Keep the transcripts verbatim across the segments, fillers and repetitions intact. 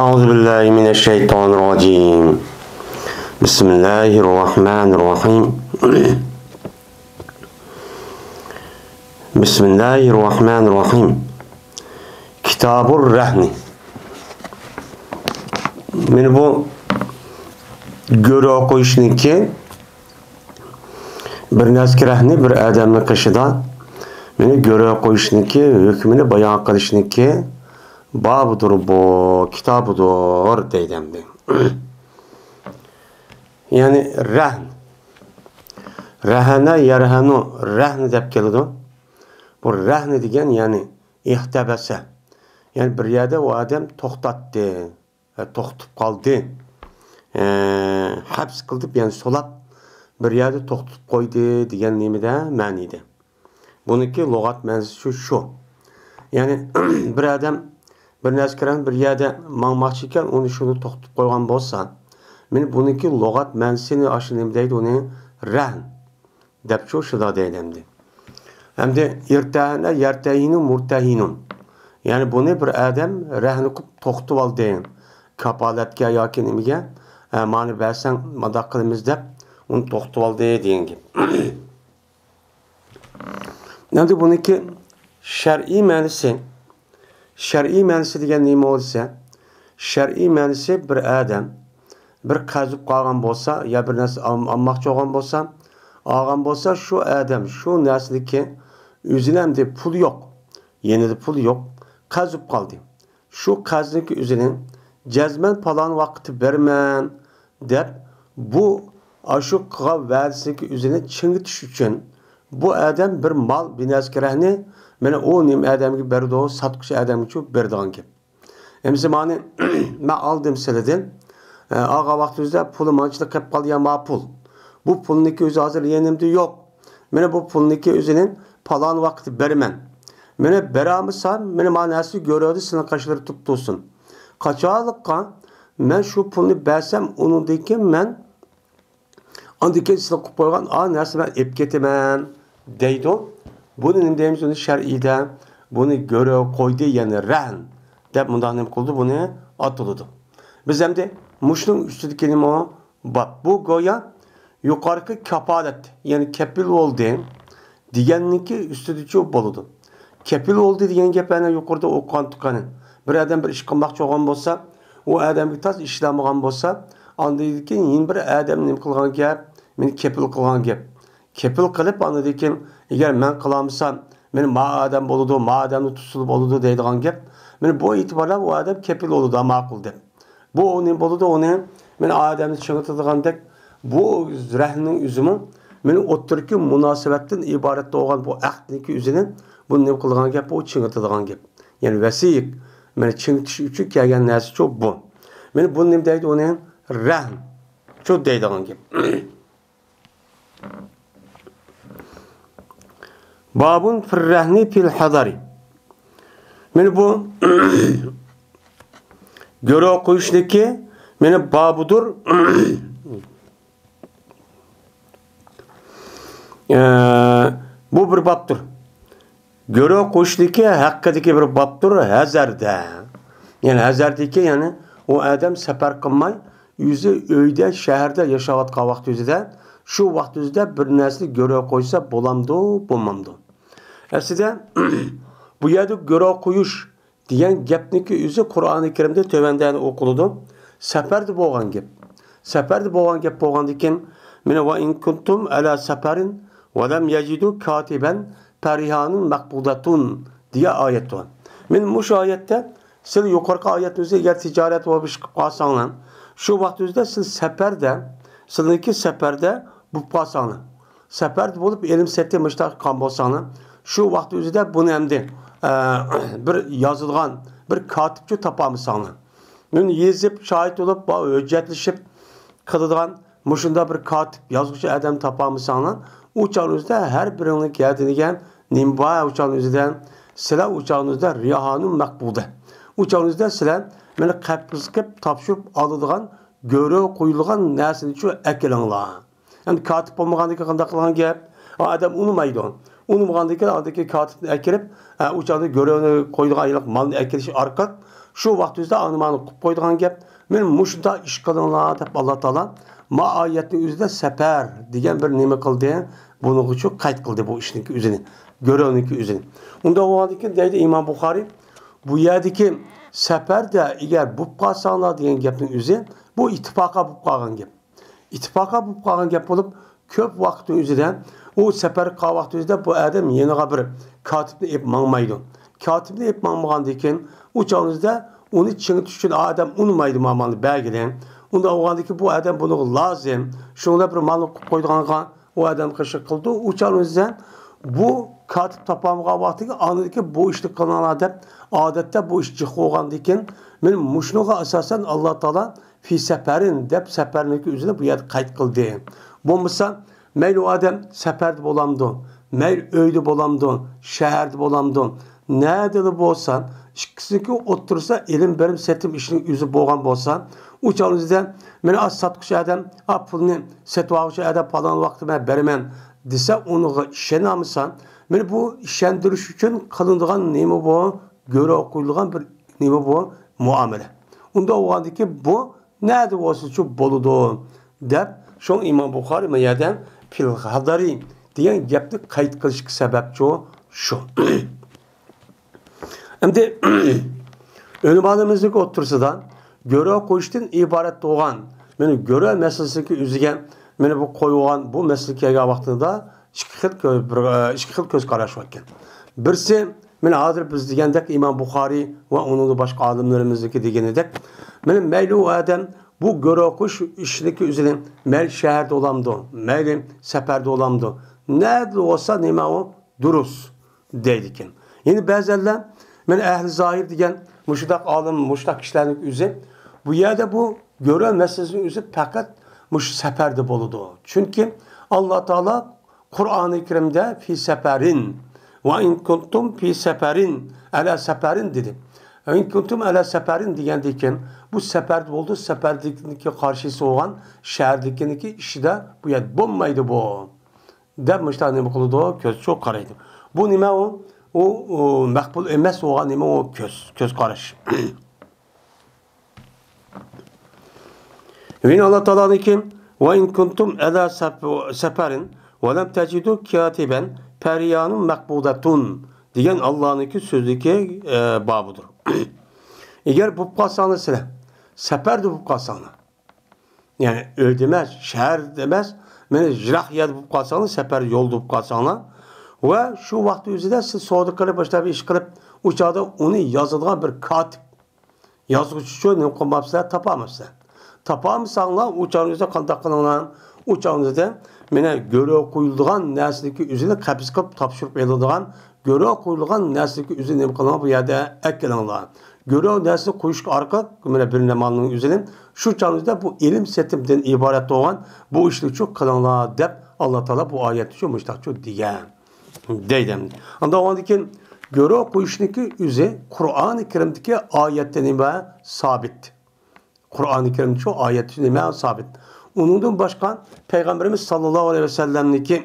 أعوذ بالله من الشيطان الرجيم. بسم الله الرحمن الرحيم. بسم الله الرحمن الرحيم. كتاب الرهن. مانا بۇ گۆرۈ قويۇشنىڭكى، بىر نەرسىگە رەھنى بىر ئادەمنىڭ قېشىدا، مانا گۆرۈ قويۇشنىڭكى ھۆكمىنى بايان قىلىشنىڭكى بابىدۇر بۇ، كىتابىدۇر دەيدۇ ئەمدى. يەنى رەھن. رەھەنە، يەرھەنۇ، رەھن دەپ كېلىدۇ. بۇ رەھن دېگەن، يەنى ئىھتەبەسە. يەنى بىر يەردە ئۇ ئادەم توختاتتى، توختىتىپ قالدى. ئە، ھەپس قىلدى، يەنى سولاپ، بىر يەردە توختىتىپ قويدى دېگەن نېمىدە مەنىدە. بۇنىڭكى لۇغەت مەنىسى شۇ، شۇ. يەنى بىر ئادەم بىر نەرسە كىرەن بىر يەردە ماڭماقچى ئىكەن، ئۇنى شۇنى توختىتىپ قويغان بولسا، مانا بۇنىڭكى لۇغەت مەنىسىنى ئاشۇ نېمە دەيدۇ، ئۇنى رەھن دەپ شۇ، شۇنداق دەيدۇ ئەمدى. ئەمدى ئىرتەھەنە، يەرتەھىنۇ، مۇرتەھىنۇن. يەنى بۇنى بىر ئادەم رەھنە قىلىپ توختىتىۋالدى. كاپالەتكە ياكى نېمىگە، ئە، مانى بەرسەڭ مانداق قىلىمىز دەپ ئۇنى توختىتىۋالدى دېگەن گەپ. ئەمدى بۇنىڭكى شەرئىي مەنىسى، شەرئىي مەنىسى دېگەن نېمە بولسا، شەرئىي مەنىسى بىر ئادەم بىر قەرز ئېلىپ قالغان بولسا يا بىر نەرسە ئال-، ئالماقچى بولغان بولسا، ئالغان بولسا، شۇ ئادەم شۇ نەرسىدىكى ئۆزىنىڭ ئەمدى پۇلى يوق، يېنىدا پۇلى يوق، قەرز ئېلىپ قالدى. شۇ قەرزنىڭكى ئۆزىنى جەزمەن پالان ۋاقىتتا بېرىمەن دەپ، بۇ ئاشۇ قىلغان ۋەدىسىنىڭكى ئۆزىنى چىڭىتىش ئۈچۈن بۇ ئادەم بىر مال، بىر نەرسىگە رەھنە، مانا ئۇ نېمە ئادەمگە بېرىدۇ، ساتقۇچى ئادەمگىچۇ بېرىدىغان گەپ. ئەمسە مانى مەن ئالدىم سىلىدىن، ئە، ئالغان ۋاقتىڭىزدا پۇلى مانچىلىق قېلىپ قالدى يا ما پۇل. بۇ پۇلنىڭكى ئۆزى ھازىر يېنىمدا يوق. مانا بۇ پۇلنىڭكى ئۆزىنى پالان ۋاقىتتا بېرىمەن. مانا بېرەلمىسەم، مانا ما نەرسە گۆرۈدە سېنىڭ قېشىڭدا تۇرۇپ تۇرسۇن. قاچانلىققا مەن شۇ پۇلنى بەرسەم، ئۇنىڭدىن كېيىن مەن ئاندىن كېيىن سېنىڭ قىلىپ قويغان ئا نەرسىنى مەن ئېلىپ كېتىمەن دەيدۇ. بۇنى نېمە دەيمىز؟ ئۇنى شەرئىيدە بۇنى گۆرۈ قويدى، يەنى رەھن دەپ مۇنداق نېمە قىلىدۇ؟ بۇنى ئاتىلىدۇ. بىز ئەمدى مۇشۇنىڭ ئۈستىدىكى نېمە باب. بۇ گويا يۇقىرىقى كاپالەت، يەنى كەپىل بولدى دېگەننىڭكى ئۈستىدىچۇ بولىدۇ. كەپىل بولدى دېگەن گەپ ئەنە يۇقىرىدا ئوقۇغانتۇق قېنى. بىر ئادەم بىر ئىش قىلماقچى بولغان بولسا، ئۇ ئادەمگە تاس ئىشلەنمىگەن بولسا، ئاندىن كېيىن يەنە بىر ئادەم نېمە قىلغان گەپ؟ مېنى كەپىل قىلغان گەپ. كەپىل قىلىپ، ئاندىن كېيىن، ئەگەر مەن قىلالمىسام، مېنى ما ئادەم بولىدۇ، ما ئادەمنى تۇتسىلا بولىدۇ دەيدىغان گەپ. مانا بۇ ئېتىباردا ئۇ ئادەم كەپىل بولىدۇ، ماقۇل دەپ. بۇ نېمە بولىدۇ؟ ئۇنى مانا ئادەمنى چىڭىتىدىغاندەك، بۇ رەھنىنىڭ ئۆزىمۇ مانا ئوتتۇرىدىكى مۇناسىۋەتتىن ئىبارەت بولغان بۇ ئەقدنىڭكى ئۆزىنى بۇ نېمە قىلىدىغان گەپ؟ بۇ چىڭىتىدىغان گەپ. يەنى ۋەسىيىك، مانا چىڭىتىش ئۈچۈن كەلگەن نەرسىچۇ بۇ. مانا بۇ نېمە دەيدۇ ئۇنى؟ رەھنچۇ دەيدىغان گەپ. بابۇن فىر رەھنى فىل ھەزەرى. مانا بۇ گۆرۈ قويۇشنىكى مانا بابىدۇر. ئە، بۇ بىر بابتۇر. گۆرۈ قويۇشنىكى ھەققىدىكى بىر بابتۇر ھەزەردە. يەنى ھەزەردىكى، يەنى ئۇ ئادەم سەپەر قىلماي، ئۆزى ئۆيدە، شەھەردە ياشاۋاتقان ۋاقتى ئۆزىدە شۇ ۋاقتى ئۆزىدە بىر نەرسىنى گۆرۈ قويسا بولامدۇ، بولمامدۇ؟ ئەسلىدە بۇ يەردە گۆرۈ قويۇش دېگەن گەپنىكى ئۆزى قۇرئانى كەرىمدە تۆۋەندە ئوقۇلىدۇ. سەپەردە بولغان گەپ. سەپەردە بولغان گەپ بولغاندىكىن، مانا، ۋە ئىن كۇنتۇم ئەلا سەپەرىن ۋە لەم يەجىدۇ كاتىبەن فەرىھانۇن مەقبۇدەتۇن دېگەن ئايەت بار. مانا مۇشۇ ئايەتتە سىلەر يۇقىرىقى ئايەتنىڭ ئۆزى ئەگەر تىجارەت ۋە بىر ئىش قىلىپ قالساڭلار، شۇ ۋاقىت ئۆزىدە سىلەر سەپەردە، سىلەرنىڭكى سەپەردە بولۇپ قالساڭلار، سەپەردە بولۇپ ئېلىم سېتىم مۇشۇنداق قىلغان بولساڭلار، شۇ ۋاقىت ئۆزىدە بۇنى ئەمدى، ئە، بىر يازىدىغان بىر كاتىپچۇ تاپالمىساڭلار، بۇنى يېزىپ، شاھىت بولۇپ، ھۆججەتلىشىپ قىلىدىغان مۇشۇنداق بىر كاتىپ، يازغۇچى ئادەم تاپالمىساڭلار، ئۇ چاغنىڭ ئۆزىدە ھەر بىرىڭنىڭ گەدىنىگە نېمە بار، ئۇ چاغنىڭ ئۆزىدە سىلەر ئۇ چاغنىڭ ئۆزىدە رىھانۇن مەقبۇدە. ئۇ چاغنىڭ ئۆزىدە سىلەر مانا قەپىسكە تاپشۇرۇپ ئالىدىغان، گۆرۈ قويۇلغان نەرسىنىچۇ ئەكېلىڭلار. ئەمدى كاتىپ بولمىغاندىكىن قانداق قىلغان گەپ؟ ئا، ئادەم ئۇنىمايدۇ. ئۇنىمىغاندىكىن ئاندىكى كاتىپنى ئەكىرىپ، ئا، ئۇ چاغدا گۆرۈنى قويىدىغان ھېلىقى مالنى ئەكىرىش ئارقىلىق شۇ ۋاقىت ئۆزىدە ئانىمانى قىلىپ قويىدىغان گەپ. مېنى مۇشۇنداق ئىش قىلىڭلار دەپ، ئاللا تائالا ما ئايەتنىڭ ئۆزىدە سەپەر دېگەن بىر نېمە قىلدى، بۇنىڭغىچۇ قەيت قىلدى بۇ ئىشنىڭكى ئۆزىنى، گۆرۈنىڭكى ئۆزىنى. ئۇنداق بولغاندىكىن دەيدۇ ئىمام بۇخارىي، بۇ يەردىكى سەپەردە ئەگەر بوپ قالساڭلار دېگەن گەپنىڭ ئۆزى، بۇ ئىتتىپاقا بوپ قالغان گەپ. ئىتتىپاقا بولۇپ قالغان گەپ بولۇپ، كۆپ ۋاقىتنىڭ ئۆزىدە، ئۇ سەپەر قىلغان ۋاقىت ئۆزىدە بۇ ئادەم يېنىغا بىر كاتىپنى ئېلىپ ماڭمايدۇ. كاتىپنى ئېلىپ ماڭمىغاندىن كېيىن، ئۇ چاغنىڭ ئۆزىدە ئۇنى چىڭىتىش ئۈچۈن ئادەم ئۇنىمايدۇ، ما مالنى بەرگىلى. ئۇنداق بولغاندىن كېيىن بۇ ئادەم بۇنىڭغا لازىم. شۇنىڭ بىلەن بىر مالنى قىلىپ قويىدىغانغا ئۇ ئادەم قىلىشىنى قىلىدۇ. ئۇ چاغنىڭ ئۆزىدە بۇ كاتىپ تاپالمىغان ۋاقتىدا ئاندىن كېيىن بۇ ئىشنى قىلىڭلار دەپ، ئادەتتە بۇ ئىش جىق بولغاندىن كېيىن، مېنى مۇشۇنىڭغا ئاساسەن ئاللا تائالا في سفر دەپ سەپەرنىڭكى ئۆزىنى بۇ يەردە قەيت قىلدى. بولمىسا، مەيلى ئۇ ئادەم سەپەردە بولامدۇ، مەيلى ئۆيدە بولامدۇ، شەھەردە بولامدۇ، نەدىلا بولسا، ئىككىسىنىڭكى ئوتتۇرىسىدا ئېلىم بېرىم سېتىم ئىشىنىڭ ئۆزى بولغان بولسا، ئۇ چاغنىڭ ئۆزىدە مېنى ئا ساتقۇچى ئادەم، ئا پۇلنى سېتىۋالغۇچى ئادەم پالان ۋاقىتتا مەن بېرىمەن دېسە، ئۇنىڭغا ئىشىنەلمىسە، مېنى بۇ ئىشەندۈرۈش ئۈچۈن قىلىنىدىغان نېمە بۇ؟ گۆرۈ قويۇلغان بىر نېمە بۇ؟ مۇئامىلە. ئۇنداق بولغاندىكىن بۇ نەدە بولسىچۇ بولىدۇ دەپ، شۇڭا ئىمام بۇخارىي ما يەردە فىل غادىرى دېگەن گەپنى قەيت قىلىشقا سەۋەبچۇ شۇ. ئەمدى ئۆلىمالىرىمىزنىڭ ئوتتۇرىسىدا گۆرۈ قويۇشتىن ئىبارەت بولغان، مانا گۆرۈ مەسىلىسىنىڭكى ئۆزىگە مانا بۇ قويۇلغان بۇ مەسىلە كەلگەن ۋاقتىدا ئىككى خىل كۆ-، بىر، ئىككى خىل كۆز قاراش بار ئىكەن. بىرسى، مانا ھازىر بىز دېگەندەك ئىمام بۇخارىي ۋە ئۇنىڭدىن باشقا ئالىملىرىمىزنىڭكى دېگىنىدەك، مانا مەيلى ئۇ ئادەم بۇ گۆرۈ قويۇش ئىشىنىڭكى ئۆزىنى مەيلى شەھەردە بولامدۇ، مەيلى سەپەردە بولامدۇ، نەدە بولسا نېمە ئۇ دۇرۇس دەيدىكەن. يەنە بەزەنلەر، مانا ئەھلى زاھىر دېگەن مۇشۇنداق ئالىم، مۇشۇنداق كىشىلەرنىڭ ئۆزى، بۇ يەردە بۇ گۆرۈ مەسىلىسىنىڭ ئۆزى پەقەت مۇشۇ سەپەردە بولىدۇ. چۈنكى ئاللا تائالا قۇرئانى كەرىمدە في سفر، وإن كنتم في سفر، على سفر دېدى. وإن كنتم على سفر دېگەندىن كېيىن، بۇ سەپەردە بولىدۇ، سەپەردىكىنىڭكى قارشىسى بولغان شەھەردىكىنىڭكى ئىشىدا بۇ يەردە بولمايدۇ بۇ. دەپ مۇشۇنداق نېمە قىلىدۇ؟ كۆز چوق قارايدۇ. بۇ نېمە ئۇ؟ ئۇ، ئۇ مەقبۇل ئەمەس بولغان نېمە ئۇ؟ كۆز، كۆز قاراش. يەنە ئاللا تائالانىڭكى، وإن كنتم على سف-، سفر ولم تجدوا كاتبا فرهان مقبوضة دېگەن ئاللانىڭكى سۆزىدىكى، ئە، بابىدۇر. ئەگەر بولۇپ قالساڭلار سىلەر، سەپەردە بولۇپ قالساڭلار، يەنى ئۆيدە ئەمەس، شەھەردە ئەمەس، مانا يىراق يەردە بولۇپ قالساڭلار، سەپەر يولدا بولۇپ قالساڭلار، ۋە شۇ ۋاقىت ئۆزىدە سىز سودا قىلىپ، باشقا بىر ئىش قىلىپ، ئۇ چاغدا ئۇنى يازىدىغان بىر كاتىپ، يازغۇچىچۇ نېمە قىلماپسىلەر، تاپالماپسىلەر. تاپالمىساڭلار، ئۇ چاغنىڭ ئۆزىدە قانداق قىلىڭلار؟ ئۇ چاغنىڭ ئۆزىدە مانا گۆرۈ قويۇلىدىغان نەرسىنىڭكى ئۆزىنى قەپىس قىلىپ تاپشۇرۇپ ئېلىدىغان گۆرۈ قويۇلغان نەرسىلىكى ئۆزىنى نېمە قىلىڭلار، بۇ يەردە ئەكېلىڭلار. گۆرۈ نەرسە قويۇشقا ئارقىلىق، مانا بىر نېمانىڭ ئۆزىنى شۇ چاغدا بۇ ئېلىم سېتىمدىن ئىبارەت بولغان بۇ ئىشنى شۇ قىلىڭلار دەپ ئاللا تائالا بۇ ئايەتتە شۇ مۇشتاقچۇ دېگەن. دەيدۇ ئەمدى. ئاندىن ئاندىن كېيىن گۆرۈ قويۇشنىڭكى ئۆزى قۇرئانى كەرىمدىكى ئايەتتە نېمە؟ سابىت. قۇرئانى كەرىمدە شۇ ئايەت نېمە سابىت. ئۇنىڭدىن باشقا پەيغەمبىرىمىز ساللاللاھۇ ئەلەيھى ۋەسەللەمنىڭكى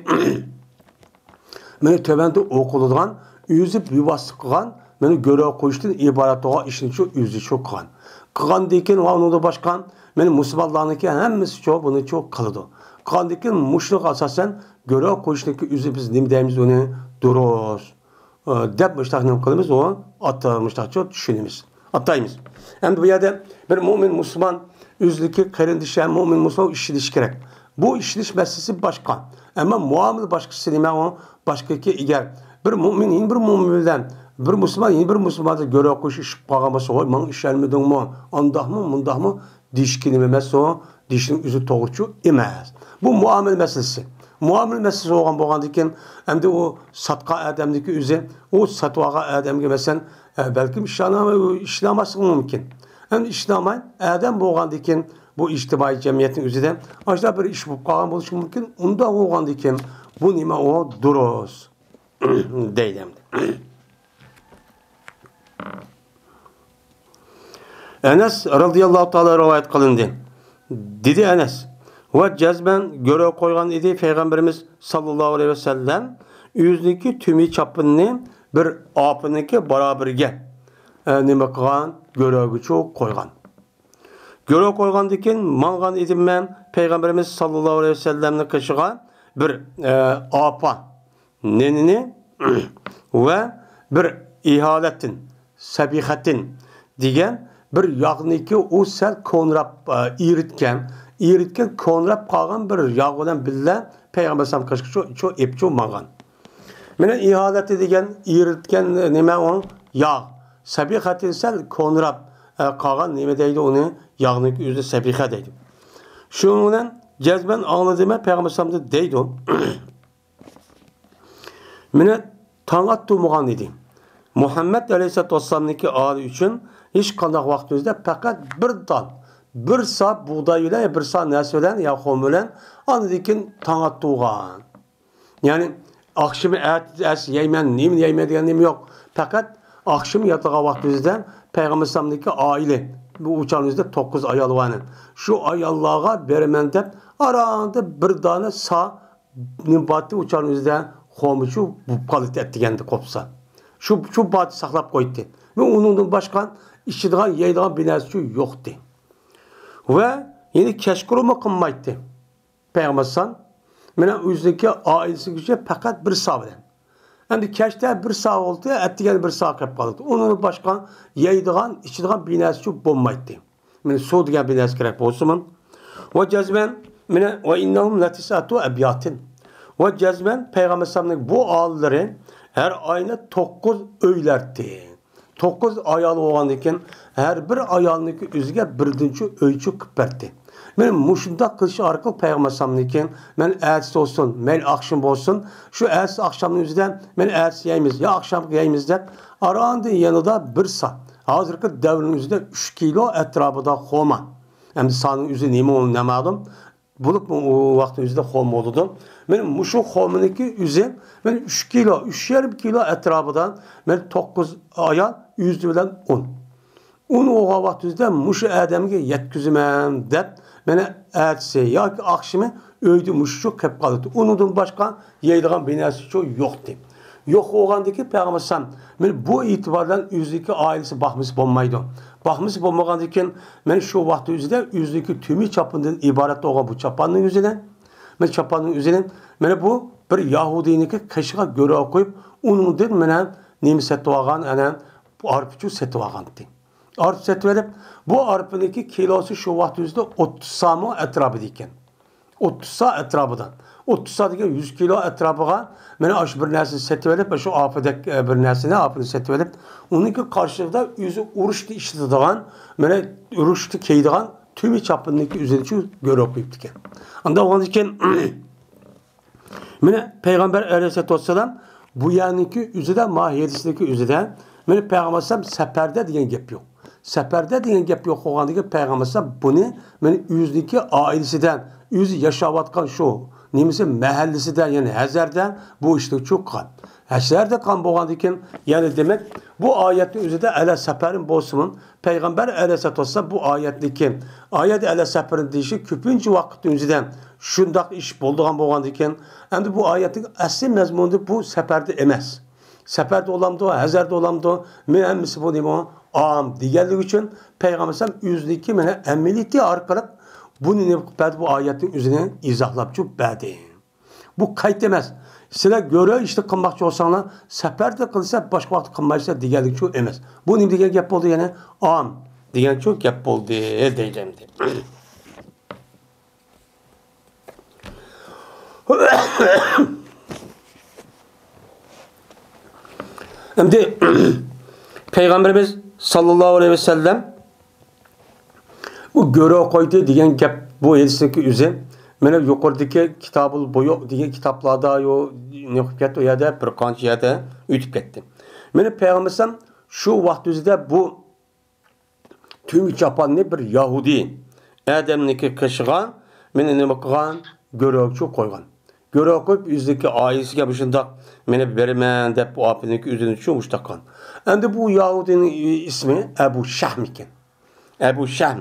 مانا تۆۋەندە ئوقۇلىدىغان، ئۆزى بىۋاسىتە قىلغان، مانا گۆرۈ قويۇشتىن ئىبارەت بولغان ئىشنى شۇ ئۆزى شۇ قىلغان. قىلغاندىن كېيىن ۋە ئۇنىڭدىن باشقا مانا مۇسۇلمانلارنىڭكى ھەممىسى شۇ بۇنى شۇ قىلىدۇ. قىلغاندىن كېيىن مۇشۇنىڭغا ئاساسەن گۆرۈ قويۇشنىڭكى ئۆزى بىز نېمە دەيمىز ئۇنى؟ دۇرۇس. ئە، دەپ مۇشتاق نېمە قىلىمىز؟ ئۇ ئاتا-، مۇشتاقچە چۈشىنىمىز، ئاتايمىز. ئەمدى بۇ يەردە بىر مۆمىن مۇسۇلمان ئۆزىدىكى قېرىندىشى ھەم مۆمىن مۇسۇلمان ئىشىنىشى كېرەك. بۇ ئىشىنىش مەسىلىسى باشقا. ئەمما مۇئامىلە باشقىسى نېمە ئۇ؟ باشقىكى ئەگەر بىر مۆمىن يەنە بىر مۆمىن بىلەن، بىر مۇسۇلمان يەنە بىر مۇسۇلماندا گۆرۈ قويۇش ئىش قىلىپ قالغان بولسا، ۋاي، ماڭا ئىشەنمىدىڭمۇ؟ ئانداقمۇ، مۇنداقمۇ؟ دېيىشكە نېمە ئەمەس ئۇ؟ دېيىشنىڭ ئۆزى توغرىچۇ ئەمەس. بۇ مۇئامىلە مەسىلىسى. مۇئامىلە مەسىلىسى بولغان، بولغاندىن كېيىن، ئەمدى ئۇ ساتقان ئادەمنىڭكى ئۆزى، ئۇ ساتىۋالغان ئادەمگە، مەسىلەن، ئە، بەلكىم ئىشىنالماي-، ئىشىنالماسلىقى مۇمكىن. ئەمدى ئىشىنالماي، ئادەم بولغاندىن كېيىن، بۇ ئىجتىمائىي جەمئىيەتنىڭ ئۆزىدە ئاشۇنداق بىر ئىش بولۇپ قالغان بولۇشى مۇمكىن. ئۇنداق بولغاندىن كېيىن، بۇ نېمە ئۇ؟ دۇرۇس. دەيدۇ ئەمدى. ئەنەس رەزىياللاھۇ تائالا رىۋايەت قىلىندى. دېدى ئەنەس، ۋە جەزمەن گۆرۈ قويغان ئىدى پەيغەمبىرىمىز ساللاللاھۇ ئەلەيھى ۋەسەللەم ئۆزىنىڭكى تۈمى چاپىنىنى بىر ئاپىنىڭكى بارابىرىگە، ئە، نېمە قىلغان؟ گۆرۈگىچۇ قويغان. گۆرۈگە قويغاندىن كېيىن ماڭغان ئىدىم مەن پەيغەمبىرىمىز ساللاللاھۇ ئەلەيھى ۋەسەللەمنىڭ قېشىغا بىر، ئە، ئاپا نېنىنى ۋە بىر ئىھالەتىن، سەبىخەتىن دېگەن بىر ياغنىكى ئۇ سەل كونىراپ، ئە، ئېرىتكەن، ئېرىتكەن، كونىراپ قالغان بىر ياغ بىلەن بىللە پەيغەمبەر ئەلەيھىسسالام قېشىغا شۇ، شۇ ئېپچۇ ماڭغان. مانا ئىھالەتى دېگەن ئېرىتكەن نېمە ئۇ؟ ياغ. سەبىخەتى سەل كونىراپ، ئە، قالغان نېمە دەيدۇ ئۇنى؟ ياغنىڭكى ئۆزى سەبىخە دەيدۇ. شۇنىڭ بىلەن جەزمەن ئاڭلىدىم مەن پەيغەمبەر ئەلەيھىسسالامدىن دەيدۇ. مانا تاڭ ئاتتۇرمىغان ئىدى. مۇھەممەد ئەلەيھىسسالاتۇ ۋەسسالامنىڭكى ئالى ئۈچۈن ھېچقانداق ۋاقتىمىزدا پەقەت بىر دان، بىر سا بۇغداي بىلەن، بىر سا نەرسە بىلەن يا خۇرما بىلەن ئاندىن كېيىن تاڭ ئاتتۇرغان. يەنى ئاخشىمى ئەتىسى يەيمەن، نېمىنى يەيمەن دېگەن نېمە يوق. پەقەت ئاخشىمى ياتىدىغان ۋاقتىمىزدا پەيغەمبەر ئەلەيھىسسالامنىڭكى ئائىلە، بۇ ئۇ چاغنىڭ ئۆزىدە توققۇز ئايال بار ئىدى. شۇ ئاياللارغا بېرىمەن دەپ ئاراڭدا بىر دانە سا نېمە بارتى ئۇ چاغنىڭ ئۆزىدە خورمىچۇ بولۇپ قالدى ئەتىگەندە قوپسا. شۇ، شۇ بارتى ساقلاپ قويدى. ۋە ئۇنىڭدىن باشقا ئىچىدىغان، يەيدىغان بىر نەرسىچۇ يوقتى. ۋە يەنە كەچقۇرۇنمۇ قىلمايتتى. پەيغەمبەر ئەلەيھىسسالام مانا ئۆزىنىڭكى ئائىلىسىگىچە پەقەت بىر سا بىلەن. ئەمدى كەچتە بىر سا بولدى، ئەتىگەندە بىر سا قېلىپ قالدى. ئۇنىڭدىن باشقا يەيدىغان، ئىچىدىغان بىر نەرسىچۇ بولمايتتى. مانا سۇ دېگەن بىر نەرسە كېرەك بولسىمۇ. ۋە جەزمەن، مانا، ۋە ئىننەھۇم لەتىسئەتۇ ئەبياتىن. ۋە جەزمەن پەيغەمبەر ئەلەيھىسسالامنىڭ بۇ ئائىلىلىرى ھەر ئائىلە توققۇز ئۆيلەرتى. توققۇز ئايال بولغاندىكىن، ھەر بىر ئايالنىڭكى ئۆزىگە بىردىنچە ئۆيچە قىلىپ بەردى. مانا مۇشۇنداق قىلىش ئارقىلىق پەيغەمبەر ئەلەيھىسسالامنىڭكى، مانا ئەتىسى بولسۇن، مەيلى ئاخشام بولسۇن، شۇ ئەتىسى ئاخشامنىڭ ئۆزىدە، مانا ئەتىسى يەيمىز يا ئاخشامغا يەيمىز دەپ، ئاراڭدا يېنىدا بىر سا، ھازىرقى دەۋرنىڭ ئۆزىدە ئۈچ كىلو ئەتراپىدا خورما. ئەمدى سانىڭ ئۆزى نېمە، ئۇ نامەلۇم. بولۇپمۇ ئۇ ۋاقىتنىڭ ئۆزىدە خورما بولىدۇ. مانا مۇشۇ خورمىنىڭكى ئۆزى، مانا ئۈچ كىلو، ئۈچ يېرىم كىلو ئەتراپىدا، مانا توققۇز ئايال ئۆزى بىلەن ئۇن. ئۇن بولغان ۋاقتىمىزدا مۇشۇ ئادەمگە يەتكۈزىمەن دەپ، مانا ئەتىسى ياكى ئاخشىمى ئۆيدە مۇشۇچە قېلىپ قالىدۇ. ئۇنىڭدىن باشقا يەيدىغان بىر نەرسىچۇ يوقتى. يوق بولغاندىكىن پەيغەمبەر ئەلەيھىسسالام، مانا بۇ ئېتىبار بىلەن ئۆزىنىڭكى ئائىلىسى باقمىسا بولمايدۇ. باقمىسا بولمىغاندىكىن، مانا شۇ ۋاقىت ئۆزىدە ئۆزىنىڭكى تۈمى چاپىنىدىن ئىبارەت بولغان بۇ چاپاننىڭ ئۆزىنى، مانا چاپاننىڭ ئۆزىنى، مانا بۇ بىر يەھۇدىينىڭكى قېشىغا گۆرۈگە قويۇپ، ئۇنىڭدىن مانا نېمە سېتىۋالغان، ئەنە بۇ ئارپىچۇ سېتىۋالغانتى. ئارپا سېتىۋېلىپ، بۇ ئارپىنىڭكى كىلوسى شۇ ۋاقىت ئۆزىدە ئوتتۇز سا مو ئەتراپىدا ئىكەن. ئوتتۇز سا ئەتراپىدا. ئوتتۇز سا دېگەن يۈز كىلو ئەتراپىغا مانا ئاشۇ بىر نەرسىنى سېتىۋېلىپ، شۇ ئاپىدەك، ئە، بىر نەرسىنى، ئاپىنى سېتىۋېلىپ، ئۇنىڭكى قارشىلىقىدا ئۆزى ئۇرۇشتا ئىشلىتىدىغان، مانا ئۇرۇشتا كىيىدىغان تۈمى چاپىنىنىڭكى ئۆزىنى شۇ گۆرۈگە قويۇپتىكەن. ئانداق بولغاندىكىن، مانا پەيغەمبەر ئەلەيھىسسالاتۇ ۋەسسالام بۇ يەرنىڭكى ئۆزىدە، ما ھەدىسنىڭكى ئۆزىدە، مانا پەيغەمبەر ئەلەيھىسسالام سەپەردە دېگەن گەپ يوق. سەپەردە دېگەن گەپ يوق بولغاندىكىن پەيغەمبەر ئەلەيھىسسالام بۇنى مانا ئۆزىنىڭكى ئائىلىسىدە، ئۆزى ياشاۋاتقان شۇ نېمىسى مەھەللىسىدە، يەنى ھەزەردە بۇ ئىشنى چۈشۈرگەن. ھەزەردە قىلغان بولغاندىكىن، يەنى دېمەك، بۇ ئايەتنىڭ ئۆزىدە ئەلا سەپەرىن بولسىمۇ، پەيغەمبەر ئەلەيھىسسالاتۇ ۋەسسالام بۇ ئايەتنىكى، ئايەت ئەلە سەپىرىن دېيىشى كۆپىنچە ۋاقىتنىڭ ئۆزىدە شۇنداق ئىش بولىدىغان بولغاندىكىن، ئەمدى بۇ ئايەتنىڭ ئەسلى مەزمۇنى بۇ سەپەردە ئەمەس. سەپەردە بولامدۇ، ھەزەردە بولامدۇ، مەن ھەممىسى بۇ نېمە ئام دېگەنلىكى ئۈچۈن پەيغەمبەر ئەلەيھىسسالام ئۆزىنىڭكى مانا ئەمەلىيىتى ئارقىلىق بۇنى نېمە قىلىپ بەردى، بۇ ئايەتنىڭ ئۆزىنى ئىزاھلاپ چۈشۈپ بەردى. بۇ قەيت ئەمەس. سىلەر گۆرۈ ئىشنى قىلماقچى بولساڭلار، سەپەردە قىلسا، باشقا ۋاقىتتا قىلمايسىلەر دېگەنلىك ئۈچۈن ئەمەس. بۇ نېمە دېگەن گەپ بولدى يەنە؟ ئام دېگەن شۇ گەپ بولدى دەيدۇ ئەمدى. ئەمدى پەيغەمبىرىمىز ساللاللاھۇ ئەلەيھى ۋەسەللەم بۇ گۆرۈ قويدى دېگەن گەپ، بۇ ھەدىسنىڭكى ئۆزى. مانا يۇقىرىدىكى كىتابۇل بۇيۇ دېگەن كىتابلاردا يو-، نېمە قىلىپ كەتتى، ئۇ يەردە بىر قانچە يەردە ئۆتۈپ كەتتى. مانا پەيغەمبەر ئەلەيھىسسالام شۇ ۋاقىت ئۆزىدە بۇ تۈمى چاپاننى بىر يەھۇدىي ئادەمنىڭكى قېشىغا مانا نېمە قىلغان، گۆرۈگە قويغان. گۆرۈگە قويۇپ، ئۆزىنىڭكى ئائىلىسىگە مۇشۇنداق مانا بېرىمەن دەپ، بۇ ئاپىنىڭكى ئۆزىنى شۇ مۇشۇنداق قىلغان. ئەمدى بۇ يەھۇدىينىڭ ئىسمى ئەبۇ شەھم ئىكەن. ئەبۇ شەھم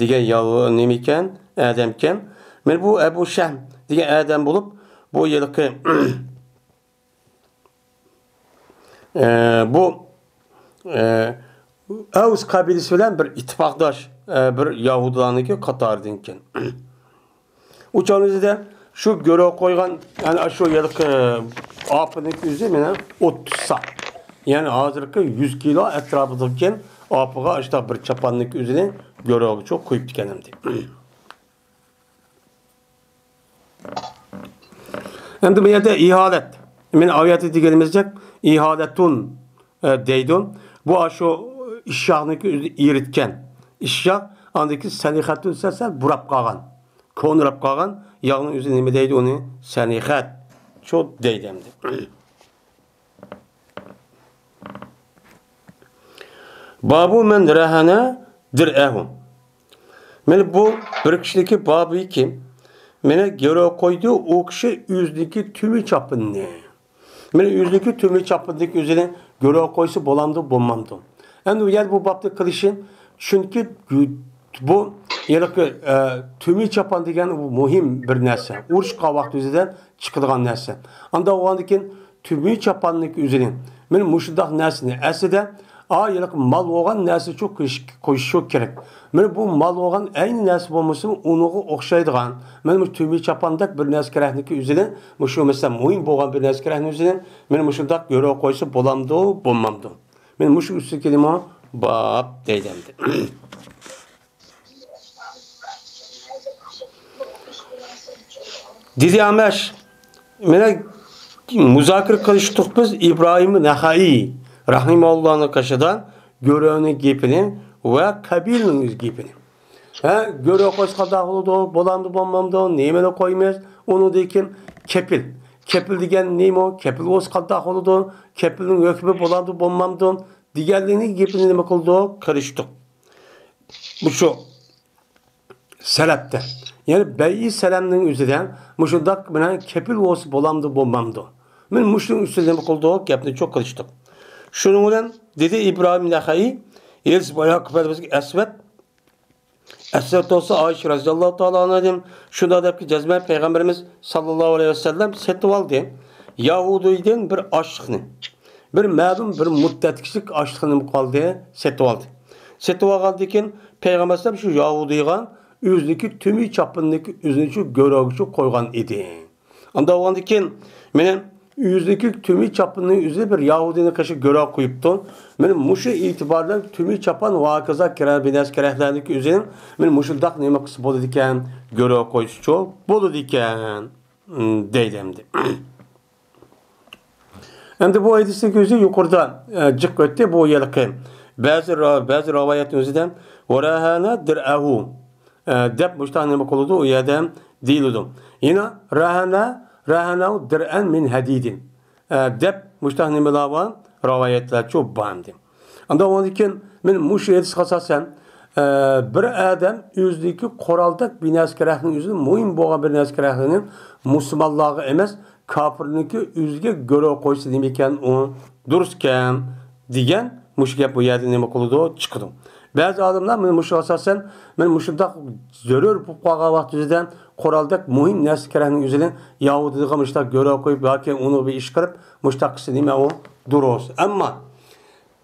دېگەن يا-، نېمە ئىكەن؟ ئادەم ئىكەن. مانا بۇ ئەبۇ شەھم دېگەن ئادەم بولۇپ، بۇ ھېلىقى، ئە، بۇ، ئە، ئەۋس قەبىلىسى بىلەن بىر ئىتتىپاقداش، ئە، بىر يەھۇدىيلارنىڭكى قاتارىدىن ئىكەن. ئۇ چاغنىڭ ئۆزىدە شۇ گۆرۈ قويغان، يەنى شۇ ھېلىقى ئاپىنىڭكى ئۆزى مانا ئوتتۇز سا. يەنى ھازىرقى يۈز كىلو ئەتراپىدىكەن ئاپىغا ئاشۇنداق بىر چاپاننىڭكى ئۆزىنى گۆرۈگە قويۇپتىكەن ئەمدى. ئەمدى بۇ يەردە ئىھالەت. مانا ئايەتتە دېگىنىمىزدەك ئىھالەتۇن، ئە، دەيدۇ. بۇ ئاشۇ ئىششاقنىڭكى ئۆزى ئېرىتكەن. ئىششاق، ئاندىن كېيىن سەنىخەتۇن دېسە سەل بۇراپ قالغان. كونىراپ قالغان ياغنىڭ ئۆزى نېمە دەيدۇ ئۇنى؟ سەنىخەت. شۇ دەيدۇ ئەمدى. بابۇ مەن رەھەنە دىرئەھۇ. مانا بۇ بىر كىشىنىڭكى بابىكى، مانا گۆرۈ قويدى ئۇ كىشى ئۆزىنىڭكى تۈمى چاپىنىنى. مانا ئۆزىنىڭكى تۈمى چاپىنىنىڭكى ئۆزىنى گۆرۈ قويسا بولامدۇ، بولمامدۇ؟ ئەمدى يەنە بۇ بابنى قىلىشى، چۈنكى بۇ ھېلىقى، ئە، تۈمى چاپان دېگەن ئۇ مۇھىم بىر نەرسە. ئۇرۇش قىلغان ۋاقتى ئۆزىدە چىقىدىغان نەرسە. ئانداق بولغاندىن كېيىن تۈمى چاپاننىڭكى ئۆزىنى، مانا مۇشۇنداق نەرسىنى ئەسلىدە، ئا، ھېلىقى مال بولغان نەرسە شۇ قويۇش، قويۇش شۇ كېرەك. مانا بۇ مال بولغان ئەينى نەرسە بولمىسىمۇ، ئۇنىڭغا ئوخشايدىغان، مانا مۇشۇ تۈمى چاپاندەك بىر نەرسە كېرەكنىڭكى ئۆزىنى، مۇشۇ مەسىلەن مۇھىم بولغان بىر نەرسە كېرەكنىڭ ئۆزىنى، مانا مۇشۇنداق گۆرۈ قويسا بولامدۇ، بولمامدۇ؟ مانا مۇشۇ ئۈستىدىكىنىمۇ باب دەيدۇ ئەمدى. دېدى ئەمەش، مانا مۇزاكىرە قىلىشتۇق بىز ئىبراھىم نەخەئىي رەھىمەھۇللانىڭ قېشىدا گۆرۈنىڭ گېپىنى ۋە قەبىلىنىڭ گېپىنى. ھە، گۆرۈ قويسا قانداق بولىدۇ؟ بولامدۇ، بولمامدۇ؟ نېمىنى قويىمىز؟ ئۇنىڭدىن كېيىن كېپىل. كېپىل دېگەن نېمە؟ كېپىل بولسا قانداق بولىدۇ؟ كېپىلنىڭ ھۆكمى بولامدۇ، بولمامدۇ؟ دېگەنلىكنىڭ گېپىنى نېمە قىلدۇق؟ قىلىشتۇق. مۇشۇ سەلەپتە، يەنى بەيئى سەلەمنىڭ ئۆزىدە مۇشۇنداق بىلەن كېپىل بولسا بولامدۇ، بولمامدۇ؟ مانا مۇشۇنىڭ ئۈستىدە نېمە قىلدۇق؟ گەپنى چوڭ قىلىشتۇق. شۇنىڭ بىلەن دېدى ئىبراھىم نەخەئىي، ھېلىسى بايا قىپەدىمىزگە ئەسۋەت، ئەسۋەت بولسا ئائىشە رەزىياللاھۇ تائالا ئەنھادىن شۇنداق دەپكى، جەزمەن پەيغەمبىرىمىز ساللاللاھۇ ئەلەيھى ۋەسەللەم سېتىۋالدى يەھۇدىيدىن بىر ئاشلىقنى. بىر مەلۇم بىر مۇددەتكىچىلىك ئاشلىقنى نېمە قىلدى؟ سېتىۋالدى. سېتىۋالغاندىن كېيىن پەيغەمبەر ئەلەيھىسسالام شۇ يەھۇدىيغا ئۆزىنىڭكى تۈمى چاپىنىنىڭكى ئۆزىنى شۇ گۆرۈگە قويغان ئىدى. ئانداق بولغاندىن كېيىن مانا ئۆزىنىڭكى تۈمى چاپىنىنىڭ ئۆزى بىر يەھۇدىينىڭ قېشىغا گۆرۈگە قويۇپتۇ. مانا مۇشۇ ئېتىبار بىلەن تۈمى چاپان ۋە ھاكازا كىرا بىر نەرسە كېرەكلەرنىڭكى ئۆزىنى مانا مۇشۇنداق نېمە قىلسا بولىدىكەن، گۆرۈگە قويسىچۇ بولىدىكەن، دەيدۇ ئەمدى. ئەمدى بۇ ھەدىسنىڭ ئۆزى يۇقىرىدا، ئە، جىق ئۆتتى. بۇ ھېلىقى بەزى را-، بەزى رىۋايەتنىڭ ئۆزىدە «ۋەرەھەنە دىرئەھۇ»، ئە، دەپ مۇشۇنداق نېمە قىلىدۇ، ئۇ يەردە دېيىلىدۇ. يەنە «رەھەنە، رەھەنەھۇ دىرئەن مىن ھەدىدىن»، ئە، دەپ مۇشۇنداق نېمىلەر بار، رىۋايەتلەرچۇ بار ئەمدى. ئاندىن ئۇنىڭدىن كېيىن مانا مۇشۇ ھەدىسكە ئاساسەن، ئە، بىر ئادەم ئۆزىنىڭكى قورالدەك بىر نەرسە كېرەكنىڭ ئۆزىنى، مۇھىم بولغان بىر نەرسە كېرەكنىڭ مۇسۇلمانلارغا ئەمەس، كاپىرنىڭكى ئۆزىگە گۆرۈ قويسا نېمە ئىكەن ئۇ، دۇرۇس ئىكەن دېگەن مۇشۇ گەپ بۇ يەردە نېمە قىلىدۇ، چىقىدۇ. بەزى ئالىملار مانا مۇشۇ ئاساسەن، مانا مۇشۇنداق زۆرۈر بولۇپ قالغان ۋاقتىمىزدا قورالدەك مۇھىم نەرسە كېرەكنىڭ ئۆزىنى يەھۇدىيغا مۇشۇنداق گۆرۈ قويۇپ ياكى ئۇنىڭغا بىر ئىش قىلىپ مۇشۇنداق قىلسا نېمە ئۇ دۇرۇس. ئەمما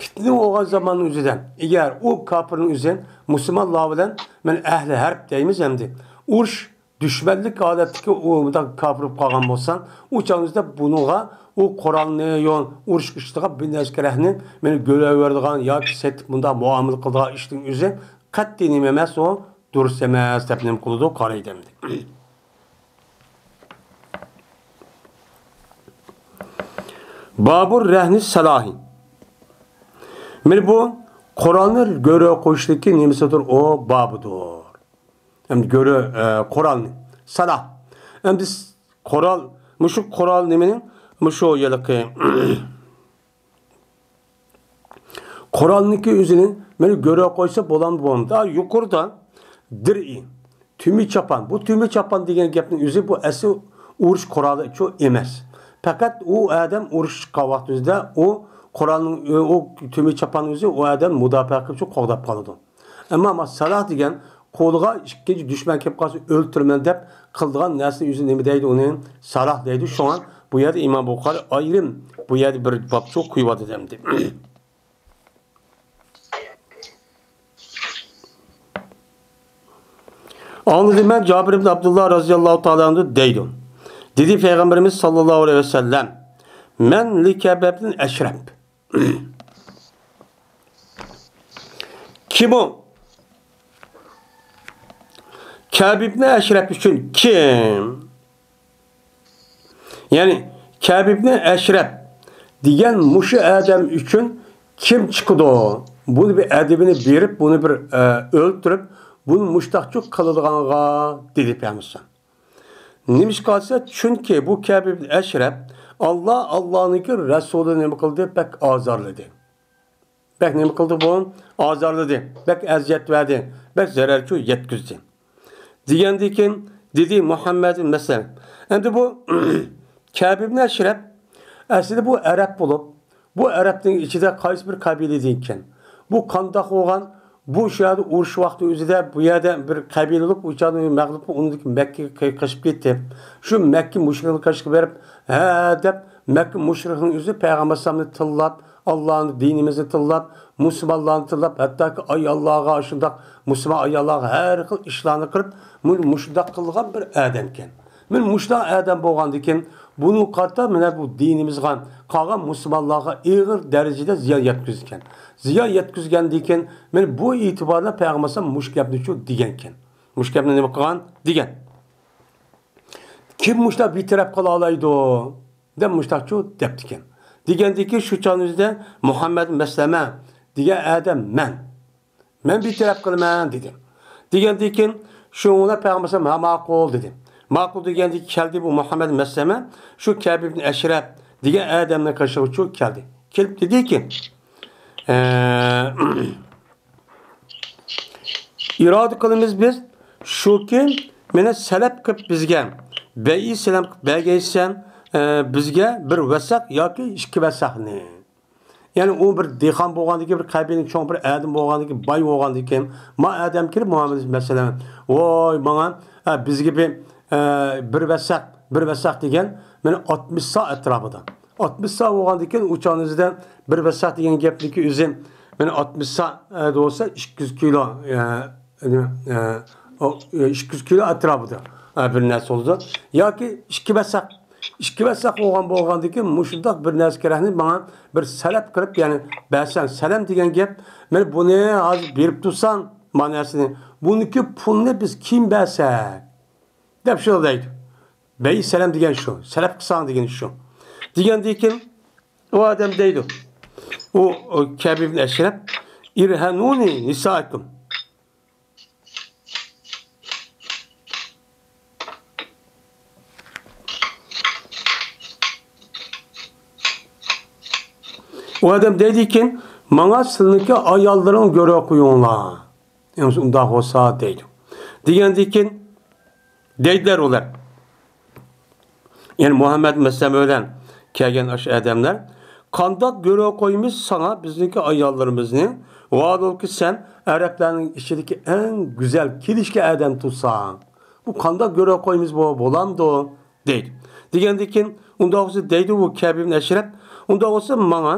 پىتنە بولغان زاماننىڭ ئۆزىدە، ئەگەر ئۇ كاپىرنىڭ ئۆزى مۇسۇلمانلار بىلەن، مانا ئەھلى ھەرب دەيمىز ئەمدى، ئۇرۇش، دۈشمەنلىك ھالەتتىكى ئۇ مۇنداق كاپىر بولۇپ قالغان بولسا، ئۇ چاغنىڭىزدا بۇنىڭغا ئۇ قورالنى، يو-، ئۇرۇشقا ئىشلىتىدىغان بىر نەرسە كېرەكنى مانا گۆرۈ بېرىدىغان ياكى سېتىپ مۇنداق مۇئامىلە قىلىدىغان ئىشنىڭ ئۆزى قەتئىي نېمە ئەمەس، ئۇ دۇرۇس ئەمەس دەپ نېمە قىلىدۇ، قارايدۇ ئەمدى. بابۇر رەھنى سالاھى. مانا بۇ قورالنى گۆرۈ قويۇشتىكى نېمىسىدۇر، ئۇ بابىدۇر. ئەمدى گۆرۈ، ئە، قورالنى. سالاھ. ئەمدى س-، قورال، مۇشۇ قورال نېمىنىڭ؟ مۇشۇ ھېلىقى قورالنىڭكى ئۆزىنى مانا گۆرۈ قويسا بولامدۇ، بولمامدۇ؟ ھا، يۇقىرىدا دىرئى، تۈمى چاپان. بۇ تۈمى چاپان دېگەن گەپنىڭ ئۆزى بۇ ئەسلى ئۇرۇش قورالىچۇ ئەمەس. پەقەت ئۇ ئادەم ئۇرۇش چىققان ۋاقتىمىزدا ئۇ قورالنىڭ، ئۇ تۈمى چاپان ئۆزى ئۇ ئادەم مۇداپىئە قىلىپ شۇ قوغداپ قالىدۇ. ئەمما ما سالاھ دېگەن قولىغا ئىككىنچى دۈشمەن كېلىپ قالسا ئۆلتۈرىمەن دەپ قىلىدىغان نەرسىنى ئۆزى نېمە دەيدۇ، ئۇنى سالاھ دەيدۇ. شۇڭا بۇ يەردە ئىمام بۇخارى ئايرىم بۇ يەردە بىر بابچۇ قويۇۋاتىدۇ ئەمدى. ئاڭلىدىم مەن جابىر ئىبن ئابدۇللا رازىياللاھۇ تائالا ئەنھۇ دەيدۇ. دېدى پەيغەمبىرىمىز ساللاللاھۇ ئەلەيھى ۋەسەللەم، مەن لىكەبەبنىن ئەشرەپ. كىم ئۇ؟ كەبىبنى ئەشرەپ ئۈچۈن كىم؟ يەنى كەبىبنى ئەشرەپ دېگەن مۇشۇ ئادەم ئۈچۈن كىم چىقىدۇ؟ بۇنى بىر ئەدىبىنى بېرىپ، بۇنى بىر، ئە، ئۆلتۈرۈپ، بۇنى مۇشتاقچۇ قىلىدىغانغا دېدى پەيغەمبەر. نېمىشقا دېسە، چۈنكى بۇ كەبىبنى ئەشرەپ ئاللا، ئاللانىڭكى رەسۇلى نېمە قىلدى؟ بەك ئازارلىدى. بەك نېمە قىلدى بۇ؟ ئازارلىدى. بەك ئەزىيەت بەردى. بەك زەرەرچۇ يەتكۈزدى. دېگەندىن كېيىن دېدى مۇھەممەد مەسەلەن. ئەمدى بۇ كەبىبنى ئەشرەپ ئەسلىدە بۇ ئەرەب بولۇپ، بۇ ئەرەبنىڭ ئىچىدە قايسى بىر قەبىلىدىن ئىكەن؟ بۇ قانداق بولغان؟ بۇ شۇ يەردە ئۇرۇش ۋاقتى ئۆزىدە بۇ يەردە بىر قەبىلە بولۇپ، ئۇ چاغدا مەغلۇپ بولۇپ، ئۇنىڭدىن كېيىن مەككىگە قېچىپ كېتىپ، شۇ مەككە مۇشرىكلار قېشىغا بېرىپ، ھە دەپ، مەككە مۇشرىكنىڭ ئۆزى پەيغەمبەر ئەلەيھىسسالامنى تىللاپ، ئاللانى، دىنىمىزنى تىللاپ، مۇسۇلمانلارنى تىللاپ، ھەتتاكى ئاياللارغا، شۇنداق مۇسۇلمان ئاياللارغا ھەر خىل ئىشلارنى قىلىپ، مۇ-، مۇشۇنداق قىلغان بىر ئادەمكەن. مانا مۇشۇنداق ئادەم بولغاندىكىن، بۇنىڭغا قارىتا مانا بۇ دىنىمىزغا، قالغان مۇسۇلمانلارغا ئېغىر دەرىجىدە زىيان يەتكۈزگەن. زىيان يەتكۈزگەندىكىن، مانا بۇ ئېتىباردا پەيغەمبەر ئەلەيھىسسالام مۇشۇ گەپنىچۇ دېگەنكەن. مۇشۇ گەپنى نېمە قىلغان؟ دېگەن. كىم مۇشۇنداق بىتەرەپ قىلالايدۇ؟ دەپ مۇشۇنداقچۇ دەپتىكەن. دېگەندىكىن شۇ چاغنىڭ ئۆزىدە مۇھەممەد مەسلەمە دېگەن ئادەم مەن. مەن بىتەرەپ قىلىمەن دېدى. دېگەندىن كېيىن شۇڭا پەيغەمبەر ئەلەيھىسسالام ھە ماقۇل دېدى. ماقۇل دېگەندىن كېيىن كەلدى بۇ مۇھەممەد مەسلەمە شۇ كەبىبنى ئەشرەپ دېگەن ئادەمنىڭ قېشىغىچۇ كەلدى. كېلىپ دېدىكى، ئە، ئىرادە قىلىمىز بىز شۇكى، مېنى سەلەپ قىلىپ بىزگە، بەيئى سەلەم قىلىپ بەرگەيسەن، ئە، بىزگە بىر ۋەسەق ياكى ئىككى ۋەسەقنى. يەنى ئۇ بىر دېھقان بولغاندىكىن، بىر قەبىلىنىڭ چوڭ بىر ئادىمى بولغاندىكىن، باي بولغاندىكىن، ما ئادەم كېلىپ مۇھەممەد مەسەلەن، ۋاي ماڭا، ئە، بىزگە بىر، ئە، بىر ۋەسەق، بىر ۋەسەق دېگەن مېنى ئاتمىش سا ئەتراپىدا. ئاتمىش سا بولغاندىكىن ئۇ چاغنىڭ ئۆزىدە بىر ۋەسەق دېگەن گەپنىكى ئۆزى مېنى ئاتمىش سا، ئە، بولسا ئىككى يۈز كىلو، ئە، ئە، ئە، ئو، ئىككى يۈز كىلو ئەتراپىدا، ئە، بىر نەرسە بولىدۇ. ياكى ئىككى ۋەسەق، ئىككى ۋەسەق بولغان بولغاندىكىن مۇشۇنداق بىر نەرسە كېرەكنى ماڭا بىر سەلەپ قىلىپ، يەنى بەرسەڭ، سەلەم دېگەن گەپ، مانا بۇنى ھازىر بېرىپ تۇرساڭ، ماناسىنى، بۇنىڭكى پۇلنى بىز كېيىن بەرسەك، دەپ شۇنداق دەيدۇ. بەي سەلەم دېگەن شۇ، سەلەپ قىلساڭ دېگىنى شۇ. دېگەندىن كېيىن ئۇ ئادەم دەيدۇ، ئۇ، ئۇ كەبىبنى ئەشرەپ، ئىرھەنۇنى نىسائىكۇم. ئۇ ئادەم دەيدىكىن، ماڭا سىلىنىڭكى ئاياللىرىڭ گۆرۈ قويۇڭلار. ئەمسە ئۇنداق بولسا دەيدۇ. دېگەندىكىن، دەيدىلەر ئۇلار. يەنى مۇھەممەد مەسلەمە بىلەن كەلگەن ئاشۇ ئادەملەر، قانداق گۆرۈ قويىمىز ساڭا بىزنىڭكى ئاياللىرىمىزنى؟ ۋاھالۇكى سەن ئەرەبلەرنىڭ ئىچىدىكى ئەڭ گۈزەل، كېلىشكەن ئادەم تۇرساڭ، بۇ قانداق گۆرۈ قويىمىز بۇ، بولامدۇ؟ دەيدۇ. دېگەندىكىن، ئۇنداق بولسا دەيدۇ بۇ كەبىبنى ئەشرەپ، ئۇنداق بولسا ماڭا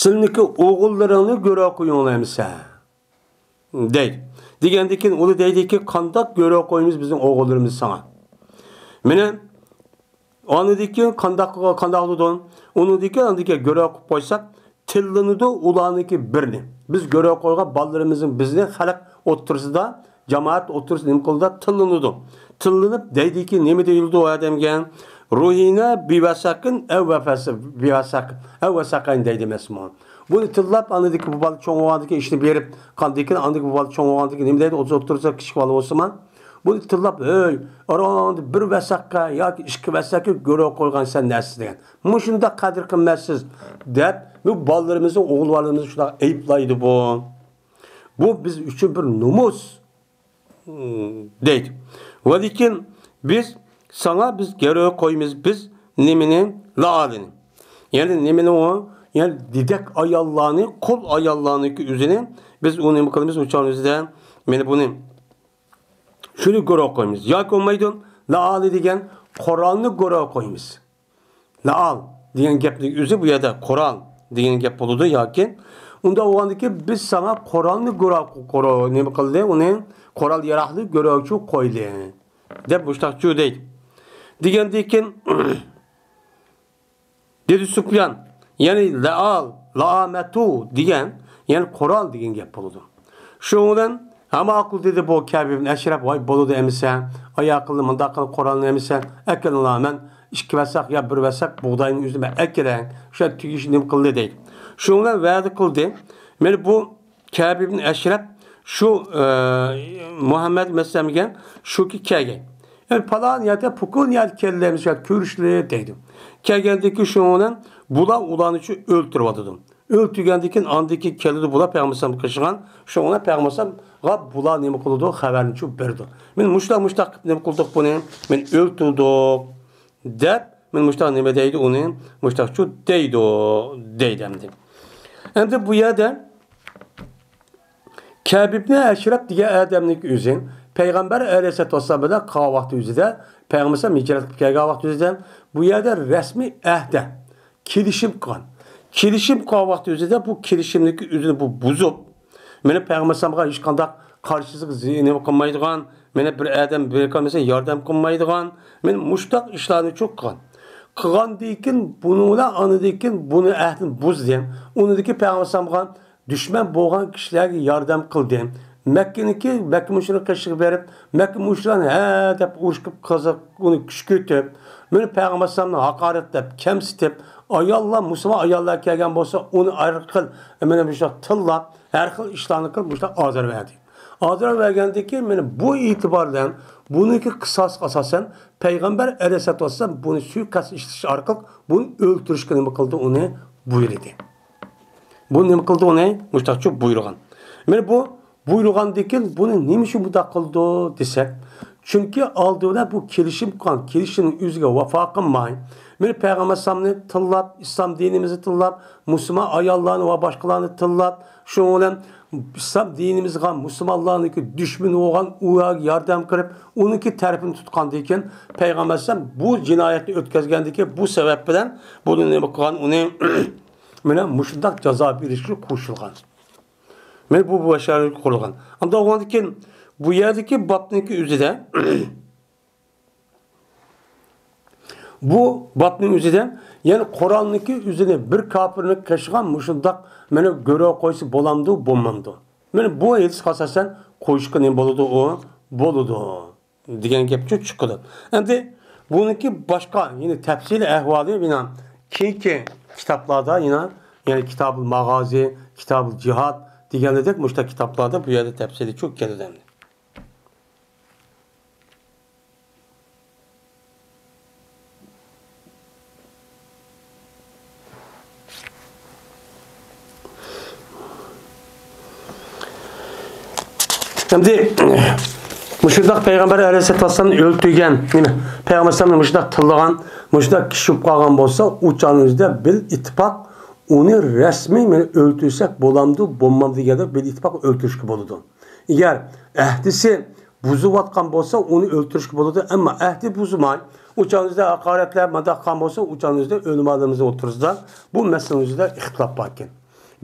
سىلىنىڭكى ئوغۇللىرىڭنى گۆرۈ قويۇڭلار ئەمىسە. دەيدۇ. دېگەندىن كېيىن ئۇلار دەيدىكى، قانداق گۆرۈ قويىمىز بىزنىڭ ئوغۇللىرىمىز ساڭا؟ مېنى ئاندىن كېيىن قانداق، قانداق قىلىدۇ؟ ئۇنىڭدىن كېيىن ئاندىن كېيىن گۆرۈ قويۇپ قويساق، تىللىنىدۇ ئۇلارنىڭكى بىرنى. بىز گۆرۈ قويغان بالىلىرىمىزنىڭ بىزنى خەلق ئوتتۇرىسىدا، جامائەت ئوتتۇرىسىدا نېمە قىلىدۇ؟ تىللىنىدۇ. تىللىنىپ دەيدىكى، نېمە دېيىلىدۇ ئۇ ئادەمگە؟ روھىنە بىۋەسەقىن ئەۋ ۋەفەس-، بىۋەسەق، ئەۋ ۋەسەقەين دەيدۇ ئەمەسمۇ؟ بۇنى تىللاپ، ئاندىكى بۇ بالا چوڭ بولغاندىكىن ئىشنى بېرىپ، قاندىكىن ئاندىكى بۇ بالا چوڭ بولغاندىكىن نېمە دەيدۇ؟ ئوتتۇرىسىدا كىچىك بالا بولسىمۇ، بۇنى تىللاپ، ھەي، ئاراڭدا بىر ۋەسەققە ياكى ئىككى ۋەسەقكە گۆرۈ قويغان سەن نەرسە دېگەن. مۇشۇنداق قەدىر قىممەتسىز دەپ، بۇ بالىلىرىمىزنى، ئوغۇل بالىلىرىمىزنى شۇنداق ئەيىبلەيدۇ بۇ. بۇ بىز ئۈچۈن بىر نومۇس. دەيدۇ. ۋەلىكىن بىز ساڭا بىز گۆرۈ قويىمىز بىز نېمىنى؟ لائالىنى. يەنى نېمىنى ئۇ؟ يەنى دېدەك ئاياللارنى، قۇل ئاياللارنىڭكى ئۆزىنى بىز ئۇ نېمە قىلىمىز؟ ئۇ چاغنىڭ ئۆزىدە مانا بۇنى شۇنى گۆرۈ قويىمىز. ياكى بولمايدۇ. لائالى دېگەن قورالنى گۆرۈ قويىمىز. لائال دېگەن گەپنىڭ ئۆزى بۇ يەردە قورال دېگەن گەپ بولىدۇ ياكى ئۇنداق بولغاندىكىن بىز ساڭا قورالنى گۇرا-، قورا-، نېمە قىلدى، ئۇنى قورال ياراغنى گۇرا ئۈچۈن قويدى، دەپ مۇشتاقچۇ دەيدۇ. دېگەندىن كېيىن، دېدى سۇپيان، يەنى لەئال، لائامەتۇ دېگەن، يەنى قورال دېگەن گەپ بولىدۇ. شۇنىڭ بىلەن ھەم ماقۇل دېدى بۇ كەبى ئىبن ئەشرەپ، ۋاي بولىدۇ ئەمىسە، ئاياق قىلدى مۇنداق قىلىپ قورالنى ئەمىسە، ئەكىلىڭلار، مەن ئىككى ۋەسەق يا بىر ۋەسەق بۇغداينى ئۆزۈمە ئەكىرەي، شۇ تۈگىشى نېمە قىلدى دەيدۇ. شۇنىڭ بىلەن ۋەدە قىلدى. مانا بۇ كەبى ئىبن ئەشرەپ شۇ، ئە، مۇھەممەد مەسلەمگە شۇكى كەلگەن. يەنى پالان يەردە، پۇكۇن يەردە كەللەمسە كۆرۈشلى دەيدۇ. كەلگەندىن كېيىن شۇنىڭ بىلەن بۇلار ئۇلارنى شۇ ئۆلتۈرۈۋاتىدۇ. ئۆلتۈرگەندىن كېيىن ئاندىن كېيىن كېلىدۇ بۇلار پەيغەمبەر ئەلەيھىسسالامغا قېشىغان. شۇنىڭ بىلەن پەيغەمبەر ئەلەيھىسسالامغا بۇلار نېمە قىلىدۇ؟ خەۋەرنى شۇ بېرىدۇ. مانا مۇشۇنداق، مۇشۇنداق قىلىپ نېمە قىلدۇق بۇنى؟ مانا ئۆلتۈردۇق. دەپ، مانا مۇشتاق نېمە دەيدۇ ئۇنى؟ مۇشتاقچۇ دەيدۇ، دەيدۇ ئەمدى. ئەمدى بۇ يەردە كەبى ئىبنى ئەشرەپ دېگەن ئادەمنىڭ ئۆزى پەيغەمبەر ئەلەيھىسسالاتۇ ۋەسسالام بىلەن قالغان ۋاقتى ئۆزىدە، پەيغەمبەر ئەلەيھىسسالام ھىجرەت قىلىپ كەلگەن ۋاقتى ئۆزىدە بۇ يەردە رەسمىي ئەھدە، كېلىشىم قىلغان. كېلىشىم قىلغان ۋاقتى ئۆزىدە بۇ كېلىشىمنىڭ ئۆزىنى بۇ بۇزۇپ، مانا پەيغەمبەر ئەلەيھىسسالامغا ھېچقانداق قارشىلىق زىيىنى قىلمايدىغان، مانا بىر ئادەم بىر قىلمىسا ياردەم قىلمايدىغان، مانا مۇشتاق ئىشلارنى چوق قىلغان. قىلغاندىن كېيىن بۇنىڭ بىلەن ئاندىن كېيىن بۇنى ئەھدىنى بۇزدى. ئۇنىڭدىن كېيىن پەيغەمبەر ئەلەيھىسسالامغا دۈشمەن بولغان كىشىلەرگە ياردەم قىلدى. مەككىنىڭكى، مەككە مۇشرىكىنىڭ قېشىغا بېرىپ، مەككە مۇشرىكلارنى ھە دەپ ئۇرۇشقا قىزىق، ئۇنى كۈشكۈرتۈپ، مانا پەيغەمبەر ئەلەيھىسسالامنى ھاقارەتلەپ، كەمسىتىپ، ئاياللار، مۇسۇلمان ئاياللار كەلگەن بولسا، ئۇنى ھەر خىل، مانا مۇشۇنداق تىللاپ، ھەر خىل ئىشلارنى قىلىپ، مۇشۇنداق ئازار بەردى. ئازار بەرگەندىن كېيىن، مانا بۇ ئېتىبار بىلەن بۇنىڭكى قىساسقا ئاساسەن پەيغەمبەر ئەلەيھىسسالاتۇ ۋەسسالام بۇنى سۇيىقەست ئىشلىتىش ئارقىلىق بۇنى ئۆلتۈرۈشكە نېمە قىلدى؟ ئۇنى بۇيرۇدى. بۇ نېمە قىلدى ئۇنى؟ مۇشتاقچۇ بۇيرۇغان. مانا بۇ بۇيرۇغاندىن كېيىن بۇنى نېمە ئۈچۈن بۇنداق قىلدى دېسەك، چۈنكى ئالدى بىلەن بۇ كېلىشىم قىلغان، كېلىشىمنىڭ ئۆزىگە ۋاپا قىلماي، مانا پەيغەمبەر ئەلەيھىسسالامنى تىللاپ، ئىسلام دىنىمىزنى تىللاپ، مۇسۇلمان ئاياللارنى ۋە باشقىلارنى تىللاپ، شۇنىڭ بىلەن ئىسلام دىنىمىزغا، مۇسۇلمانلارنىڭكى دۈشمىنى بولغان ئۇلارغا ياردەم قىلىپ، ئۇنىڭكى تەرىپىنى تۇتقاندىن كېيىن، پەيغەمبەر ئەلەيھىسسالام بۇ جىنايەتنى ئۆتكۈزگەندىن كېيىن، بۇ سەۋەب بىلەن بۇنى نېمە قىلغان؟ ئۇنى مانا مۇشۇنداق جازا بېرىشكە قوشۇلغان. مانا بۇ، بۇ باشلارغا قۇرۇلغان. ئاندىن بولغاندىن كېيىن بۇ يەردىكى بابنىڭكى ئۆزىدە، بۇ بابنىڭ ئۆزىدە، يەنى قورالنىڭكى ئۆزىنى بىر كاپىرنى قېشىغان مۇشۇنداق مانا گۆرۈ قويسا بولامدۇ، بولمامدۇ؟ مانا بۇ ھەدىسكە ئاساسەن قويۇشقا نېمە بولىدۇ؟ ئۇ بولىدۇ دېگەن گەپچۇ چىقىدۇ. ئەمدى بۇنىڭكى باشقا، يەنى تەپسىلىي ئەھۋالى يەنە كېيىنكى كىتابلاردا يەنە، يەنى كىتابۇل ماغازى، كىتابۇل جىھاد دېگەندەك مۇشۇنداق كىتابلاردا بۇ يەردە تەپسىلىيچۇ كېلىدۇ ئەمدى. ئەمدى مۇشۇنداق پەيغەمبەر ئەلەيھىسسالاتۇ ۋەسسالامنى ئۆلتۈرگەن، يەنى پەيغەمبەر ئەلەيھىسسالامنى مۇشۇنداق تىللىغان، مۇشۇنداق كىشى بولۇپ قالغان بولسا، ئۇ چاغنىڭ ئۆزىدە بىل ئىتتىپاق ئۇنى رەسمىي مانا ئۆلتۈرسەك بولامدۇ، بولمامدۇ دېگەندە بىل ئىتتىپاق ئۆلتۈرۈشكە بولىدۇ. ئەگەر ئەھدىسى بۇزۇۋاتقان بولسا، ئۇنى ئۆلتۈرۈشكە بولىدۇ، ئەمما ئەھدى بۇزماي، ئۇ چاغنىڭ ئۆزىدە ھاقارەتلەپ، مۇنداق قىلغان بولسا، ئۇ چاغنىڭ ئۆزىدە ئۆلىمالىرىمىزنىڭ ئوتتۇرىسىدا بۇ مەسىلىنىڭ ئۆزىدە ئىختىلاپ بار ئىكەن.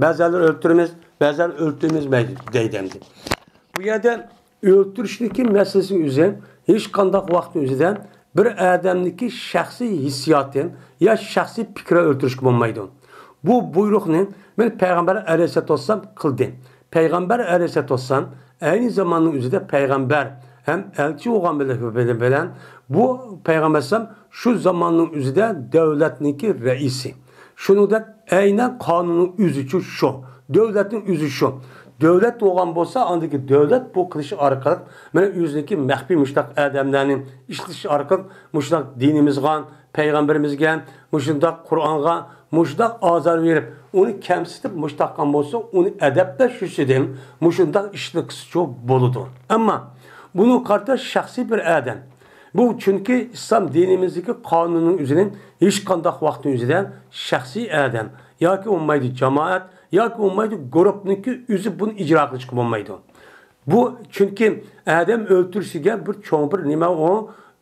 بەزىلەر ئۆلتۈرىمىز، بەزىلەر ئۆلتۈرمەيمىز دەيدۇ ئەمدى. بۇ يەردە ئۆلتۈرۈشنىڭكى مەسىلىسىنىڭ ئۆزى ھېچقانداق ۋاقىتنىڭ ئۆزىدە بىر ئادەمنىڭكى شەخسىي ھېسسىياتى يا شەخسىي پىكرى ئۆلتۈرۈشكە بولمايدۇ. بۇ بۇيرۇقنى مانا پەيغەمبەر ئەلەيھىسسالاتۇ ۋەسسالام قىلدى. پەيغەمبەر ئەلەيھىسسالاتۇ ۋەسسالام ئەينى زاماننىڭ ئۆزىدە پەيغەمبەر ھەم ئەلچى بولغان بىلەن، بىلەن، بىلەن بۇ پەيغەمبەر ئەلەيھىسسالام شۇ زاماننىڭ ئۆزىدە دۆلەتنىڭكى رەئىسى. شۇنىڭدەك ئەينەن قانۇننىڭ ئۆزىچۇ شۇ، دۆلەتنىڭ ئۆزى شۇ. دۆلەت بولغان بولسا، ئاندىكى دۆلەت بۇ قىلىش ئارقىلىق مانا ئۆزىنىڭكى مەخپىي مۇشۇنداق ئادەملەرنى ئىشلىتىش ئارقىلىق مۇشۇنداق دىنىمىزغا، پەيغەمبىرىمىزگە، مۇشۇنداق قۇرئانغا مۇشۇنداق ئازار بېرىپ، ئۇنى كەمسىتىپ مۇشۇنداق قىلغان بولسا، ئۇنى ئەدەپلەش ئۈچۈن مۇشۇنداق ئىشنى قىلسىچۇ بولىدۇ. ئەمما بۇنىڭغا قارىتا شەخسىي بىر ئادەم، بۇ چۈنكى ئىسلام دىنىمىزدىكى قانۇننىڭ ئۆزىنى ھېچقانداق ۋاقىتنىڭ ئۆزىدە شەخسىي ئادەم ياكى بولمايدۇ جامائەت ياكى بولمايدۇ گۇرۇپنىڭكى ئۆزى بۇنى ئىجرا قىلىشقا بولمايدۇ. بۇ چۈنكى ئادەم ئۆلتۈرۈش دېگەن بىر چوڭ بىر نېمە ئۇ،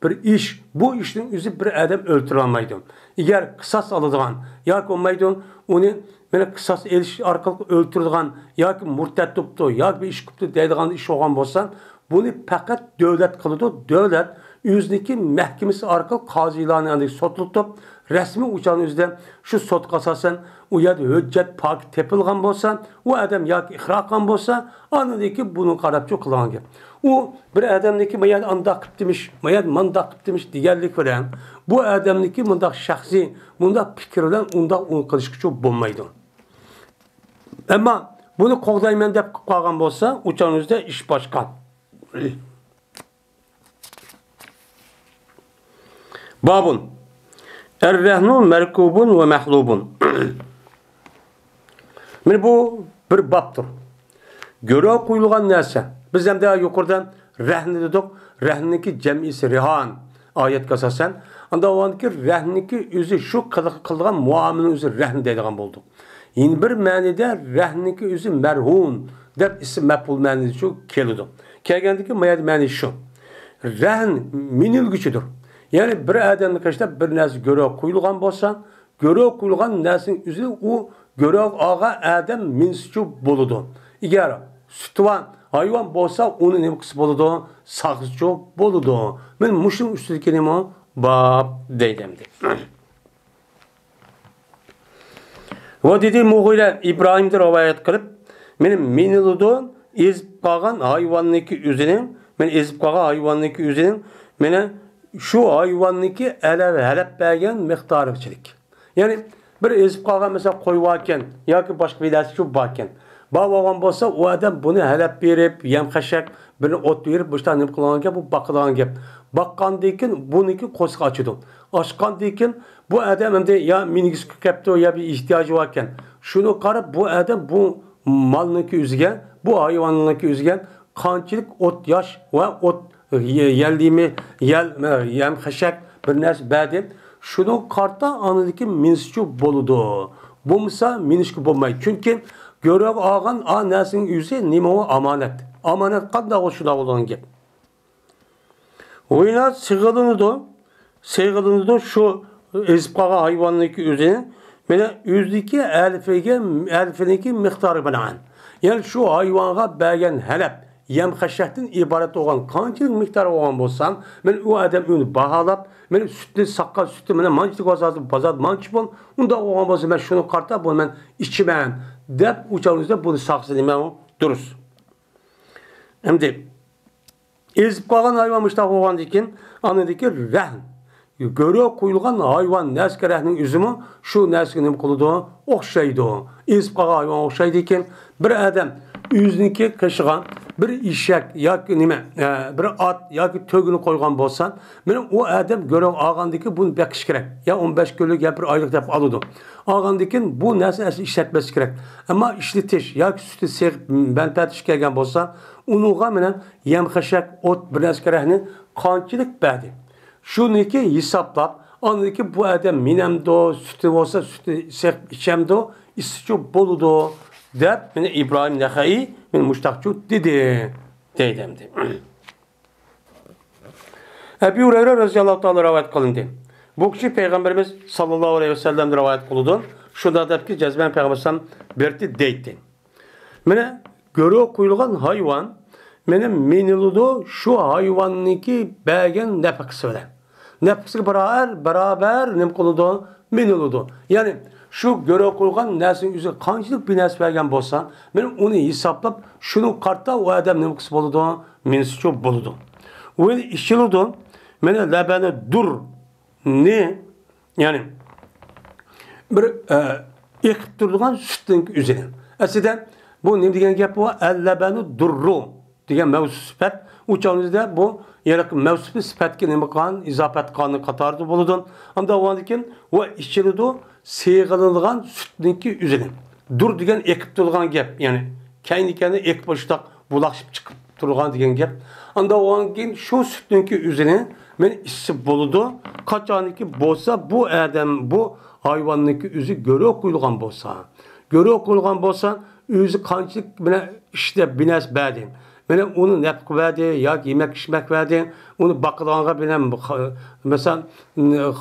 بىر ئىش. بۇ ئىشنىڭ ئۆزى بىر ئادەم ئۆلتۈرەلمەيدۇ. ئەگەر قىساس ئالىدىغان ياكى بولمايدۇ ئۇنى مانا قىساس ئېلىش ئارقىلىق ئۆلتۈرىدىغان ياكى مۇرتەت بوپتۇ ياكى بىر ئىش قىپتۇ دەيدىغان ئىش بولغان بولسا، بۇنى پەقەت دۆلەت قىلىدۇ. دۆلەت ئۆزىنىڭكى مەھكىمىسى ئارقىلىق قازىلارنى ئاندىن سوتلىتىپ، رەسمىي ئۇچارنىڭ ئۆزىدە شۇ سوتقا ئاساسەن ئۇ يەردە ھۆججەت پاكىت تېپىلغان بولسا، ئۇ ئادەم ياكى ئىقرار قىلغان بولسا، ئاندىن كېيىن بۇنى قاراپ شۇ قىلغان گەپ. ئۇ بىر ئادەمنىكى ما يەردە ئانداق قىپتىمىش، ما يەردە مانداق قىپتىمىش دېگەنلىك بىلەن، بۇ ئادەمنىكى مۇنداق شەخسىي، مۇنداق پىكىر بىلەن ئۇنداق ئۇنى قىلىشقىچۇ بولمايدۇ. ئەمما بۇنى قوغدايمەن دەپ قىلىپ قالغان بولسا، ئۇچارنىڭ ئۆزىدە ئىش باشقا. بابۇن. ئەررەھنۇ مەركۇبۇن ۋە مەھلۇبۇن. مانا بۇ بىر بابتۇر. گۆرۈگە قويۇلغان نەرسە. بىز ئەمدى يۇقىرىدا رەھنە دېدۇق. رەھنىنىڭكى جەمئىسى رىھان. ئايەتكە ئاساسەن. ئاندىن ئۇنىڭكى رەھنىنىڭكى ئۆزى شۇ قىل-، قىلىدىغان مۇئامىلىنىڭ ئۆزى رەھنە دەيدىغان بولدۇق. يەنە بىر مەنىدە رەھنىنىڭكى ئۆزى مەرھۇن دەپ ئىسىم مەپئۇل مەنىسى شۇ كېلىدۇ. كەلگەندىكى ما يەردە مەنىسى شۇ. رەھن مىنىلگۈچىدۇر. يەنى بىر ئادەمنى قىلىشتا بىر نەرسە گۆرۈگە قويۇلغان بولسا، گۆرۈگە قويۇلغان نەرسىنىڭ ئۆزى ئۇ گۆرۈگە ئالغان ئادەم مىنىسىچۇ بولىدۇ. ئەگەر سۈتى بار ھايۋان بولسا، ئۇنى نېمە قىلسا بولىدۇ؟ ساقسىچۇ بولىدۇ. مانا مۇشۇنىڭ ئۈستىدىكى نېمە؟ باب دەيدۇ ئەمدى. ۋە دېدى مۇغىرە ئىبراھىمدىن رىۋايەت قىلىپ، مانا مىنىلىدۇ، ئېزىپ قالغان ھايۋاننىڭكى ئۆزىنىڭ، مانا ئېزىپ قالغان ھايۋاننىڭكى ئۆزىنىڭ، مانا شۇ ھايۋاننىڭكى ئەلەپ، ھەلەپ بەرگەن مىقدارىغىچىلىك. يەنى بىر ئېزىپ قالغان، مەسىلەن، قوي باركەن ياكى باشقا بىر نەرسە شۇ باركەن. بار بولغان بولسا، ئۇ ئادەم بۇنى ھەلەپ بېرىپ، يەم خەشەك، بىرنى ئوت بېرىپ، مۇشۇنداق نېمە قىلغان گەپ، بۇ باقىدىغان گەپ. باققاندىن كېيىن بۇنىڭكى قورسىقى ئاچىدۇ. ئاچقاندىن كېيىن بۇ ئادەم ئەمدى يا مىنگىسكە كەپتۇ، يا بىر ئېھتىياجى باركەن. شۇنى قاراپ، بۇ ئادەم بۇ مالنىڭكى ئۆزىگە، بۇ ھايۋاننىڭكى ئۆزىگە قانچىلىك ئوت ياش ۋە ئوت يە-، يەل يېمى، يەل، يەم خەشەك بىر نەرسە بەردى. شۇنىڭغا قارىتا ئاندىن كېيىن مىنسىچۇ بولىدۇ. بولمىسا مىنىشكە بولمايدۇ. چۈنكى گۆرۈگە ئالغان ئا نەرسىنىڭ ئۆزى نېمە ئۇ؟ ئامانەت. ئامانەت قانداق بولسا شۇنداق بولىدىغان گەپ. ۋىنا سىغىلىنىدۇ. سىغىلىنىدۇ شۇ ئېزىپ قالغان ھايۋاننىڭكى ئۆزىنى. مانا ئۆزىدىكى ئەلىفىگە، ئەلىفىنىڭكى مىقدارى بىلەن. يەنى شۇ ھايۋانغا بەرگەن ھەلەپ، يەم خەشەكتىن ئىبارەت بولغان قانچىلىك مىقدار بولغان بولسا، مانا ئۇ ئادەم ئۇنى باھالاپ، مانا سۈتنى ساققان سۈتى مانا مانچىلىك بازاردا، بازاردا مانچە پۇل، ئۇنداق بولغان بولسا، مەن شۇنى قارىتا بۇنى مەن ئىچىمەن دەپ ئۇچالمىسا بۇنى ساقسا نېمە دۇرۇس. ئەمدى ئېزىپ قالغان ھايۋان مۇشۇنداق بولغاندىن كېيىن، ئاندىن كېيىن رەھن. گۆرۈگە قويۇلغان ھايۋان نەرسىگە رەھنىنىڭ ئۆزىمۇ شۇ نەرسىگە نېمە قىلىدۇ؟ ئوخشايدۇ. ئېزىپ قالغان ھايۋانغا ئوخشايدىكەن. بىر ئادەم ئۆزىنىڭكى قېشىغا بىر ئېشەك ياكى نېمە، ئە، بىر ئات ياكى تۆگىنى قويغان بولسا، مانا ئۇ ئادەم گۆرۈگە ئالغاندىن كېيىن بۇنى بېقىش كېرەك. يا ئون بەش كۈنلۈك، يا بىر ئايلىق دەپ ئالىدۇ. ئالغاندىن كېيىن بۇ نەرسىنى ئەسلى ئىشلەتمەسلىك كېرەك. ئەمما ئىشلىتىش ياكى سۈتى سېغىپ مەنپەئەت ئىش كەلگەن بولسا، ئۇنىڭغا مانا يەم خەشەك، ئوت، بىر نەرسە كېرەكنى قانچىلىك بەردى؟ شۇنىكى ھېسابلاپ، ئاندىن كېيىن بۇ ئادەم مىنەمدۇ، سۈتى بولسا سۈتى سېغىپ ئىچەمدۇ، ئىچسىچۇ بولىدۇ دەپ، مانا ئىبراھىم نەخەئىي مانا مۇشتاقچۇ دېدى، دەيدۇ ئەمدى. ئەبۇ ھۇرەيرە رەزىياللاھۇ تائالا رىۋايەت قىلىندى. بۇ كىشى پەيغەمبىرىمىز ساللاللاھۇ ئەلەيھى ۋەسەللەمدىن رىۋايەت قىلىدۇ. شۇنداق دەپكى، جەزمەن پەيغەمبەر ئەلەيھىسسالام بېرىپتۇ دەيتتى. مانا گۆرۈگە قويۇلغان ھايۋان، مانا مىنىلىدۇ شۇ ھايۋاننىڭكى بەرگەن نەپىقىسى بىلەن. نەپىقىسىگە باراۋەر، باراۋەر نېمە قىلىدۇ؟ مىنىلىدۇ. يەنى شۇ گۆرۈگە قويۇلغان نەرسىنىڭ ئۆزى قانچىلىك بىر نەرسە بەرگەن بولسا، مانا ئۇنى ھېسابلاپ، شۇنىڭغا قارىتا ئۇ ئادەم نېمە قىلسا بولىدۇ؟ مىنسىچۇ بولىدۇ. ئۇ ئېشىلىدۇ. مانا لەبەنى دۇرنى، يەنى بىر، ئە، ئېقىپ تۇرىدىغان سۈتنىڭ ئۆزىنى. ئەسلىدە بۇ نېمە دېگەن گەپ بۇ؟ ئەللەبەنۇ دۇررۇ دېگەن مەۋسۇپ سۈپەت. ئۇ چاغدا بۇ ھېلىقى مەۋسۇپنى سۈپەتكە نېمە قىلغان، ئىزاپەت قىلغان قاتارىدا بولىدۇ. ئاندىن ئۇنىڭدىن كېيىن ۋە ئىچىلىدۇ سىغىلىنغان سۈتنىڭكى ئۆزىنى. دۇر دېگەن ئېقىپ تۇرىدىغان گەپ، يەنى كەينى-كەينى ئېقىپ شۇنداق بۇلاقشىپ چىقىپ تۇرغان دېگەن گەپ. ئاندىن ئۇنىڭدىن كېيىن شۇ سۈتنىڭكى ئۆزىنى مانا ئىچسە بولىدۇ. قاچانكى بولسا بۇ ئادەم، بۇ ھايۋاننىڭكى ئۆزى گۆرۈگە قويۇلغان بولسا، گۆرۈگە قويۇلغان بولسا، ئۆزى قانچىلىك مانا ئىشلەپ بىر نەرسە بەردى. مانا ئۇنى نەپىقە بەردى ياكى يېمەك-ئىچمەك بەردى. ئۇنى باقىدىغانغا بىلەن، مەسىلەن،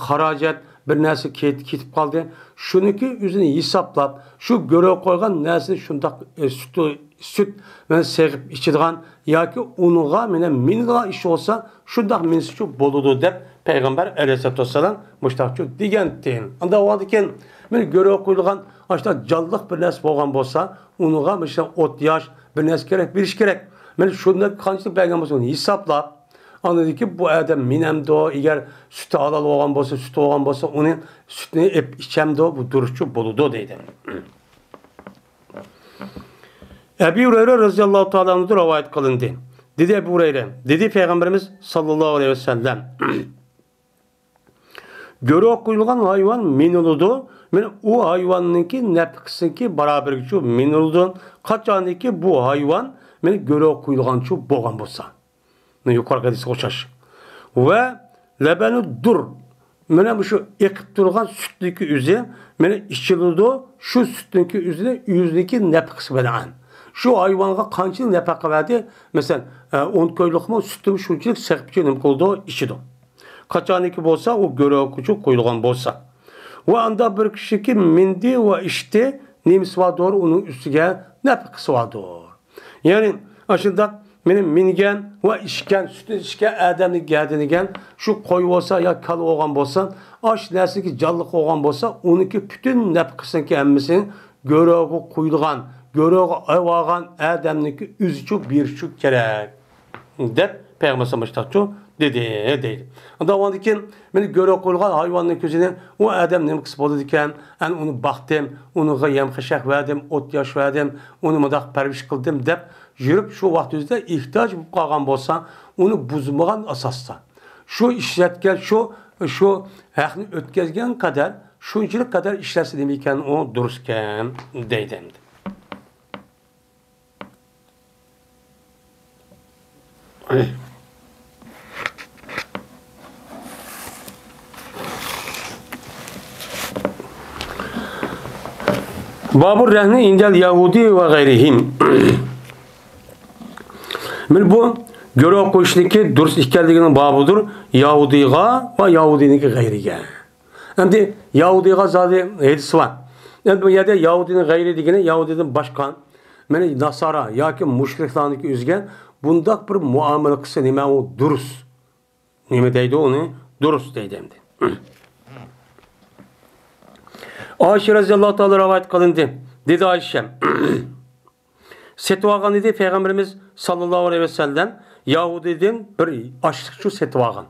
خاراجەت، بىر نەرسە كېتىپ قالدى. شۇنىڭكى ئۆزىنى ھېسابلاپ، شۇ گۆرۈگە قويغان نەرسىنى شۇنداق، ئە، سۈت، سۈت بىلەن سېغىپ ئىچىدىغان ياكى ئۇنىڭغا مانا مىنىدىغان ئىش بولسا، شۇنداق مىنسىچۇ بولىدۇ دەپ پەيغەمبەر ئەلەيھىسسالاتۇ ۋەسسالام مۇشۇنداقچۇ دېگەنتى. ئانداق بولغاندىكىن، مانا گۆرۈگە قويۇلغان ئاشۇنداق جانلىق بىر نەرسە بولغان بولسا، ئۇنىڭغا مۇشۇ ئوت ياش، بىر نەرسە كېرەك، بېرىش كېرەك. مانا شۇنداق قانچىلىك بەرگەن بولسا، ئۇنى ھېسابلاپ، ئاندىن كېيىن بۇ ئادەم مىنەمدۇ، ئەگەر سۈتى ھالال بولغان بولسا، سۈتى بولغان بولسا، ئۇنى سۈتىنى ئېلىپ ئىچەمدۇ، بۇ دۇرۇسچۇ بولىدۇ دەيدۇ. ئەبى ھۇرەيرە رەزىياللاھۇ تائالا ئەنھۇدىن رىۋايەت قىلىندى. دېدى ئەبۇ ھۇرەيرە، دېدى پەيغەمبىرىمىز ساللاللاھۇ ئەلەيھى ۋەسەللەم، گۆرۈگە قويۇلغان ھايۋان مىنىلىدۇ. مانا ئۇ ھايۋاننىڭكى نەپقىسىنىڭكى بارابىرىگىچۇ مىنىلىدۇ. قاچانكى بۇ ھايۋان مانا گۆرۈگە قويۇلغانچۇ بولغان بولسا. مانا يۇقىرىقى ھەدىسكە ئوخشاش. ۋە لەبەنۇ دۇر. مانا مۇشۇ ئېقىپ تۇرغان سۈتنىڭكى ئۆزى مانا ئىچىلىدۇ. شۇ سۈتنىڭكى ئۆزىنى، ئۆزىنىڭكى نەپقىسى بىلەن. شۇ ھايۋانغا قانچىلىك نەپەقە بەردى؟ مەسىلەن، ئە، ئون كويلۇقمۇ سۈتنى شۇنچىلىك سېغىپ نېمە قىلىدۇ؟ ئىچىدۇ. قاچانكى بولسا، ئۇ گۆرۈگە قويۇلغان بولسا. ۋە ئاندا بىر كىشىكى مىندى ۋە ئىچتى، نېمىسى باردۇر ئۇنىڭ ئۈستىگە؟ نەپقىسى باردۇر. يەنى، ئاشۇنداق مېنى مىنگەن ۋە ئىچكەن، سۈتنى ئىچكەن ئادەمنىڭ گەدىنىگەن شۇ قوي بولسا يا كالا بولغان بولسا، ئاش نەرسىگە جانلىق بولغان بولسا، ئۇنىڭكى پۈتۈن نەپقىسىنىڭكى ھەممىسىنى گۆرۈگە قويۇلغان، گۆرۈگە ئاۋارغان ئادەمنىڭكى ئۆزىچۇ بېرىشى كېرەك، دەپ پەيغەمبەر مۇشۇنداقچۇ دېدى، دەيدۇ. ئۇنداق بولغاندىن كېيىن، مېنى گۆرۈگە قويۇلغان ھايۋاننىڭ كۆزىنى ئۇ ئادەم نېمە قىلسا بولىدىكەن؟ ئەنە ئۇنى باقتىم، ئۇنىڭغا يەم خەشەك بەردىم، ئوت ياش بەردىم، ئۇنى مۇنداق پەرۋىش قىلدىم دەپ يۈرۈپ، شۇ ۋاقىت ئۆزىدە ئېھتىياج بولۇپ قالغان بولسا، ئۇنى بۇزمىغان ئاساستا، شۇ ئىشلەتكەن، شۇ، شۇ ھەقنى ئۆتكەزگەن قەدەر، شۇنچىلىك قەدەر ئىشلەتسە نېمە ئىكەن، ئۇ دۇرۇس ئىكەن، دەيدۇ ئەمدى. بابۇر رەھنى ئىندەل يەھۇدى ۋە غەيرىھىم. مانا بۇ گۆرۈگە قويۇشنىڭكى دۇرۇس ئىكەنلىكىنىڭ بابىدۇر يەھۇدىيغا ۋە يەھۇدىينىڭكى غەيرىگە. ئەمدى يەھۇدىيغا زادى ھەدىسى بار. ئەمدى بۇ يەردە يەھۇدىينىڭ غەيرى دېگىنى يەھۇدىيدىن باشقا، مانا ناسارا ياكى مۇشرىكلارنىڭكى ئۆزىگە بۇنداق بىر مۇئامىلە قىلسا نېمە ئۇ دۇرۇس؟ نېمە دەيدۇ ئۇنى؟ دۇرۇس دەيدۇ ئەمدى. ئائىشە رەزىياللاھۇ تائالا رىۋايەت قىلىندى. دېدى ئائىشە، سېتىۋالغان ئىدى پەيغەمبىرىمىز ساللاللاھۇ ئەلەيھى ۋەسەللەم يەھۇدىيدىن بىر ئاشلىقچۇ سېتىۋالغان.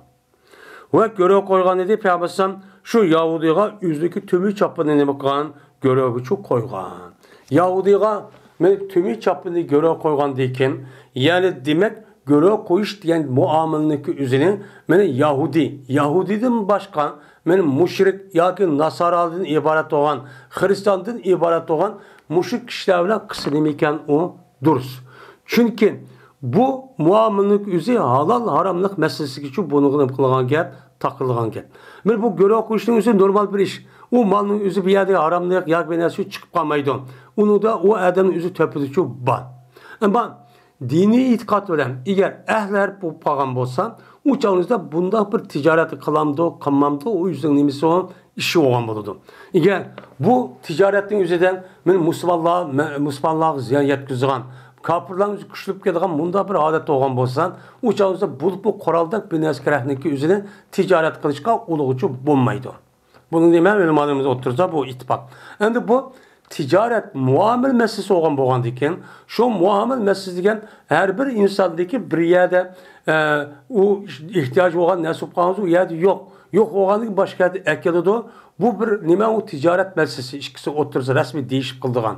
ۋە گۆرۈگە قويغان ئىدى پەيغەمبەر ئەلەيھىسسالام شۇ يەھۇدىيغا ئۆزىنىڭكى تۈمى چاپىنىنى نېمە قىلغان؟ گۆرۈگىچۇ قويغان. يەھۇدىيغا مانا تۈمى چاپىنىنى گۆرۈگە قويغاندىن كېيىن، يەنى دېمەك، گۆرۈگە قويۇش دېگەن مۇئامىلىنىڭكى ئۆزىنى مانا يەھۇدىي، يەھۇدىيدىن باشقا، مانا مۇشرىك ياكى ناسارادىن ئىبارەت بولغان، خىرىستاندىن ئىبارەت بولغان مۇشۇ كىشىلەر بىلەن قىلسا نېمە ئىكەن ئۇ؟ دۇرۇس. چۈنكى بۇ مۇئامىلىنىڭ ئۆزى ھالال ھاراملىق مەسىلىسىگىچۇ بۇنىڭغا نېمە قىلغان گەپ؟ تاقىلغان گەپ. مانا بۇ گۆرۈگە قويۇشنىڭ ئۆزى نورمال بىر ئىش. ئۇ مالنىڭ ئۆزى بۇ يەردە ھاراملىق ياكى بىر نەرسە چىقىپ قالمايدۇ. ئۇنىڭدا ئۇ ئادەمنىڭ ئۆزى تۆپىدىچۇ بار. ئەمما دىنىي ئېتىقاد بىلەن ئەگەر ئەھلى ھەرپ بولۇپ قالغان بولسا، ئۇ چاغنىڭىزدا بۇنداق بىر تىجارەت قىلامدۇ، قىلمامدۇ، ئۇ ئۆزىنىڭ نېمىسى ئۇ؟ ئىشى بولغان بولىدۇ. ئەگەر بۇ تىجارەتنىڭ ئۆزىدە مانا مۇسۇلمانلار، مە-، مۇسۇلمانلارغا زىيان يەتكۈزىدىغان، كاپىرلارنىڭ ئۆزى كۈچلىنىپ كېتىدىغان مۇنداق بىر ھالەت بولغان بولسا، ئۇ چاغدا بۇ، بۇ قورالدەك بىر نەرسە كېرەكلىكى ئۆزىنى تىجارەت قىلىشقا ئۇلىغىچە بولمايدۇ. بۇنى نېمە ئۆلىمالىرىمىز ئوتتۇرىسىدا بۇ ئىتتىپاق. ئەمدى بۇ تىجارەت مۇئامىلە مەسىلىسى بولغان بولغاندىكىن، شۇ مۇئامىلە مەسىلىسى دېگەن ھەر بىر ئىنساندىكى بىر يەردە، ئە، ئۇ ئېھتىياج بولغان نەرسە بولۇپ قالغان، ئۇ يەردە يوق. يوق بولغاندىكىن باشقا يەردە ئەكېلىدۇ. بۇ بىر نېمە، ئۇ تىجارەت مەسىلىسى، ئىككىسى ئوتتۇرىسىدا رەسمىي دېيىشىپ قىلىدىغان.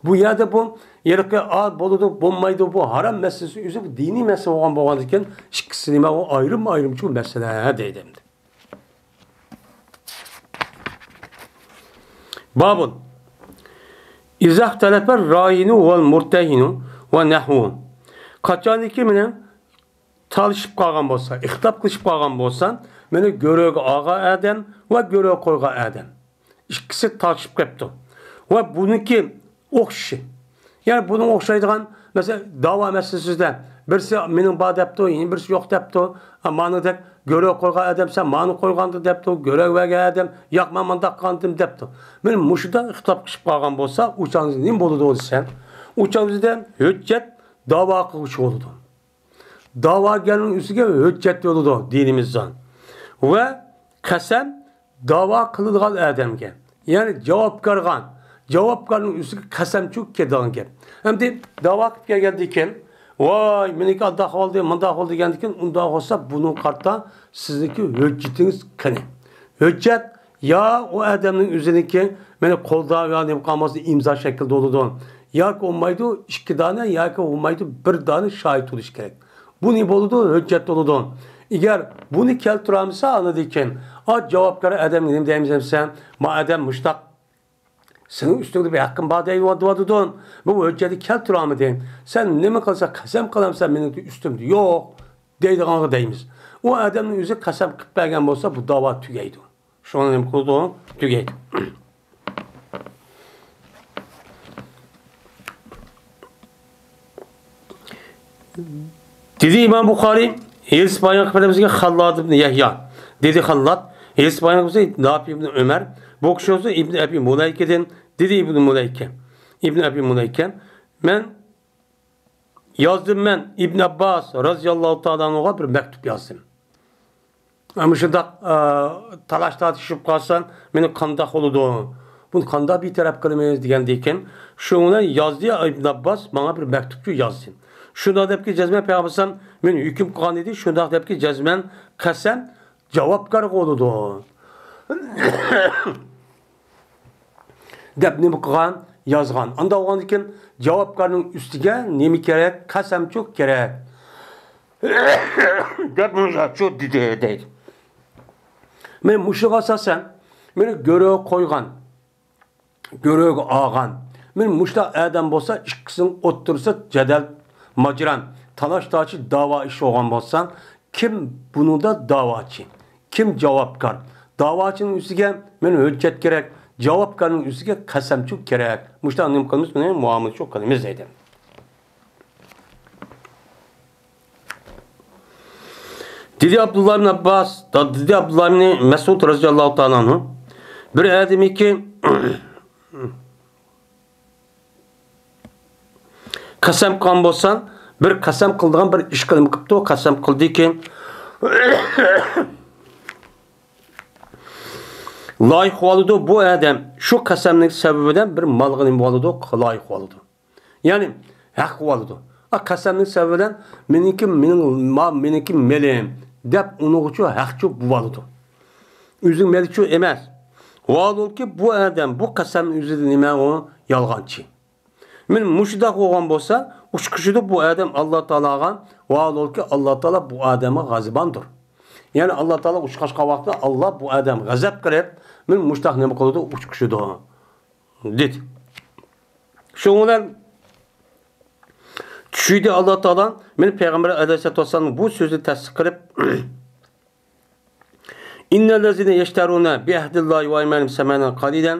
بۇ يەردە بۇ ھېلىقى، ئا، بولىدۇ، بولمايدۇ، بۇ ھارام مەسىلىسى ئۆزى بۇ دىنىي مەسىلە بولغان بولغاندىكىن، ئىككىسى نېمە، ئۇ ئايرىم ئايرىمچۇ مەسىلە دەيدۇ ئەمدى. بابۇن. ئىزا ئىختەلەفە راھىنۇ ۋەل مۇرتەھىنۇ ۋە نەھۋۇ. قاچانكى مېنىڭ تالىشىپ قالغان بولسا، ئىختىلاپ قىلىشىپ قالغان بولسا، مېنى گۆرۈگە ئالغان ئادەم ۋە گۆرۈگە قويغان ئادەم ئىككىسى تالىشىپ قېپتۇ. ۋە بۇنىڭكى ئوخشىشى. يەنى بۇنىڭغا ئوخشايدىغان، مەسىلەن، داۋا مەسىلىسىدە بىرسى مېنىڭ بار دەپتۇ، يەنە بىرسى يوق دەپتۇ. ئە، مانىدەك گۆرۈ قويغان ئادەم سەن مانى قويغاندا دەپتۇ، گۆرۈ بەرگەن ئادەم ياق مەن مانداق قىلغانتىم دەپتۇ. مانا مۇشۇنداق ئىختىلاپ قىلىشىپ قالغان بولسا، ئۇ چاغدا نېمە بولىدۇ دېسەم، ئۇ چاغدا ھۆججەت داۋا قىلغۇچى بولىدۇ. داۋاگەرنىڭ ئۈستىگە ھۆججەت بولىدۇ دىنىمىزدا. ۋە قەسەم داۋا قىلىدىغان ئادەمگە، يەنى جاۋابكارغا، جاۋابكارنىڭ ئۈستىگە قەسەمچۇ كېلىدىغان گەپ. ئەمدى داۋا قىلىپ كەلگەندىن كېيىن، ۋاي، مېنىڭكى ئانداق بولدى، مۇنداق بولدى دېگەندىن كېيىن، ئۇنداق بولسا، بۇنىڭغا قارىتا سىزنىڭكى ھۆججىتىڭىز قېنى؟ ھۆججەت يا ئۇ ئادەمنىڭ ئۆزىنىڭكى، مېنى قولدا يا نېمە قالماسا ئىمزا شەكلىدە بولىدۇ. ياكى بولمايدۇ، ئىككى دانە، ياكى بولمايدۇ، بىر دانە شاھىت بولۇشى كېرەك. بۇ نېمە بولىدۇ؟ ھۆججەت بولىدۇ. ئەگەر بۇنى كەلتۈرەلمىسە، ئاندىن كېيىن، ئا، جاۋابكار ئادەمگە نېمە دەيمىز دېسە، ما ئادەم مۇشتاق، سېنىڭ ئۈستۈڭدە بىر ھەققىم بار دەيدۇ، دەۋاتىدۇ. بۇ ھۆججەتنى كەلتۈرەلمىدى. سەن نېمە قىلسا، قەسەم قىلامسەن، مېنىڭ ئۈستۈمدە يوق دەيدىغانغا دەيمىز. ئۇ ئادەمنىڭ ئۆزى قەسەم قىلىپ بەرگەن بولسا، بۇ داۋا تۈگەيدۇ. شۇڭا نېمە قىلىدۇ؟ تۈگەيدۇ. دېدى ئىمام بۇخارىي، ھەدىس بايان قىلىپ بەرگەن خاللاد ئىبن يەھيا. دېدى خاللاد، ھەدىس بايان قىلىپ نافى ئىبن ئۆمەر، بۇ كىشى بولسا ئىبن ئەبى مۇلەيكىدىن، دېدى ئىبن مۇلەيكە، ئىبن ئەبى مۇلەيكە، مەن يازدىم مەن ئىبن ئابباس رازىياللاھۇ تائالا ئەنھۇغا بىر مەكتۇپ يازدىم. مۇشۇنداق، ئە، تالاش تارتىشىپ قالسا، مېنى قانداق بولىدۇ؟ بۇنى قانداق بىتەرەپ قىلىمىز دېگەندىن كېيىن، شۇنى يازدى ئىبن ئابباس، ماڭا بىر مەكتۇپچۇ يازدى. شۇنداق دەپكى جەزمەن پەيغەمبەر مېنى ھۆكۈم قىلغان ئىدى، شۇنداق دەپكى جەزمەن قەسەم جاۋابكارغا بولىدۇ. دەپ نېمە قىلغان؟ يازغان. ئانداق بولغاندىن كېيىن جاۋابكارنىڭ ئۈستىگە نېمە كېرەك؟ قەسەمچۇ كېرەك. دەپ مۇشۇچۇ دېدى دەيدۇ. مەن مۇشۇغا ئاساسەن مېنى گۆرۈگە قويغان، گۆرۈگە ئالغان. مەن مۇشۇنداق ئادەم بولسا، ئىككىسىنىڭ ئوتتۇرىسىدا جەدەل، ماجىران، تالاش تارتىش، داۋا ئىش بولغان بولسا، كىم بۇنىڭدا داۋاچى؟ كىم جاۋابكار؟ داۋاچىنىڭ ئۈستىگە مانا ھۆججەت كېرەك، جاۋابكارنىڭ ئۈستىگە قەسەمچۇ كېرەك. مۇشۇنداق نېمە قىلىمىز؟ بۇنى مۇئامىلىچۇ قىلىمىز دەيدۇ. دېدى ئابدۇللا ئىبن ئابباس، دېدى ئابدۇللا ئىبن مەسئۇد رازىياللاھۇ تائالا ئەنھۇ، بىر ئادەمكى قەسەم قىلغان بولسا، بىر قەسەم قىلىدىغان بىر ئىش قىلىپ قىپتۇ، قەسەم قىلدىكى لايىق بولىدۇ بۇ ئادەم. شۇ قەسەمنىڭ سەۋەبى بىلەن بىر مالغا نېمە بولىدۇ؟ لايىق بولىدۇ. يەنى ھەق بولىدۇ. ئا، قەسەمنىڭ سەۋەبى بىلەن مېنىڭكى، مېنىڭ، ما-، مېنىڭكى مېلىم دەپ ئۇنىڭغىچۇ ھەقچۇ بولىدۇ. ئۆزىنىڭ مېلىچۇ ئەمەس. ۋاھالۇلكى بۇ ئادەم بۇ قەسەمنىڭ ئۆزىدە نېمە ئۇ؟ يالغانچى. مەن مۇشۇنداق بولغان بولسا، ئۇچقۇچىدۇ بۇ ئادەم ئاللا تائالاغا، ۋاھالۇلكى ئاللا تائالا بۇ ئادەمگە غەزىباندۇر. يەنى ئاللا تائالا ئۇچقاچقان ۋاقىتتا ئاللا بۇ ئادەم غەزەپ قىلىپ، مەن مۇشۇنداق نېمە قىلىدۇ؟ ئۇچقۇچىدۇ. دېدى. شۇنىڭ بىلەن چۈشىدە ئاللا تائالا مېنى پەيغەمبەر ئەلەيھىسسالاتۇ ۋەسسالامنىڭ بۇ سۆزىنى تەستىق قىلىپ، «ئىننەللەزىنە يەشتەرۇنە بىئەھدىللاھى ۋە ئەيمانىھىم سەمەنەن قەلىلەن»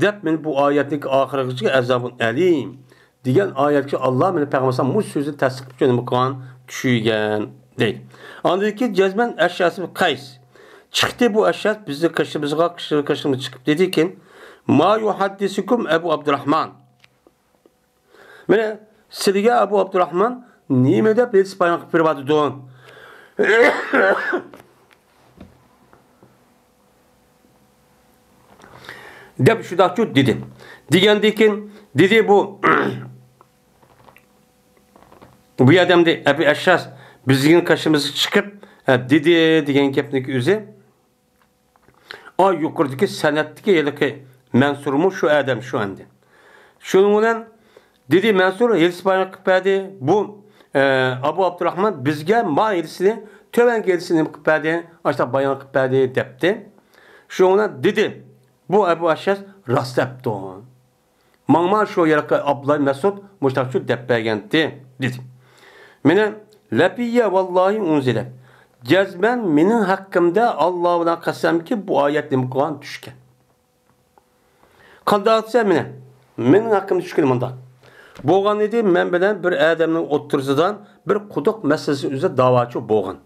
دەپ، مېنى بۇ ئايەتنىڭ ئاخىرىغىچە ئەزابۇن ئەلىم دېگەن ئايەتكە ئاللا مېنى پەيغەمبەر ئالەيھىسسالام مۇشۇ سۆزنى تەستىق قىلىپ نېمە قىلغان؟ چۈشۈرگەن دەيدۇ. ئاندىن كېيىن جەزمەن ئەشئەس ئىبن قەيس چىقتى. بۇ ئەشئەس بىزنىڭ قېشىمىزغا، قېشىمىزغا چىقىپ دېدىكى، ما يۇھەددىسۇكۇم ئەبۇ ئابدۇراھمان. مانا سىلىگە ئەبۇ ئابدۇراھمان نېمە دەپ ھەدىس بايان قىلىپ بېرىۋاتىدۇ؟ دەپ شۇنداقچۇ دېدى. دېگەندىن كېيىن دېدى بۇ، بۇ ئادەمدە ئەبۇ ئەشئەس بىزنىڭ قېشىمىزغا چىقىپ، ئە، دېدى دېگەن گەپنىڭ ئۆزى. ئا، يۇقىرىدىكى سەنەدتىكى ھېلىقى مەنسۇرمۇ شۇ ئادەم شۇ ئەمدى. شۇنىڭ بىلەن دېدى مەنسۇر ھېدىس بايان قىلىپ بەردى. بۇ، ئە، ئەبۇ ئابدۇراھمان بىزگە ما ھېدىسنى، تۆۋەنكى ھېدىسنى نېمە قىلىپ بەردى؟ ئاشۇنداق بايان قىلىپ بەردى دەپتى. شۇنىڭ بىلەن دېدى، بۇ ئەبۇ ئەشئەس راست دەپتۇ. ماڭما شۇ يەرگە ئابدۇللا مەسئۇد مۇشتاقچۇ دەپ بەرگەنتى، دېدى. مېنى لەپىيە ۋاللاھى ئۇنزىلە. جەزمەن مېنىڭ ھەققىمدە ئاللا بىلەن قەسەمكى، بۇ ئايەت نېمە قىلغان؟ چۈشكەن. قانداق دېسە مېنى، مېنىڭ ھەققىمدە چۈشكىنى مۇنداق. بولغان ئىدى، مەن بىلەن بىر ئادەمنىڭ ئوتتۇرىسىدا بىر قۇدۇق مەسىلىسى ئۈزرە داۋاچۇ بولغان.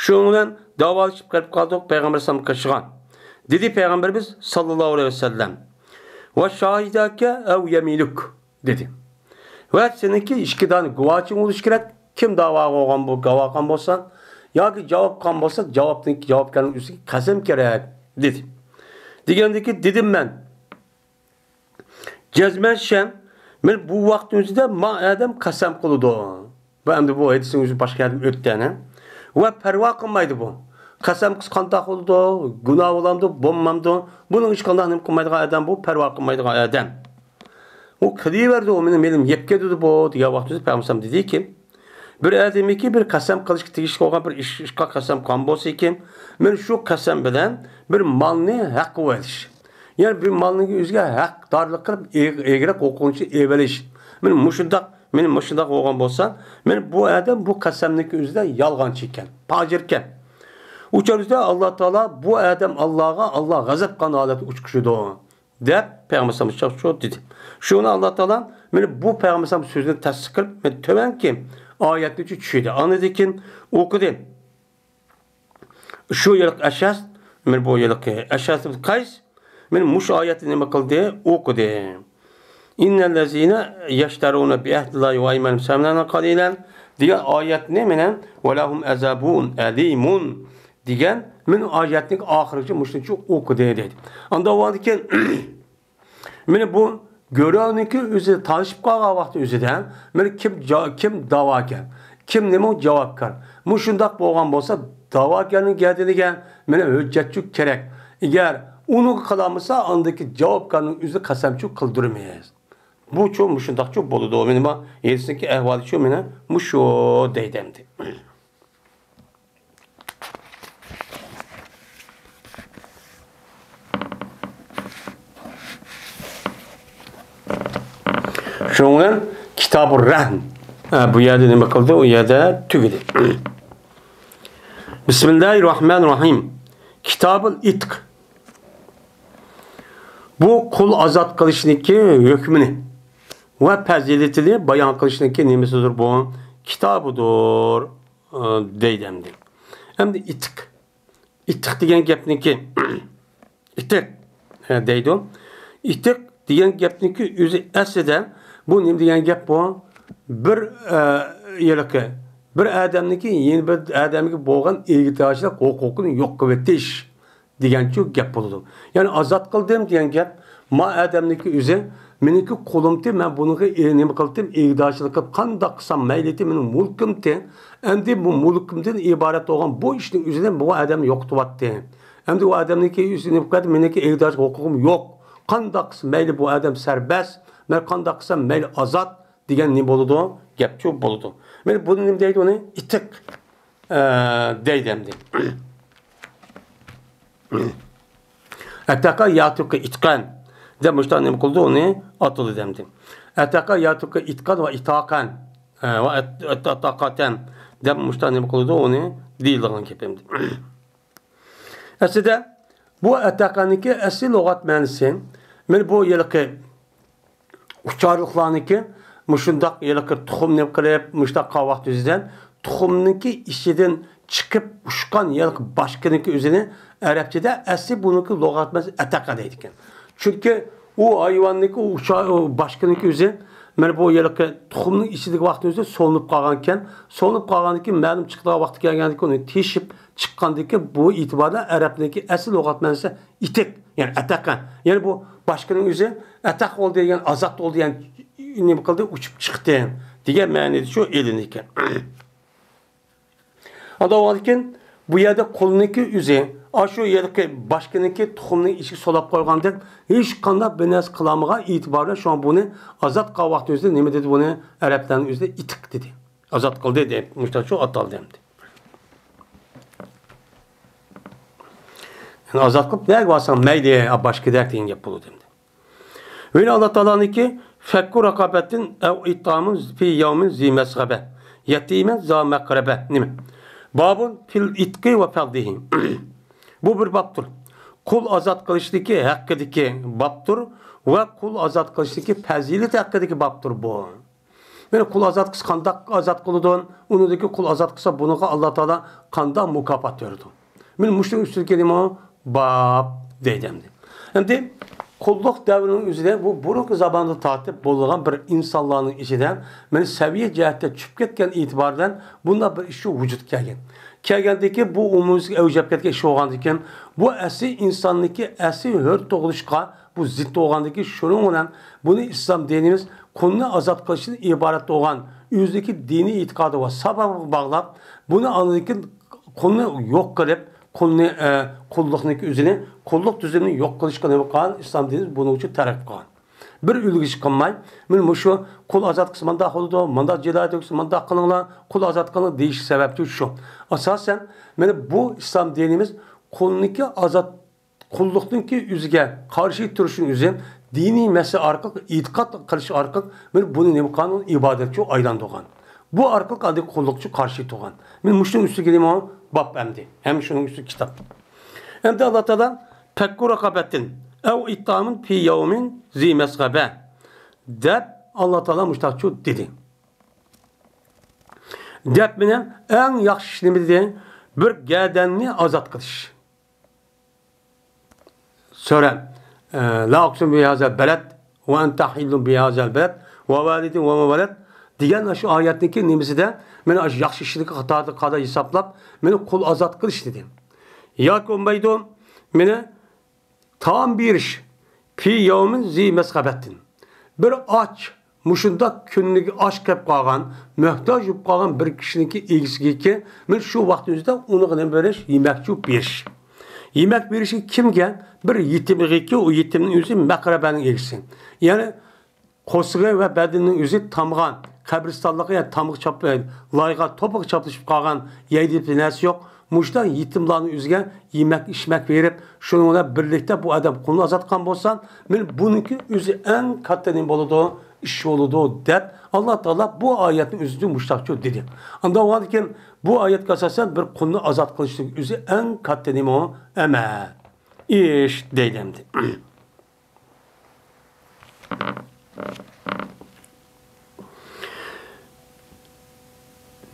شۇنىڭ بىلەن داۋالىشىپ قېلىپ قالدۇق، پەيغەمبەر ئەلەيھىسسالامغا قېشىغان. دېدى پەيغەمبىرىمىز ساللاللاھۇ ئەلەيھى ۋەسەللەم، «ۋە شاھىداكە ئەۋ يەمىنۇك» دېدى. «ۋە سېنىڭكى ئىككى دانە گۇۋاچىڭ بولۇشى كېرەك. كىم داۋا قىلغان بۇ، گاۋا قىلغان بولسا، ياكى جاۋاب قىلغان بولسا، جاۋابتىن، جاۋابكارنىڭ ئۈستىگە قەسەم كېرەك» دېدى. دېگەندىكى دېدىم مەن، جەزمەن شەم، مەن بۇ ۋاقىتنىڭ ئۆزىدە ما ئادەم قەسەم قىلىدۇ. بۇ ئەمدى بۇ ھەدىسنىڭ ئۆزى باشقا يەردىن ئۆتتى ئەنە. ۋە پەرۋا قىلمايدۇ بۇ. قەسەم قىلسا قانداق بولىدۇ؟ گۇناھ بولامدۇ، بولمامدۇ؟ بۇنىڭ ھېچقانداق نېمە قىلمايدىغان ئادەم بۇ، پەرۋا قىلمايدىغان ئادەم. ئۇ قىلىۋەردى، ئۇ مېنىڭ مېلىم يەپ كېتىدۇ بۇ، دېگەن ۋاقتىدا پەيغەمبەر دېدىكى، بىر ئادەمكى بىر قەسەم قىلىشقا تېگىشلىك بولغان بىر ئىش، ئىشقا قەسەم قىلغان بولسا ئىكەن، مەن شۇ قەسەم بىلەن بىر مالنى ھەق قىلىۋېلىش. يەنى بىر مالنىڭ ئۆزىگە ھەقدارلىق قىلىپ، ئېغ-، ئېگىرەك ھوقۇقنى ئېلىۋېلىش. مەن مۇشۇنداق، مەن مۇشۇنداق بولغان بولسا، مەن بۇ ئادەم بۇ قەسەمنىڭكى ئۆزىدە يالغانچى ئىكەن، پاجىر ئىكەن. ئۇ چاغدا ئاللا تائالا بۇ ئادەم ئاللاغا، ئاللا غەزەپ قىلغان ھالەتتە ئۇچقۇچىدۇ. دەپ پەيغەمبەر ئەلەيھىسسالام چاقچۇ دېدى. شۇڭا ئاللا تائالا مەن بۇ پەيغەمبەر ئەلەيھىسسالام سۆزىنى تەستىق قىلىپ، مەن تۆۋەنكى ئايەتنى چۈشۈردى. ئاندىن كېيىن ئوقۇدى. شۇ يىلقى ئەشەس، مەن بۇ يىلقى ئەشەس ئىبن قەيس، مەن مۇشۇ ئايەتنى نېمە قىلدى؟ ئوقۇدى. «ئىننەللەزىنە يەشتەرۇنە بىئەھدىللاھى ۋە ئەيمانىھىم سەمەنەن قەلىلەن» دېگەن ئايەتنى مەن ۋەلەھۇم ئەزابۇن ئەلىمۇن دېگەن، مەن ئايەتنىڭ ئاخىرىغىچە مۇشۇنچە ئوقۇدى دەيدۇ. ئاندىن ئۇنىڭدىن كېيىن مانا بۇ گۆرۈنىڭكى ئۆزى تالىشىپ قالغان ۋاقتى ئۆزىدە، مانا كىم جا-، كىم داۋاكار، كىم نېمە جاۋابكار. مۇشۇنداق بولغان بولسا، داۋاكارنىڭ گەدىنىگە مانا ھۆججەتچۇ كېرەك. ئەگەر ئۇنى قىلالمىسا، ئاندىكى جاۋابكارنىڭ ئۆزى قەسەمچۇ قىلدۇرىمىز. بۇچۇ مۇشۇنداقچۇ بولىدۇ. مانا بۇ ھېدىسنىڭكى ئەھۋالىچۇ مانا مۇشۇ دەيدۇ ئەمدى. شۇنىڭ بىلەن كىتابۇر رەھن، ھە، بۇ يەردە نېمە قىلدى؟ ئۇ يەردە تۈگىدى. بىسمىللاھىر راھمانىر راھىم. كىتابۇل ئىتق. بۇ قۇل ئازاد قىلىشنىڭكى ھۆكمىنى ۋە پەزىلىتىنى بايان قىلىشنىڭكى نېمىسىدۇر بۇ؟ كىتابىدۇر، ئى، دەيدۇ ئەمدى. ئەمدى ئىتق. ئىتق دېگەن گەپنىڭكى، ئىتق، ئە، دەيدۇ. ئىتق دېگەن گەپنىڭكى ئۆزى ئەسلىدە بۇ نېمە دېگەن گەپ بۇ؟ بىر، ئە، ھېلىقى، بىر ئادەمنىڭكى يەنە بىر ئادەمگە بولغان ئىگىدارچىلىق ھوقۇقىنى يوق قىلىۋېتىش دېگەنچۇ گەپ بولىدۇ. يەنى ئازاد قىلدىم دېگەن گەپ، ما ئادەمنىڭكى ئۆزى، مېنىڭكى قۇلۇمتى، مەن بۇنىڭغا ئى-، نېمە قىلدىم، ئىگىدارچىلىق قىلىپ، قانداق قىلسام مەيلىتى، مېنىڭ مۇلكۇمتى. ئەمدى بۇ مۇلكۇمدىن ئىبارەت بولغان بۇ ئىشنىڭ ئۆزىنى بۇ ئادەم يوقىتىۋەتتى. ئەمدى ئۇ ئادەمنىڭكى ئۆزى نېمە قىلدى، مېنىڭكى ئىگىدارچىلىق ھوقۇقۇم يوق. قانداق قىلسا مەيلى بۇ ئادەم سەربەست، مەن قانداق قىلسام مەيلى ئازاد دېگەن نېمە بولىدۇ؟ گەپچۇ بولىدۇ. مانا بۇنى نېمە دەيدۇ ئۇنى؟ ئىتىق، ئە، دەيدۇ ئەمدى. ئەتەقە ياتۇقى ئىتقەن دەپ مۇشۇنداق نېمە قىلدى، ئۇنى ئاتىلىدۇ ئەمدى. ئەتەقە ياتۇقى ئىتقەن ۋە ئىتاقەن، ھە، ۋە ئەت-، ئەت-، ئەتاقاتەن دەپ مۇشۇنداق نېمە قىلىدۇ، ئۇنى دېيىلىدىغان گەپ ئەمدى. ئەسلىدە بۇ ئەتەقەنىڭكى ئەسلى لۇغەت مەنىسى، مانا بۇ ھېلىقى ئۇچارلىقلارنىڭكى مۇشۇنداق ھېلىقى تۇخۇمنى قىلىپ، مۇشۇنداق قاۋاق تۈزىدىن تۇخۇمنىڭكى ئىچىدىن چىقىپ ئۇچقان ھېلىقى باشقىنىڭكى ئۆزىنى ئەرەبچىدە ئەسلى بۇنىڭكى لۇغەت مەنىسى ئەتەقە دەيدىكەن. چۈنكى ئۇ ھايۋاننىڭكى، ئۇ ئۇچا-، ئۇ باشقىنىڭكى ئۆزى، مانا بۇ ھېلىقى تۇخۇمنىڭ ئىچىدىكى ۋاقتىنىڭ ئۆزىدە سولىنىپ قالغانىكەن. سولىنىپ قالغاندىن كېيىن مەلۇم چىقىدىغان ۋاقتى كەلگەندىن كېيىن ئۇنى تېشىپ چىققاندىن كېيىن بۇ ئېتىباردا ئەرەبنىڭكى ئەسلى لۇغەت مەنىسى ئىتىق، يەنى ئەتەقە. يەنى بۇ باشقىنىڭ ئۆزى ئەتەق بولدى دېگەن، ئازاد بولدى دېگەن، نېمە قىلدى، ئۇچۇپ چىقتى دېگەن مەنىدە شۇ ئېلىنىدىكەن. ئاندىن كېيىن بۇ يەردە قۇلنىڭكى ئۆزى، ئاشۇ يەردىكى باشقىنىڭكى تۇخۇمنى ئىچىگە سولاپ قويغاندەك، ھېچقانداق بىر نەرسە قىلالمىغان ئېتىبارى بىلەن شۇڭا بۇنى ئازاد قىلغان ۋاقتى ئۆزىدە نېمە دېدى بۇنى؟ ئەرەبلەرنىڭ ئۆزىدە ئىتىق دېدى. ئازاد قىلدى دەپ، مۇشۇنداق شۇ ئاتالدى ئەمدى. يەنى ئازاد قىلىپ، نەگە بارساڭ مەيلى، باشقىدەك دېگەن گەپ بولىدۇ ئەمدى. ۋە ئاللا تائالانىڭكى فەككۇ رەقابەتىن ئەۋ ئىتئامۇن فى يەۋمىن زى مەسغەبە، يەتىمەن زا مەقرەبە. نېمە؟ بابۇن فىل ئىتقى ۋە فەردىھى. بۇ بىر بابتۇر. قۇل ئازاد قىلىشتىكى ھەققىدىكى بابتۇر. ۋە قۇل ئازاد قىلىشتىكى پەزىلىتى ھەققىدىكى بابتۇر بۇ. يەنى قۇل ئازاد قىلسا قانداق ئازاد قىلىدۇ؟ ئۇنىڭدىكى قۇل ئازاد قىلسا بۇنىڭغا ئاللا تائالا قانداق مۇكاپات بېرىدۇ؟ مانا مۇشۇنىڭ ئۈستىدىكى نېمە؟ باب دەيدۇ ئەمدى. ئەمدى قۇللۇق دەۋرىنىڭ ئۆزىدە بۇ بۇرۇنقى زاماندا تارتىپ بولغان بىر ئىنسانلارنىڭ ئىچىدە مانا سەۋىيە جەھەتتە چۈشۈپ كەتكەن ئېتىبارى بىلەن بۇنداق بىر ئىش ۋۇجۇدقا كەلگەن. كەلگەندىكىن بۇ ئومۇميۈزلۈك ئەۋج ئېلىپ كەتكەن ئىش بولغاندىكىن بۇ ئەسلى ئىنساننىڭكى ئەسلى ھۆر تۇغۇلۇشقا بۇ زىت بولغاندىكىن شۇنىڭ بىلەن بۇنى ئىسلام دىنىمىز قۇلنى ئازاد قىلىشتىن ئىبارەت بولغان ئۆزىدىكى دىنىي ئېتىقادى ۋە ساۋابىغا باغلاپ، بۇنى ئاندىن كېيىن قۇلنى يوق قىلىپ، قۇلنى، ئە، قۇللۇقنىڭكى ئۆزىنى، قۇللۇق تۈزۈمىنى يوق قىلىشقا نېمە قىلغان؟ ئىسلام دىنى بۇنىڭ ئۈچۈن تەرەت قىلغان. بىر ئۈلگە ئىش قىلماي، مانا مۇشۇ قۇل ئازاد قىلسا مۇنداق بولىدۇ، مۇنداق جىنايەت يوق، مۇنداق قىلىڭلار، قۇل ئازاد قىلىڭ دېيىش سەۋەبچى شۇ. ئاساسەن، مانا بۇ ئىسلام دىنىمىز قۇلنىڭكى ئازاد قۇللۇقنىڭكى ئۆزىگە قارشى تۇرۇشنىڭ ئۆزى دىنىي مەسىلە ئارقىلىق، ئېتىقاد قىلىش ئارقىلىق مانا بۇنى نېمە قىلغان؟ ئىبادەتچۇ ئايلاندۇرغان. بۇ ئارقىلىق ئاندىن قۇللۇقچۇ قارشى تۇرغان. مانا مۇشۇنىڭ ئۈستىگە نېمە؟ باب ئەمدى. ھەم شۇنىڭ ئۈستىگە كىتاب. ئەمدى ئاللا تائالا «فكّ رقبة أو إطعام في يوم ذي مسغبة» دەپ ئاللا تائالا مۇشتاقچۇ دېدى. دەپ مانا ئەڭ ياخشى ئىش نېمە دېدى؟ بىر گەدەننى ئازاد قىلىش. سۈرە، ئە، لا ئۇقسىمۇ بىھازەل بەلەد، ۋە ئەنتە ھىللۇن بىھازەل بەلەد، ۋە ۋالىدىن ۋە ما ۋەلەد دېگەن شۇ ئايەتنىڭكى نېمىسىدە، مانا شۇ ياخشى ئىشلىرىگە قاتاردا قادا ھېسابلاپ، مانا قۇل ئازاد قىلىش دېدى. ياكى بولمايدۇ، مانا تائام بېرىش، في يوم ذي مسغبة. بىر ئاچ، مۇشۇنداق كۈنلۈك ئاچ قېلىپ قالغان، مۆھتاج بولۇپ قالغان بىر كىشىنىڭكى ئىگىسىگىكى، مانا شۇ ۋاقىت ئۆزىدە ئۇنىڭغا نېمە بېرىش؟ يېمەكچۇ بېرىش. يېمەك بېرىشى كىمگە؟ بىر يېتىمغىكى، ئۇ يېتىمنىڭ ئۆزى مەقرەبەنىڭ ئىگىسى. يەنى قورسىقى ۋە بەدىنىنىڭ ئۆزى تامغان، قەبرىستانلىقى يا تامغا چاپ-، لايغا، توپىغا چاپلىشىپ قالغان، يەيدىغان نەرسە يوق. مۇشۇنداق يېتىملارنىڭ ئۆزىگە يېمەك، ئىچمەك بېرىپ، شۇنىڭ بىلەن بىرلىكتە بۇ ئادەم قۇلنى ئازاد قىلغان بولسا، مانا بۇنىڭكى ئۆزى ئەڭ كاتتا نېمە بولىدۇ؟ ئىش بولىدۇ، دەپ ئاللا تائالا بۇ ئايەتنىڭ ئۆزىدە مۇشۇنداقچۇ دېدى. ئاندىن بولغاندىكىن بۇ ئايەتكە ئاساسەن بىر قۇلنى ئازاد قىلىشنىڭ ئۆزى ئەڭ كاتتا نېمە ئۇ؟ ئەمەل. ئىش دەيدۇ ئەمدى.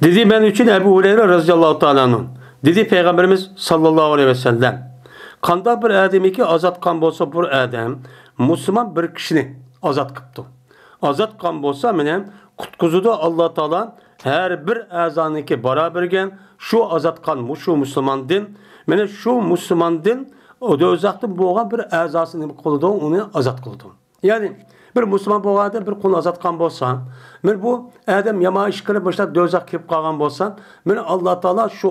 دېدى، مەن ئۈچۈن ئەبۇ ھۇرەيرە رەزىياللاھۇ تائالا ئەنھۇ. دېدى پەيغەمبىرىمىز ساللاللاھۇ ئەلەيھى ۋەسەللەم، قانداق بىر ئادەمكى ئازاد قىلغان بولسا بىر ئادەم مۇسۇلمان بىر كىشىنى ئازاد قىپتۇ. ئازاد قىلغان بولسا مېنى قۇتقۇزىدۇ ئاللا تائالا ھەر بىر ئەزانىڭكى بارابىرىگە شۇ ئازاد قىلغان مۇشۇ مۇسۇلماندىن، مېنى شۇ مۇسۇلماندىن دوزاختىن بولغان بىر ئەزاسى نېمە قىلىدۇ؟ ئۇنى ئازاد قىلىدۇ. يەنى بىر مۇسۇلمان بولغان ئادەم بىر قۇلنى ئازاد قىلغان بولسا، مانا بۇ ئادەم يامان ئىش قىلىپ مۇشۇنداق دوزاخقا كىرىپ قالغان بولسا، مانا ئاللا تائالا شۇ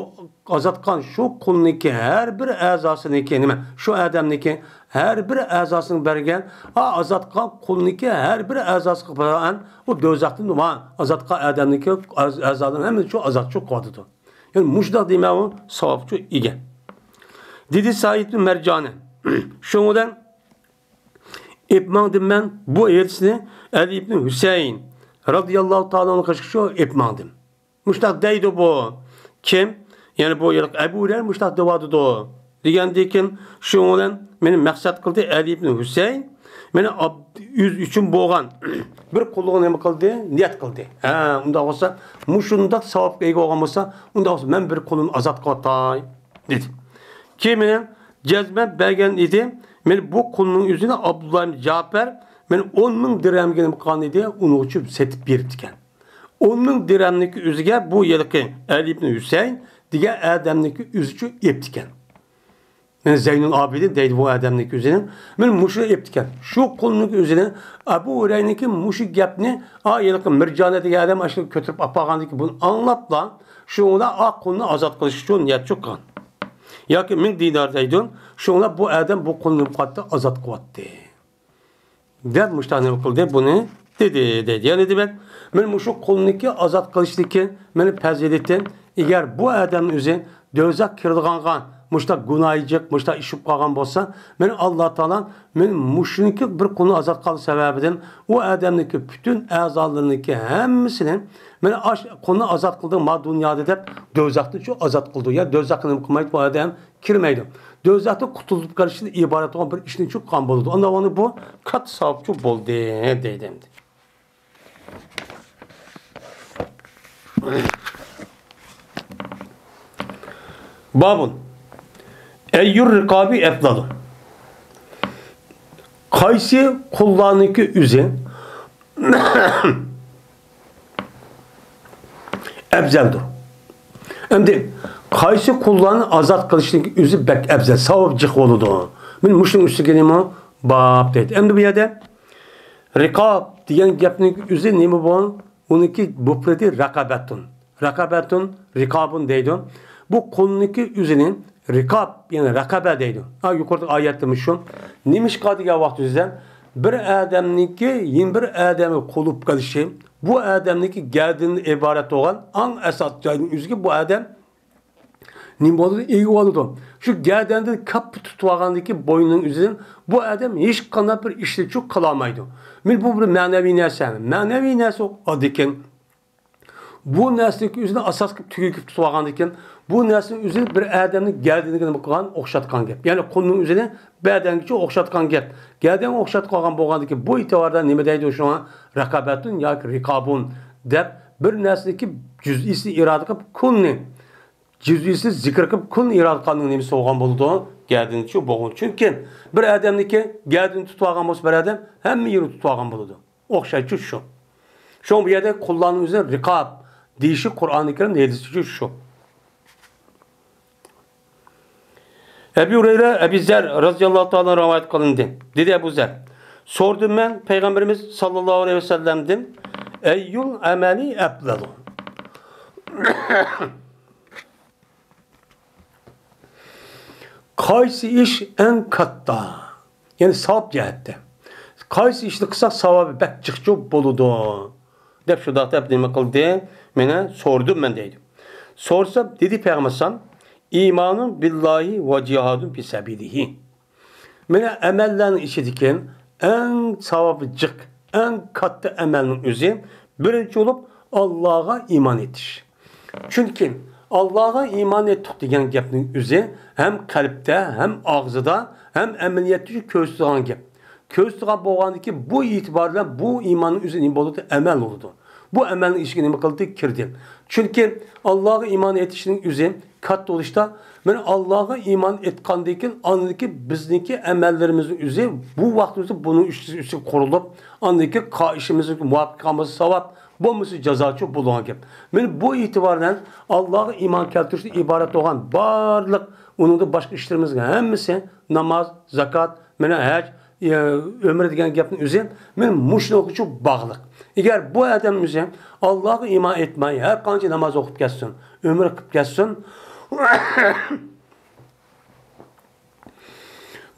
ئازاد قىلغان شۇ قۇلنىڭكى ھەر بىر ئەزاسىنىڭكى نېمە، شۇ ئادەمنىڭكى ھەر بىر ئەزاسىنى بەرگەن، ئا، ئازاد قىلغان قۇلنىڭكى ھەر بىر ئەزاسىغا بىنائەن ئۇ دوزاختىن، ما، ئازاد قىلغان ئادەمنىڭكى ئەز-، ئەزالىرىنىڭ ھەممىسى شۇ ئازادچۇ قىلىۋاتىدۇ. يەنى مۇشۇنداق دېمە ئۇ ساۋابچۇ ئىگە. دېدى سەئىد ئىبن مەرجانى. شۇنىڭ بىلەن ئېلىپ ماڭدىم مەن بۇ ھەدىسنى ئەلى ئىبن ھۈسەيىن رازىياللاھۇ تائالا ئەنھۇغا شۇ ئېلىپ ماڭدىم. مۇشۇنداق دەيدۇ بۇ. كىم؟ يەنى بۇ ھېلىقى ئەبۇ ھۇرەيرە مۇشۇنداق دەۋاتىدۇ. دېگەندىن كېيىن شۇنىڭ بىلەن مېنى مەقسەت قىلدى ئەلى ئىبن ھۈسەيىن. مېنى ئاب-، ئۆزى ئۈچۈن بولغان بىر قۇللۇقنى نېمە قىلدى؟ نىيەت قىلدى. ھە، ئۇنداق بولسا، مۇشۇنداق ساۋابقا ئىگە بولغان بولسا، ئۇنداق بولسا مەن بىر قۇلۇمنى ئازاد قىلىۋاتاي، دېدى. كېيىن مېنى جەزمەن بەرگەن ئىدى. مېنى بۇ قۇلنىڭ ئۆزىنى ئابدۇللا ئىبن جەپەر مېنى ئون مىڭ دىرھەمگە نېمە قىلغان ئىدى؟ ئۇنىڭ ئۈچۈن سېتىپ بېرىپتىكەن. ئون مىڭ دىرھەمنىڭكى ئۆزىگە بۇ ھېلىقى ئەلى ئىبن ھۈسەيىن دېگەن ئادەمنىڭكى ئۆزىچۇ ئېپتىكەن. مانا زەينۇل ئابىدىن دەيدۇ بۇ ئادەمنىڭكى ئۆزىنى. مانا مۇشۇ ئېپتىكەن. شۇ قۇلنىڭكى ئۆزىنى ئەبۇ ھۇرەيرىنىڭكى مۇشۇ گەپنى، ئا، ھېلىقى مىرجانە دېگەن ئادەم ئاشۇ كۆتۈرۈپ ئاپارغاندىكى بۇنى ئاڭلاپلا، شۇڭلا ئا قۇلنى ئازاد قىلىش ئۈچۈن نىيەت چوققان. ياكى مىڭ دىنار دەيدۇ. شۇڭلا بۇ ئادەم بۇ قۇلنى قاتتىق ئازاد قىلىۋاتتى. دەپ مۇشۇنداق نېمە قىلدى، بۇنى دېدى، دەيدۇ. يەنى دېمەك، مانا مۇشۇ قۇلنىڭكى ئازاد قىلىشتىكى مانا پەزىلىتى، ئەگەر بۇ ئادەمنىڭ ئۆزى دوزاخ كىرىدىغانغا مۇشۇنداق گۇناھى جىق، مۇشۇنداق ئىش بولۇپ قالغان بولسا، مېنى ئاللا تائالا، مېنى مۇشۇنىڭكى بىر قۇلنى ئازاد قىلغان سەۋەبىدىن ئۇ ئادەمنىڭكى پۈتۈن ئەزالىرىنىڭكى ھەممىسىنى، مېنى ئاش قۇلنى ئازاد قىلدى ما دۇنيادا دەپ، دوزاختىن شۇ ئازاد قىلىدۇ. يا دوزاخقا نېمە قىلمايدۇ، بۇ ئادەم كىرمەيدۇ. دوزاختىن قۇتۇلۇپ قېلىشتىن ئىبارەت بولغان بىر ئىشنى چۈشۈپ قالغان بولىدۇ. ئاندىن بۇ كاتتا ساۋابچۇ بولدى دەيدۇ ئەمدى. بابۇن. ئەييۇر رىقابى ئەفزالۇ. قايسى قۇللارنىڭكى ئۆزى ئەپزەلدۇر؟ ئەمدى قايسى قۇللارنى ئازاد قىلىشنىڭكى ئۆزى بەك ئەپزەل، ساۋاب جىق بولىدۇ؟ مەن مۇشۇنىڭ ئۈستىگە نېمە باب دەيدۇ. ئەمدى بۇ يەردە رىقاب دېگەن گەپنىڭ ئۆزى نېمە بۇ؟ ئۇنىڭكى مۇپرىدى رەقەبەتۇن. رەقەبەتۇن، رىقابۇن دەيدۇ. بۇ قۇلنىڭكى ئۆزىنى رىقاب، يەنى رەقەبە دەيدۇ. ھا، يۇقىرىدىكى ئايەتتىمۇ شۇ. نېمىشقا دېگەن ۋاقتىمىزدا بىر ئادەمنىڭكى يەنە بىر ئادەمگە قۇل بولۇپ قېلىشى، بۇ ئادەمنىڭكى گەدىنىدىن ئىبارەت بولغان ئەڭ ئاساس جاينىڭ ئۆزىگە بۇ ئادەم نېمە بولىدۇ؟ ئىگە بولىدۇ. شۇ گەدىنىدىن كاپپا تۇتۇۋالغاندىكى بوينىنىڭ ئۆزىدىن بۇ ئادەم ھېچقانداق بىر ئىشنى چۇ قىلالمايدۇ. مەن بۇ بىر مەنىۋى نەرسە، مەنىۋى نەرسە ئادىكەن. بۇ نەرسىنىڭكى ئۆزىنى ئاساس قىلىپ تۈگۈن قىلىپ تۇتۇۋالغاندىكىن، بۇ نەرسىنىڭ ئۆزى بىر ئادەمنىڭ گەدىنىگە نېمە قىلغان ئوخشاتقان گەپ. يەنى قۇلنىڭ ئۆزىنى بەدەنگىچە ئوخشاتقان گەپ. گەدەنگە ئوخشاتقان بولغاندىكىن، بۇ ئېتىباردا نېمە دەيدۇ شۇڭا؟ رەقەبەتۇن ياكى رىقابۇن دەپ بىر نەرسىنىڭكى جۈزئىسىنى ئىرادە قىلىپ، كۇلنى جۈزئىسىنى زىكىر قىلىپ، كۇلنى ئىرادە قىلغاننىڭ نېمىسى بولغان بولىدۇ؟ گەدىنىچۇ بولغان. چۈنكى بىر ئادەمنىڭكى گەدىنى تۇتۇۋالغان بولسا، بىر ئادەم ھەممە يېرىنى تۇتۇۋالغان بولىدۇ. ئوخشايدۇ شۇ. شۇڭا بۇ يەردە قۇللارنىڭ ئۆزى رىقاب دېيىشى قۇرئانى كەرىم ھەدىسىچۇ شۇ. ئەبۇ ھۇرەيرە، ئەبۇ زەر رەزىياللاھۇ تائالا رىۋايەت قىلىندى. دېدى ئەبۇ زەر، سورىدىم مەن پەيغەمبىرىمىز ساللاللاھۇ ئەلەيھى ۋەسەللەمدىن، ئەييۇل ئەمەلى ئەفزەلۇ؟ قايسى ئىش ئەڭ كاتتا؟ يەنى ساۋاب جەھەتتە. قايسى ئىشنى قىلساق ساۋابى بەك جىقچۇ بولىدۇ؟ دەپ شۇنداق دەپ نېمە قىلدى؟ مېنى سورىدىم مەن دەيدۇ. سورىسام، دېدى پەيغەمبەر ئەلەيھىسسالام، ئىمانۇن بىللاھى ۋە جىھادۇن پى سەبىلىھى. مانا ئەمەللەرنىڭ ئىچىدىكى ئەڭ ساۋابى جىق، ئەڭ كاتتا ئەمەلنىڭ ئۆزى بىرىنچى بولۇپ ئاللاغا ئىمان ئېتىش. چۈنكى ئاللاغا ئىمان ئېتتۇق دېگەن گەپنىڭ ئۆزى ھەم قەلبتە، ھەم ئاغزىدا، ھەم ئەمەلىيەتتە كۆرسىتىدىغان گەپ. كۆرسىتىدىغان بولغاندىكىن بۇ ئېتىبار بىلەن بۇ ئىماننىڭ ئۆزى نېمە بولىدۇ؟ ئەمەل بولىدۇ. بۇ ئەمەلنىڭ ئىچىگە نېمە قىلدى؟ كىردى. چۈنكى ئاللاغا ئىمان ئېتىشنىڭ ئۆزى كاتتا بولۇشتا، مانا ئاللاغا ئىمان ئېيتقاندىن كېيىن، ئاندىن كېيىن بىزنىڭكى ئەمەللىرىمىزنىڭ ئۆزى بۇ ۋاقتىمىزدا بۇنىڭ ئۈستىگە، ئۈستىگە قۇرۇلۇپ، ئاندىن كېيىن قا-، ئىشىمىزغا مۇۋاپىق قىلغان بولسا ساۋاب، بولمىسا جازاچۇ بولىدىغان گەپ. مانا بۇ ئېتىبار بىلەن ئاللاغا ئىمان كەلتۈرۈشتىن ئىبارەت بولغان بارلىق ئۇنىڭدا باشقا ئىشلىرىمىزنىڭ ھەممىسى ناماز، زاكات، مانا ھەج، ئۆمرە دېگەن گەپنىڭ ئۆزى مانا مۇشۇنىڭغىچۇ باغلىق. ئەگەر بۇ ئادەم ئۆزى ئاللاغا ئىمان ئېيتماي، ھەر قانچە ناماز ئوقۇپ كەتسۇن، ئۆمرە قىلىپ كەتسۇن،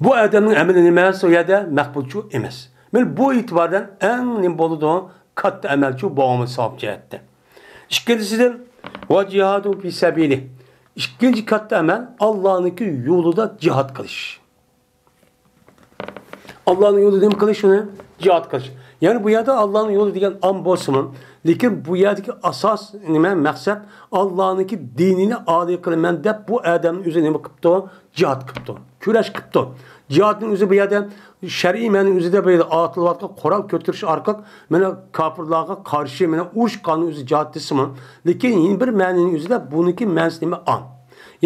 بۇ ئادەمنىڭ ئەمىلى نېمە ئەمەس، ئۇ يەردە مەقبۇلچۇ ئەمەس. مانا بۇ ئېتىباردىن ئەڭ نېمە بولىدۇ؟ كاتتا ئەمەلچۇ بولغان ساۋاب جەھەتتە. ئىككىنچىسىدىن، ۋە جىھادۇ پى سەبىلى. ئىككىنچى كاتتا ئەمەل ئاللانىڭكى يولىدا جىھاد قىلىش. ئاللانىڭ يولىدا نېمە قىلىش؟ شۇنى جىھاد قىلىش. يەنى بۇ يەردە ئاللانىڭ يولى دېگەن ئام بولسىمۇ، لېكىن بۇ يەردىكى ئاساس نېمە؟ مەقسەت ئاللانىڭكى دىنىنى ئالىي قىلىمەن دەپ بۇ ئادەمنىڭ ئۆزى نېمە قىپتۇ؟ جىھاد قىپتۇ، كۈرەش قىپتۇ. جىھادنىڭ ئۆزى بۇ يەردە شەرئىي مەنىنىڭ ئۆزىدە بۇ يەردە ئاتىلىۋاتقان قورال كۆتۈرۈش ئارقىلىق مانا كاپىرلارغا قارشى مانا ئۇرۇش قىلغاننىڭ ئۆزى جىھاد دېسىمۇ، لېكىن يەنە بىر مەنىنىڭ ئۆزىدە بۇنىڭكى مەنىسى نېمە؟ ئام.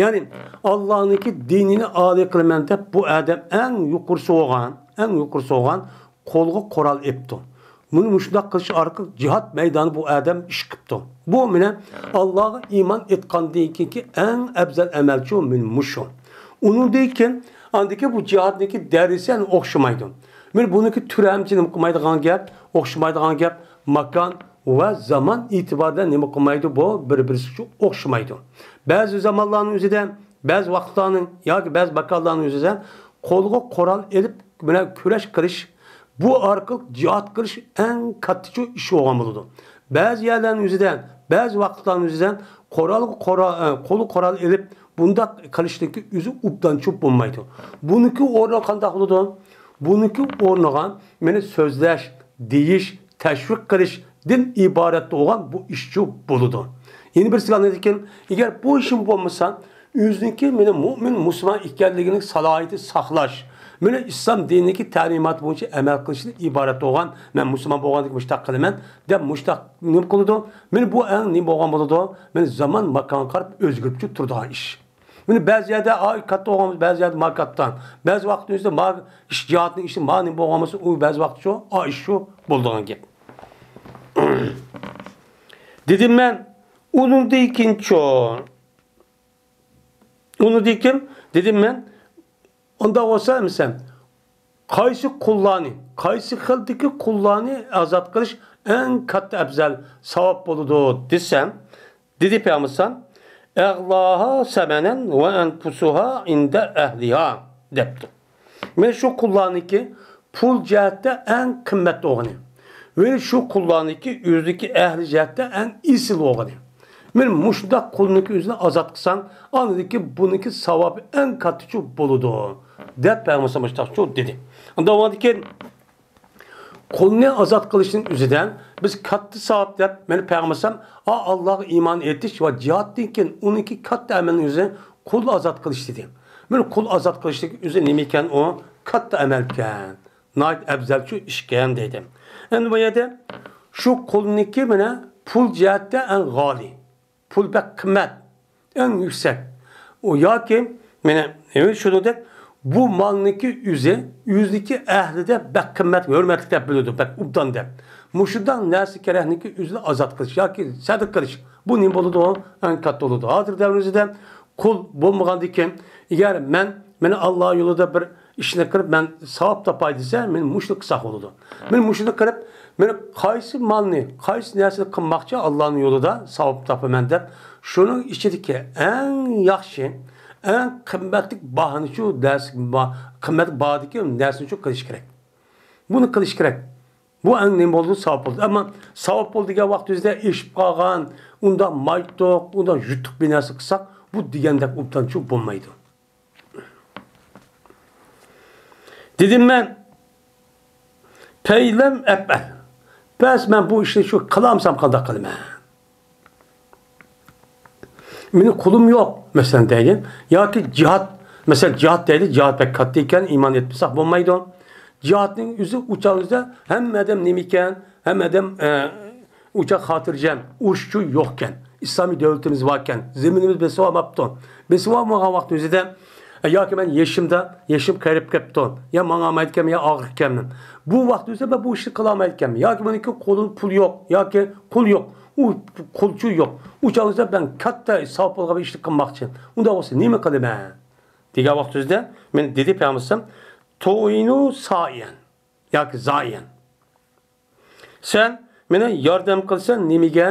يەنى ئاللانىڭكى دىنىنى ئالىي قىلىمەن دەپ بۇ ئادەم ئەڭ يۇقىرىسى بولغان، ئەڭ يۇقىرىسى بولغان قولغا قورال ئېپتۇ. بۇنى مۇشۇنداق قىلىش ئارقىلىق جىھاد مەيدانى بۇ ئادەم ئىش قىپتۇ. بۇ مانا ئاللاغا ئىمان ئېيتقاندىن كېيىنكى ئەڭ ئەپزەل ئەمەلچۇ مانا مۇشۇ. ئۇنىڭدىن كېيىن ئاندىكى بۇ جىھادنىڭكى دەرىجىسى ئوخشىمايدۇ. مانا بۇنىڭكى تۈرى ھەمچە نېمە قىلمايدىغان گەپ، ئوخشىمايدىغان گەپ، ماكان ۋە زامان ئېتىبارىدا نېمە قىلمايدۇ، بۇ بىر-بىرسىگە ئوخشىمايدۇ. بەزى زامانلارنىڭ ئۆزىدە، بەزى ۋاقىتلارنىڭ ياكى بەزى ماكانلارنىڭ ئۆزىدە قولغا قورال ئېلىپ بىلەن كۈرەش قىلىش، بۇ ئارقىلىق جىھاد قىلىش ئەڭ كاتتىچۇ ئىش بولغان بولىدۇ. بەزى يەرلەرنىڭ ئۆزىدە، بەزى ۋاقىتلارنىڭ ئۆزىدە قورالغا قورا-، ئە، قولغا قورال ئېلىپ، بۇنداق قىلىشنىڭكى ئۆزى ئوبدانچۇ بولمايدۇ. بۇنىڭكى ئورنىغا قانداق بولىدۇ؟ بۇنىڭكى ئورنىغا مېنى سۆزلەش، دېيىش، تەشۋىق قىلىشتىن ئىبارەت بولغان بۇ ئىشچۇ بولىدۇ. يەنە بىرسىگە ئاندىن كېيىن، ئەگەر بۇ ئىشىم بولمىسا، ئۆزىنىڭكى مېنى مۇئمىن، مۇسۇلمان ئىكەنلىكىنىڭ سالاھىيىتى ساقلاش، مېنى ئىسلام دىنىدىكى تەلىماتى بويىچە ئەمەل قىلىشتىن ئىبارەت بولغان، مەن مۇسۇلمان بولغاندىكىن مۇشۇنداق قىلىمەن دەپ مۇشۇنداق نېمە قىلىدۇ؟ مېنى بۇ ئەڭ نېمە بولغان بولىدۇ؟ مېنى زامان ماكانغا قاراپ ئۆزگىرىپچۇ تۇرىدىغان ئىش. مېنى بەزى يەردە ئاي كاتتا بولغان بولسا، بەزى يەردە ما كاتتا، بەزى ۋاقىت ئۆزىدە ما ئىش جىھادنىڭ ئىشى ما نېمە بولغان بولسا، ئۇ بەزى ۋاقىت شۇ، ئا ئىش شۇ بولىدىغان گەپ. دېدىم مەن، ئۇنىڭدىن كېيىنچۇ؟ ئۇنىڭدىن كېيىن دېدىم مەن، ئۇنداق بولسا ئەمىسە، قايسى قۇللارنى، قايسى خىلدىكى قۇللارنى ئازاد قىلىش ئەڭ كاتتا ئەپزەل ساۋاب بولىدۇ دېسەم، دېدى پەيغەمبەر، «ئەغلاھا سەمەنەن ۋە ئەنپۇسۇھا ئىندە ئەھلىھا» دەپتۇ. مانا شۇ قۇللارنىڭكى پۇل جەھەتتە ئەڭ قىممەت بولغىنى ۋە شۇ قۇللارنىڭكى ئۆزىدىكى ئەھلى جەھەتتە ئەڭ ئېسىل بولغىنى. مانا مۇشۇنداق قۇلنىڭكى ئۆزىنى ئازاد قىلساڭ، ئاندىكى بۇنىڭكى ساۋابى ئەڭ كاتتىچۇ بولىدۇ، دەپ پەيغەمبەر مۇشۇنداقچۇ دېدى. ئاندىن كېيىن قۇلنى ئازاد قىلىشنىڭ ئۆزىدە بىز كاتتا ساۋاب دەپ، مانا پەيغەمبەر، ئا، ئاللاغا ئىمان ئېيتىش ۋە جىھادتىن كېيىن ئۇنىڭكى كاتتا ئەمەلنىڭ ئۆزى قۇل ئازاد قىلىش دېدى. مانا قۇل ئازاد قىلىشنىڭ ئۆزى نېمە ئىكەن؟ ئۇ كاتتا ئەمەلكەن. ناھايىتى ئەپزەلچۇ ئىشكەن دەيدۇ. ئەمدى بۇ يەردە شۇ قۇلنىڭكى مانا پۇل جەھەتتە ئەڭ غالىي. پۇل بەك قىممەت، ئەڭ يۈكسەك. ئۇ ياكى مانا شۇنىڭدەك بۇ مالنىڭكى ئۆزى، ئۆزىنىڭكى ئەھلىدە بەك قىممەت، ھۆرمەتلىك دەپ بىلىدۇ، بەك ئوبدان دەپ. مۇشۇنداق نەرسە كېرەكنىڭكى ئۆزىنى ئازاد قىلىش ياكى سەدىقە قىلىش، بۇ نېمە بولىدۇ؟ ئەڭ كاتتا بولىدۇ. ھازىر دەۋرىمىزدە قۇل بولمىغاندىكىن، ئەگەر مەن، مېنى ئاللا يولىدا بىر ئىشنى قىلىپ، مەن ساۋاب تاپاي دېسە، مېنى مۇشۇنى قىلساق بولىدۇ. مېنى مۇشۇنى قىلىپ، مېنى قايسى مالنى، قايسى نەرسىنى قىلماقچى ئاللانىڭ يولىدا ساۋاب تاپىمەن دەپ، شۇنىڭ ئىچىدىكى ئەڭ ياخشى، ئەڭ قىممەتلىك باھانىچۇ نەرسە، قىممەتلىك باھادىكى نەرسىنىچۇ قىلىش كېرەك. بۇنى قىلىش كېرەك. بۇ ئەڭ نېمە بولىدۇ؟ ساۋاب بولىدۇ. ئەمما ساۋاب بولىدۇ دېگەن ۋاقتىمىزدا ئېشىپ قالغان، ئۇنداق مايتۇق، ئۇنداق يۇتۇق بىر نەرسە قىلساق، بۇ دېگەندەك ئوبدانچۇ بولمايدۇ. دېدىم مەن، پەيلەم ئەپئەل. بەس، مەن بۇ ئىشنى شۇ قىلالمىسام قانداق قىلىمەن؟ مېنىڭ قۇلۇم يوق، مەسىلەن، دەيلى. ياكى جىھاد، مەسىلەن، جىھاد دەيلى، جىھاد بەك كاتتا ئىكەن، ئىمان ئېيتمىساق بولمايدۇ. جىھادنىڭ ئۆزى ئۇ چاغ ئۆزىدە ھەممە ئادەم نېمە ئىكەن، ھەممە ئادەم، ئە، ئۇ چاغ خاتىرجەم، ئۇرۇشچۇ يوقكەن، ئىسلامىي دۆلىتىمىز باركەن، زېمىنىمىز بېسىۋالماپتۇ. بېسىۋالمىغان ۋاقىت ئۆزىدە، ئە، ياكى مەن يېشىمدا، يېشىم قېرىپ كەپتۇ، يا ماڭالمايدىكەنمەن، يا ئاغرىقكەنمەن. بۇ ۋاقىت ئۆزىدە مەن بۇ ئىشنى قىلالمايدىكەنمەن. ياكى مېنىڭكى قولۇم پۇل يوق، ياكى قۇل يوق. ئۇ قۇلچۇ يوق. ئۇ چاغ ئۆزىدە مەن كاتتا ساۋاب بولغان بىر ئىشنى قىلماقچى. ئۇنداق بولسا نېمە قىلىمەن؟ دېگەن ۋاقىت ئۆزىدە مەن دېدى پەيغەمبەر، توينۇ سائىيەن ياكى زائىيەن. سەن مېنى ياردەم قىلسەن نېمىگە؟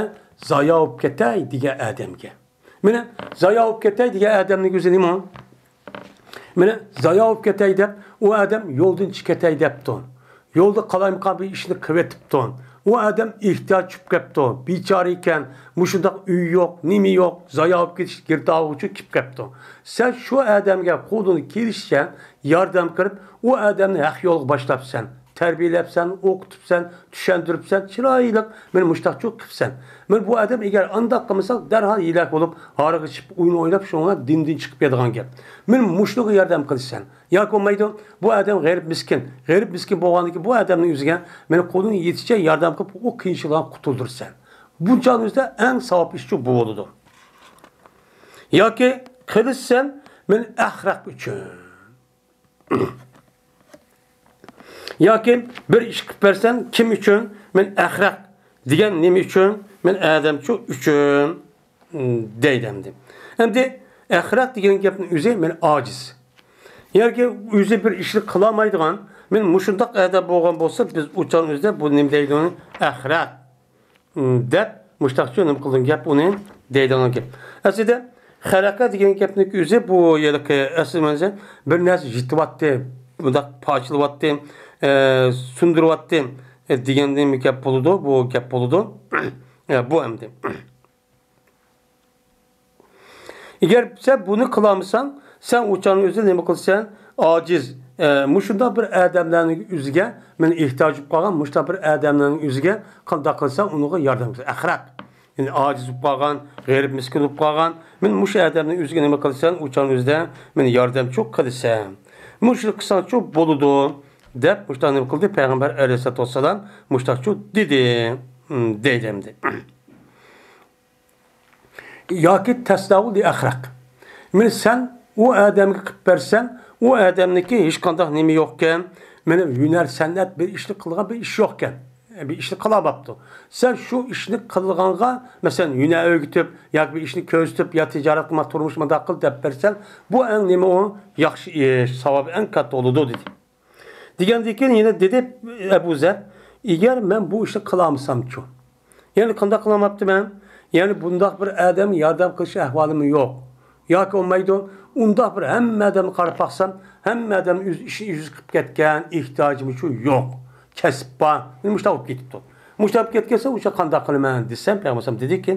زايا بولۇپ كېتەي دېگەن ئادەمگە. مېنى زايا بولۇپ كېتەي دېگەن ئادەمنىڭ ئۆزى نېمە؟ مېنى زايا بولۇپ كېتەي دەپ، ئۇ ئادەم يولدىن چىقىپ كېتەي دەپتۇ. يولدا قالايمىقان بىر ئىشنى قىلىۋېتىپتۇ. ئۇ ئادەم ئېھتىياج چۈشۈپ كەپتۇ. بىچارە ئىكەن، مۇشۇنداق ئۆيى يوق، نېمە يوق، زايا بولۇپ كېتىش گىرتاۋۇچۇ كېلىپ كەپتۇ. سەن شۇ ئادەمگە قولۇڭدىن كېلىشىچە ياردەم قىلىپ، ئۇ ئادەمنى ھەق يولغا باشلاپسەن. تەربىيەلەپسەن، ئوقۇتۇپسەن، چۈشەندۈرۈپسەن، چىرايلىق مېنى مۇشتاقچۇ قىپسەن. مېنى بۇ ئادەم ئەگەر ئانداق قىلمىساق، دەرھال ھىيلەك بولۇپ، ھارىغا چىقىپ، ئويۇن ئويناپ، شۇنىڭ بىلەن دىندىن چىقىپ كېتىدىغان گەپ. مېنى مۇشۇنىڭغا ياردەم قىلىسەن. ياكى بولمايدۇ، بۇ ئادەم غېرىب مىسكىن. غېرىب مىسكىن بولغاندىكىن بۇ ئادەمنىڭ ئۆزىگە مېنى قولۇڭ يېتىشىچە ياردەم قىلىپ، ئۇ قىيىنچىلىقتىن قۇتۇلدۇرىسەن. بۇنچىلىك ئۆزىدە ئەڭ ساۋاب ئىشچۇ بۇ بولىدۇ. ياكى قىلىسەن، مېنى ئەخلاق ئۈچۈن. ياكى بىر ئىش قىلىپ بەرسەم، كىم ئۈچۈن؟ مەن ئەخلاق دېگەن نېمە ئۈچۈن؟ مەن ئادەمچۇ ئۈچۈن، دەيدۇ ئەمدى. ئەمدى ئەخلاق دېگەن گەپنىڭ ئۆزى مەن ئاجىز. ياكى ئۆزى بىر ئىشنى قىلالمايدىغان، مەن مۇشۇنداق ئادەم بولغان بولسا، بىز ئۇ چاغنىڭ ئۆزىدە بۇ نېمە دەيدۇ؟ ئەخلاق. دەپ مۇشتاقچۇ نېمە قىلدىڭ گەپ ئۇنى دەيدىغان گەپ. ئەسلىدە خەلەقە دېگەن گەپنىڭ ئۆزى بۇ ھېلىقى ئەسلى مەنىسى بىر نەرسە يىتىۋاتتى، بۇنداق پارچىلىۋاتتى، ئە، سۇندۇرۇۋاتتى، ئە، دېگەندىن گەپ بولىدۇ، بۇ گەپ بولىدۇ. ئە، بۇ ئەمدى. ئەگەر سەن بۇنى قىلالمىساڭ، سەن ئۇ چاغنىڭ ئۆزىدە نېمە قىلىسەن؟ ئاجىز. ئە، مۇشۇنداق بىر ئادەملەرنىڭ ئۆزىگە، مېنى ئېھتىياجى بولۇپ قالغان مۇشۇنداق بىر ئادەملەرنىڭ ئۆزىگە قانداق قىلساڭ، ئۇنىڭغا ياردەم قىلىسەن. ئەخرەق. يەنى ئاجىز بولۇپ قالغان، غېرىب مىسكىن بولۇپ قالغان، مېنى مۇشۇ ئادەمنىڭ ئۆزىگە نېمە قىلىسەن؟ ئۇ چاغنىڭ ئۆزىدە مېنى ياردەمچۇ قىلىسەن. مۇشۇنى قىلساڭچۇ بولىدۇ، دەپ مۇشۇنداق نېمە قىلدى؟ پەيغەمبەر ئەلەيھىسسالاتۇ ۋەسسالام مۇشۇنداقچۇ دېدى، دەيدۇ ئەمدى. ياكى تەسداۋۇل ئەخرەق. مېنى سەن ئۇ ئادەمگە قىلىپ بەرسەن، ئۇ ئادەمنىڭكى ھېچقانداق نېمە يوقكەن، مېنى ھۈنەر، سەنئەت بىر ئىشنى قىلغان بىر ئىش يوقكەن، بىر ئىشنى قىلالماپتۇ. سەن شۇ ئىشنى قىلغانغا، مەسىلەن، ھۈنەر ئۆگىتىپ ياكى بىر ئىشنى كۆرسىتىپ يا تىجارەت قىلما، تۇرمۇش مۇنداق قىل دەپ بەرسەن، بۇ ئەڭ نېمە ئۇ؟ ياخشى ئىش، ساۋابى ئەڭ كاتتا بولىدۇ، دېدى. دېگەندىن كېيىن يەنە دېدى ئەبۇ زەر، ئەگەر مەن بۇ ئىشنى قىلالمىسامچۇ؟ يەنى قانداق قىلالماپتىمەن؟ يەنى بۇنداق بىر ئادەمگە ياردەم قىلىش ئەھۋالىممۇ يوق. ياكى بولمايدۇ، ئۇنداق بىر ھەممە ئادەمگە قاراپ باقسام، ھەممە ئادەم ئۆز ئىشىنى ئۆزى قىلىپ كەتكەن، ئېھتىياجىمۇ شۇ يوق. كەسىپ بار، مېنى مۇشۇنداق بولۇپ كېتىپتۇ. مۇشۇنداق بولۇپ كەتكەنسە، ئۇ چاغ قانداق قىلىمەن دېسەم، پەيغەمبەر ئەلەيھىسسالام دېدىكى،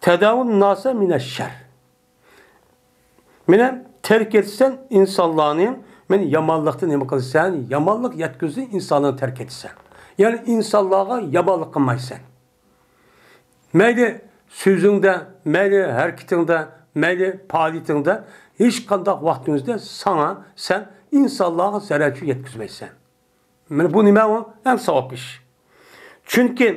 تەدەۋۇن ناسە مىنەششەر. مېنى تەرك ئېتىسەن ئىنسانلارنى، مېنى يامانلىقتا نېمە قىلىسەن؟ يامانلىق يەتكۈزدى ئىنسانلارنى تەرك ئېتىسەن. يەنى ئىنسانلارغا يامانلىق قىلمايسەن. مەيلى سۆزۈڭدە، مەيلى ھەرىكىتىڭدە، مەيلى پائالىيىتىڭدە ھېچقانداق ۋاقتىڭىزدا ساڭا، سەن ئىنسانلارغا زەرەرچۇ يەتكۈزمەيسەن. مانا بۇ نېمە ئۇ؟ ئەڭ ساۋاب ئىش. چۈنكى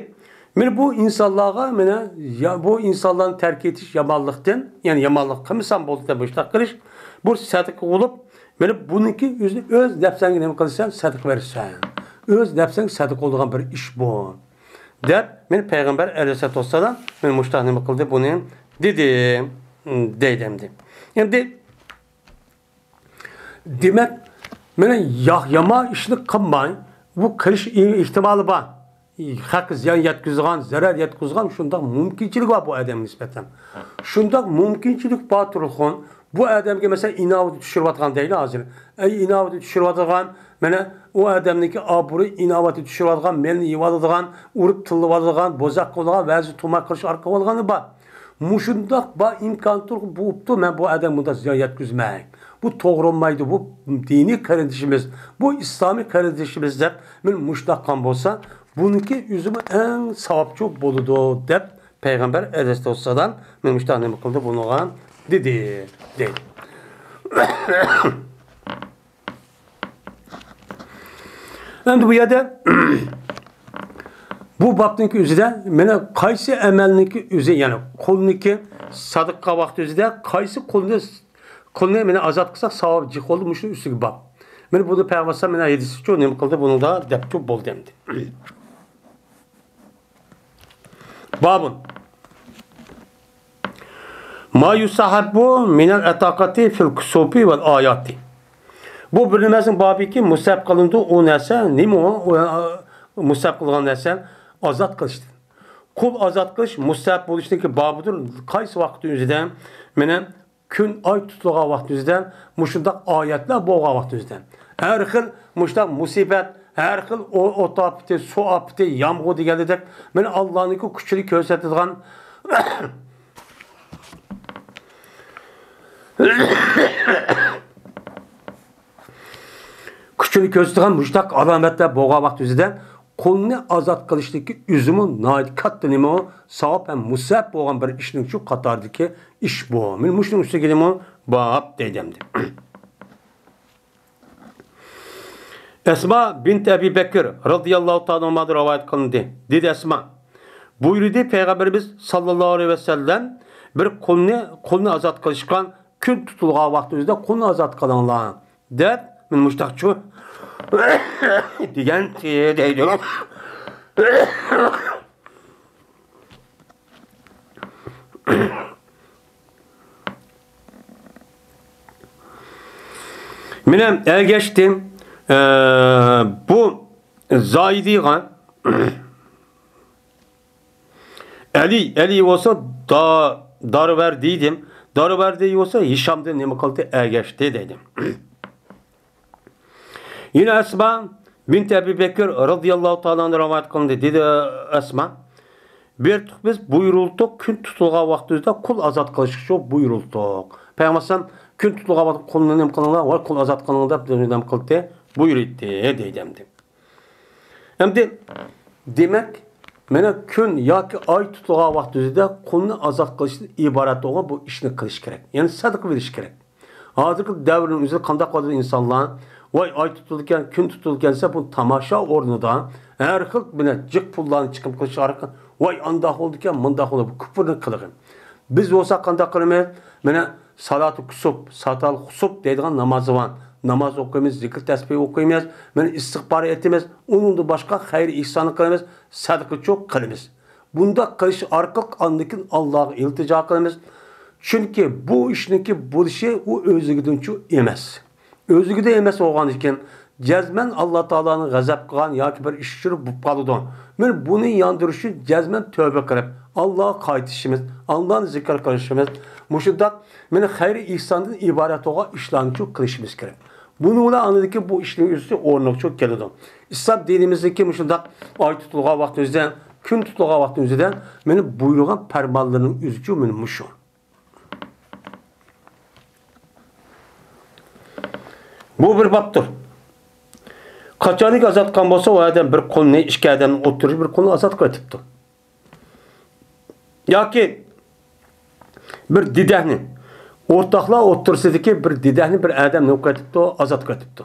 مانا بۇ ئىنسانلارغا، مانا يا-، بۇ ئىنسانلارنى تەرك ئېتىش يامانلىقتىن، يەنى يامانلىق قىلمىسام بولدى دەپ مۇشۇنداق قىلىش، بۇ سەدىقە بولۇپ، مانا بۇنىڭكى ئۆزىنى ئۆز نەپسەڭگە نېمە قىلىسەن؟ سەدىقە بېرىسەن. ئۆز نەپسەڭگە سەدىقە بولىدىغان بىر ئىش بۇ. دەپ، مانا پەيغەمبەر ئەلەيھىسسالاتۇ ۋەسسالام مانا مۇشۇنداق نېمە قىلدى، بۇنى دېدى، دەيدۇ ئەمدى. ئەمدى دېمەك، مانا يا-، يامان ئىشنى قىلماي، بۇ قىلىش ئېھتىمالى بار. خەققە زىيان يەتكۈزىدىغان، زەرەر يەتكۈزىدىغان شۇنداق مۇمكىنچىلىك بار بۇ ئادەمگە نىسبەتەن. شۇنداق مۇمكىنچىلىك بار تۇرۇپ، بۇ ئادەمگە مەسىلەن ئىناۋىتى چۈشۈرۈۋاتقان دەيلى ھازىر. ئەي ئىناۋىتى چۈشۈرۈۋاتىدىغان، مانا ئۇ ئادەمنىڭكى ئابرۇي ئىناۋىتى چۈشۈرۈۋاتىدىغان، مېلىنى يېۋالىدىغان، ئۇرۇپ تىللىۋالىدىغان، بوزەك قىلىدىغان، ۋەزى تۇمار قىلىش ئارقىلىق بولغانلىرى بار. مۇشۇنداق بار ئىمكان تۇرۇپ بوپتۇ، مەن بۇ ئادەمگە مۇنداق زىيان يەتكۈزمەي. بۇ توغرا بولمايدۇ، بۇ دىنىي قېرىندىشىمىز، بۇ ئىسلامىي قېرىندىشىمىز دەپ مانا مۇشۇنداق قىلغان بولسا، بۇنىڭكى ئۆزىمۇ ئەڭ ساۋابچۇ بولىدۇ دەپ پەيغەمبەر ئەلەيھىسسالام مانا مۇشۇنداق نېمە قىلدى بۇنىڭغا دېدى، دەيدۇ. ئەمدى بۇ يەردە بۇ بابنىڭكى ئۆزىدە مانا قايسى ئەمەلنىڭكى ئۆزى، يەنى قۇلنىڭكى سەدىقە ۋاقتى ئۆزىدە قايسى قۇلنى، قۇلنى مانا ئازاد قىلساق ساۋابى جىق بولدى، مۇشۇنىڭ ئۈستىگە باب. مانا بۇنى پەيغەمبەر ئەلەيھىسسالام مانا ھەدىسىچۇ نېمە قىلدى بۇنىڭدا دەپچۇ بولدى ئەمدى. بابۇن. ما يۇستەھەببۇ مىنەل ئەتاقەتى فىل كۇسۇفى ۋەل ئاياتى. بۇ بىر نېمەسنىڭ بابىكى مۇستەھەب قىلىنىدۇ، ئۇ نەرسە نېمە ئۇ؟ ئۇ، ئۇ، مۇستەھەب قىلغان نەرسە ئازاد قىلىشتىن. قۇل ئازاد قىلىش مۇستەھەب بولۇشنىڭكى بابىدۇر. قايسى ۋاقىت ئۆزىدە؟ مانا كۈن، ئاي تۇتۇلغان ۋاقىت ئۆزىدە، مۇشۇنداق ئايەتلەر بولغان ۋاقىت ئۆزىدە. ھەر خىل مۇشۇنداق مۇسىبەت، ھەر خىل ئو-، ئوت ئاپىتى، سۇ ئاپىتى، يامغۇر دېگەندەك، مانا ئاللانىڭكى كۈچىنى كۆرسىتىدىغان، كۈچىنى كۆرسىتىدىغان مۇشۇنداق ئالامەتلەر بولغان ۋاقىت ئۆزىدە، قۇلنى ئازاد قىلىشتىكى ئۆزىمۇ ناھايىتى كاتتا نېمە ئۇ؟ ساۋاب ھەم مۇستەھەب بولغان بىر ئىشنىڭ شۇ قاتارىدىكى ئىش بۇ. مانا مۇشۇنىڭ ئۈستىگە نېمە ئۇ؟ باب دەيدۇ ئەمدى. ئەسما بىنت ئەبى بەكر رەزىياللاھۇ تائالا ئەنھۇدىن رىۋايەت قىلىندى. دېدى ئەسما، بۇيرۇدى پەيغەمبىرىمىز ساللاللاھۇ ئەلەيھى ۋەسەللەم، بىر قۇلنى، قۇلنى ئازاد قىلىشقا كۈن تۇتۇلغان ۋاقتى ئۆزىدە قۇلنى ئازاد قىلىڭلار دەپ، مانا مۇشتاقچۇ دېگەن دەيدۇ. مېنى ئەگەشتى، ئە، بۇ زايدىغا ئەلى، ئەلى بولسا دا-، دارۋەردى دېدى. دارۋەردى بولسا ھىشامدىن نېمە قىلدى؟ ئەگەشتى دەيدۇ. يەنە ئەسما بىنت ئەبى بەكر رەزىياللاھۇ تائالا ئەنھۇدىن رىۋايەت قىلىندى. دېدى ئەسما، بېرىپتۇق بىز، بۇيرۇلدۇق، كۈن تۇتۇلغان ۋاقتىمىزدا قۇل ئازاد قىلىشقا شۇ بۇيرۇلدۇق. پەيغەمبەر ئەلەيھىسسالام كۈن تۇتۇلغان ۋاقىتتا قۇلنى نېمە قىلىڭلار، ۋاي قۇل ئازاد قىلىڭ دەپ نېمە قىلدى؟ بۇيرۇيتتى دەيدۇ ئەمدى. ئەمدى دېمەك، مانا كۈن ياكى ئاي تۇتۇلغان ۋاقتىمىزدا قۇلنى ئازاد قىلىشتىن ئىبارەت بولغان بۇ ئىشنى قىلىش كېرەك. يەنى سەدىقە بېرىش كېرەك. ھازىرقى دەۋرنىڭ ئۆزىدە قانداق قىلىدۇ ئىنسانلار؟ ۋاي ئاي تۇتۇلىدىكەن، كۈن تۇتۇلىدىكەن دېسە، بۇنى تاماشا ئورنىدا ھەر خىل بىلەن جىق پۇللارنى چىقىم قىلىش ئارقىلىق، ۋاي ئانداق بولىدىكەن، مۇنداق بولىدۇ، بۇ كۇپۇرنى قىلغىن. بىز بولسا قانداق قىلىمىز؟ مانا سالاتۇ كۇسۇپ، ساتال خۇسۇپ دەيدىغان نامازى بار. ناماز ئوقۇيمىز، زىكىر تەسبىھ ئوقۇيمىز، مانا ئىستىغپار ئېيتىمىز، ئۇنىڭدىن باشقا خەير ئېھساننى قىلىمىز، سەدىقىچۇ قىلىمىز. بۇنداق قىلىش ئارقىلىق ئاندىن كېيىن ئاللاغا ئىلتىجا قىلىمىز. چۈنكى بۇ ئىشنىڭكى بولۇشى ئۇ ئۆزلۈكىدىنچۇ ئەمەس. ئۆزلۈكىدىن ئەمەس بولغاندىكىن، جەزمەن ئاللا تائالانىڭ غەزەپ قىلغان ياكى بىر ئىش ئۇچرىشىپ بولۇپ قالىدۇ. مانا بۇنى ياندۇرۇش ئۈچۈن جەزمەن تۆبە قىلىپ، ئاللاغا قايتىشىمىز، ئاللانى زىكىر قىلىشىمىز، مۇشۇنداق مانا خەير ئېھساندىن ئىبارەت بولغان ئىشلارنىچۇ قىلىشىمىز كېرەك. بۇنىڭ بىلەن ئاندىن كېيىن بۇ ئىشنىڭ ئۆزى ئورنىغىچۇ كېلىدۇ. ئىسلام دىنىمىزدىكى مۇشۇنداق ئاي تۇتۇلغان ۋاقتىمىزدا، كۈن تۇتۇلغان ۋاقتىمىزدا مانا بۇيرۇغان پەرمانلىرىنىڭ ئۆزىچۇ مانا مۇشۇ. بۇ بىر بابتۇر. قاچانكى ئازاد قىلغان بولسا، ئۇ ئادەم بىر قۇلنى، ئىككى ئادەمنى ئوتتۇرىغا بىر قۇلنى ئازاد قىلىۋېتىپتۇ. ياكى بىر دېدەكنى، ئورتاقلار ئوتتۇرىسىدىكى بىر دېدەكنى بىر ئادەم نېمە قىلىۋېتىپتۇ؟ ئازاد قىلىۋېتىپتۇ.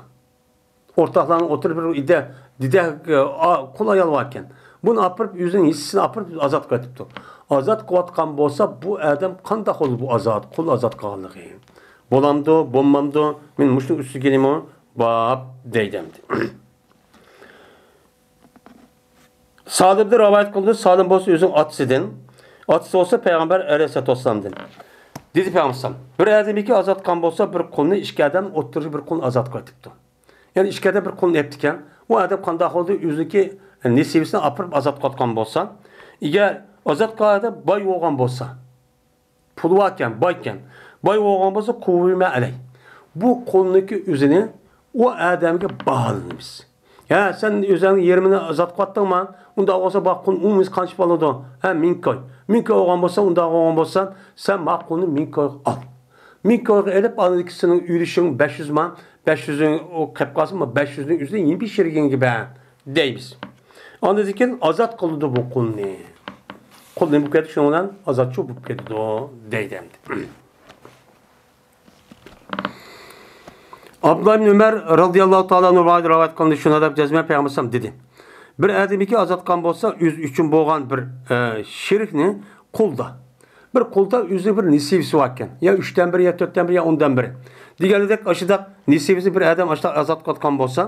ئورتاقلارنىڭ ئوتتۇرىدا بىر ئىدە، دېدەك، ئا، قۇل ئايال باركەن. بۇنى ئاپىرىپ، ئۆزىنىڭ ھىسسىسىنى ئاپىرىپ ئازاد قىلىۋېتىپتۇ. ئازاد قىلىۋاتقان بولسا، بۇ ئادەم قانداق بولدى بۇ ئازاد، قۇل ئازاد قىلغانلىقى؟ بولامدۇ، بولمامدۇ؟ مەن مۇشۇنىڭ ئۈستىگە كېلىمۇ؟ باب دەيدۇ ئەمدى. سالىمدىن رىۋايەت قىلىندى، سالىم بولسا ئۆزىنىڭ ئاتىسىدىن، ئاتىسى بولسا پەيغەمبەر ئەلەيھىسسالاتۇ ۋەسسالامدىن. دېدى پەيغەمبەر ئەلەيھىسسالام، بىر ئادەمكى ئازاد قىلغان بولسا، بىر قۇلنى ئىككى ئادەم ئوتتۇرىغا بىر قۇلنى ئازاد قىلىۋېتىپتۇ. يەنى ئىككى ئادەم بىر قۇلنى ئېلىپتىكەن. ئۇ ئادەم قانداق بولدى؟ ئۆزىنىڭكى نېسىۋىسىنى ئاپىرىپ ئازاد قىلىۋاتقان بولسا، ئەگەر ئازاد قىلغان ئادەم باي بولغان بولسا، پۇلى باركەن، بايكەن. باي بولغان بولسا، قۇۋۋىمە ئەلەي. بۇ قۇلنىڭكى ئۆزىنى ئۇ ئادەمگە باھالىنىمىز. ھە، سەن ئۆزۈڭنىڭ يېرىمىنى ئازاد قىلىۋاتتىڭما؟ ئۇنداق بولسا، بار قۇل ئومۇمىز قانچە بولىدۇ؟ ھە، مىڭ كوي. مىڭ كوي بولغان بولسا، ئۇنداق بولغان بولسا، سەن ما قۇلنى مىڭ كويغا ئال. مىڭ كويغا ئېلىپ، ئاندىن كېيىن سېنىڭ ئۈلۈشۈڭ بەش يۈز ما، بەش يۈزۈڭ ئۇ قېلىپ قالسا، ما بەش يۈزنىڭ ئۆزىنى يەنە بېشىرگەنگە بەر دەيمىز. ئاندىن كېيىن ئازاد قىلىدۇ بۇ قۇلنى. قۇل نېمە بولۇپ كېتىدۇ؟ شۇنىڭ بىلەن ئازادچۇ بولۇپ كېتىدۇ، دەيدۇ ئەمدى. ئابدۇللا ئىبن ئۆمەر رازىياللاھۇ تائالا ئەنھۇ رىۋايەت قىلىندى، شۇنداق دەپ جەزمەن پەيغەمبەر ئەلەيھىسسالام دېدى، بىر ئادەمكى ئازاد قىلغان بولسا، ئۆزى ئۈچۈن بولغان بىر، ئە، شېرىكنى قۇلدا، بىر قۇلدا ئۆزىنىڭ بىر نېسىۋىسى بار ئىكەن، يا ئۈچتىن بىرى، يا تۆتتىن بىرى، يا ئوندىن بىرى دېگەندەك، ئاشۇنداق نېسىۋىسى بىر ئادەم ئاشۇنداق ئازاد قىلىۋاتقان بولسا،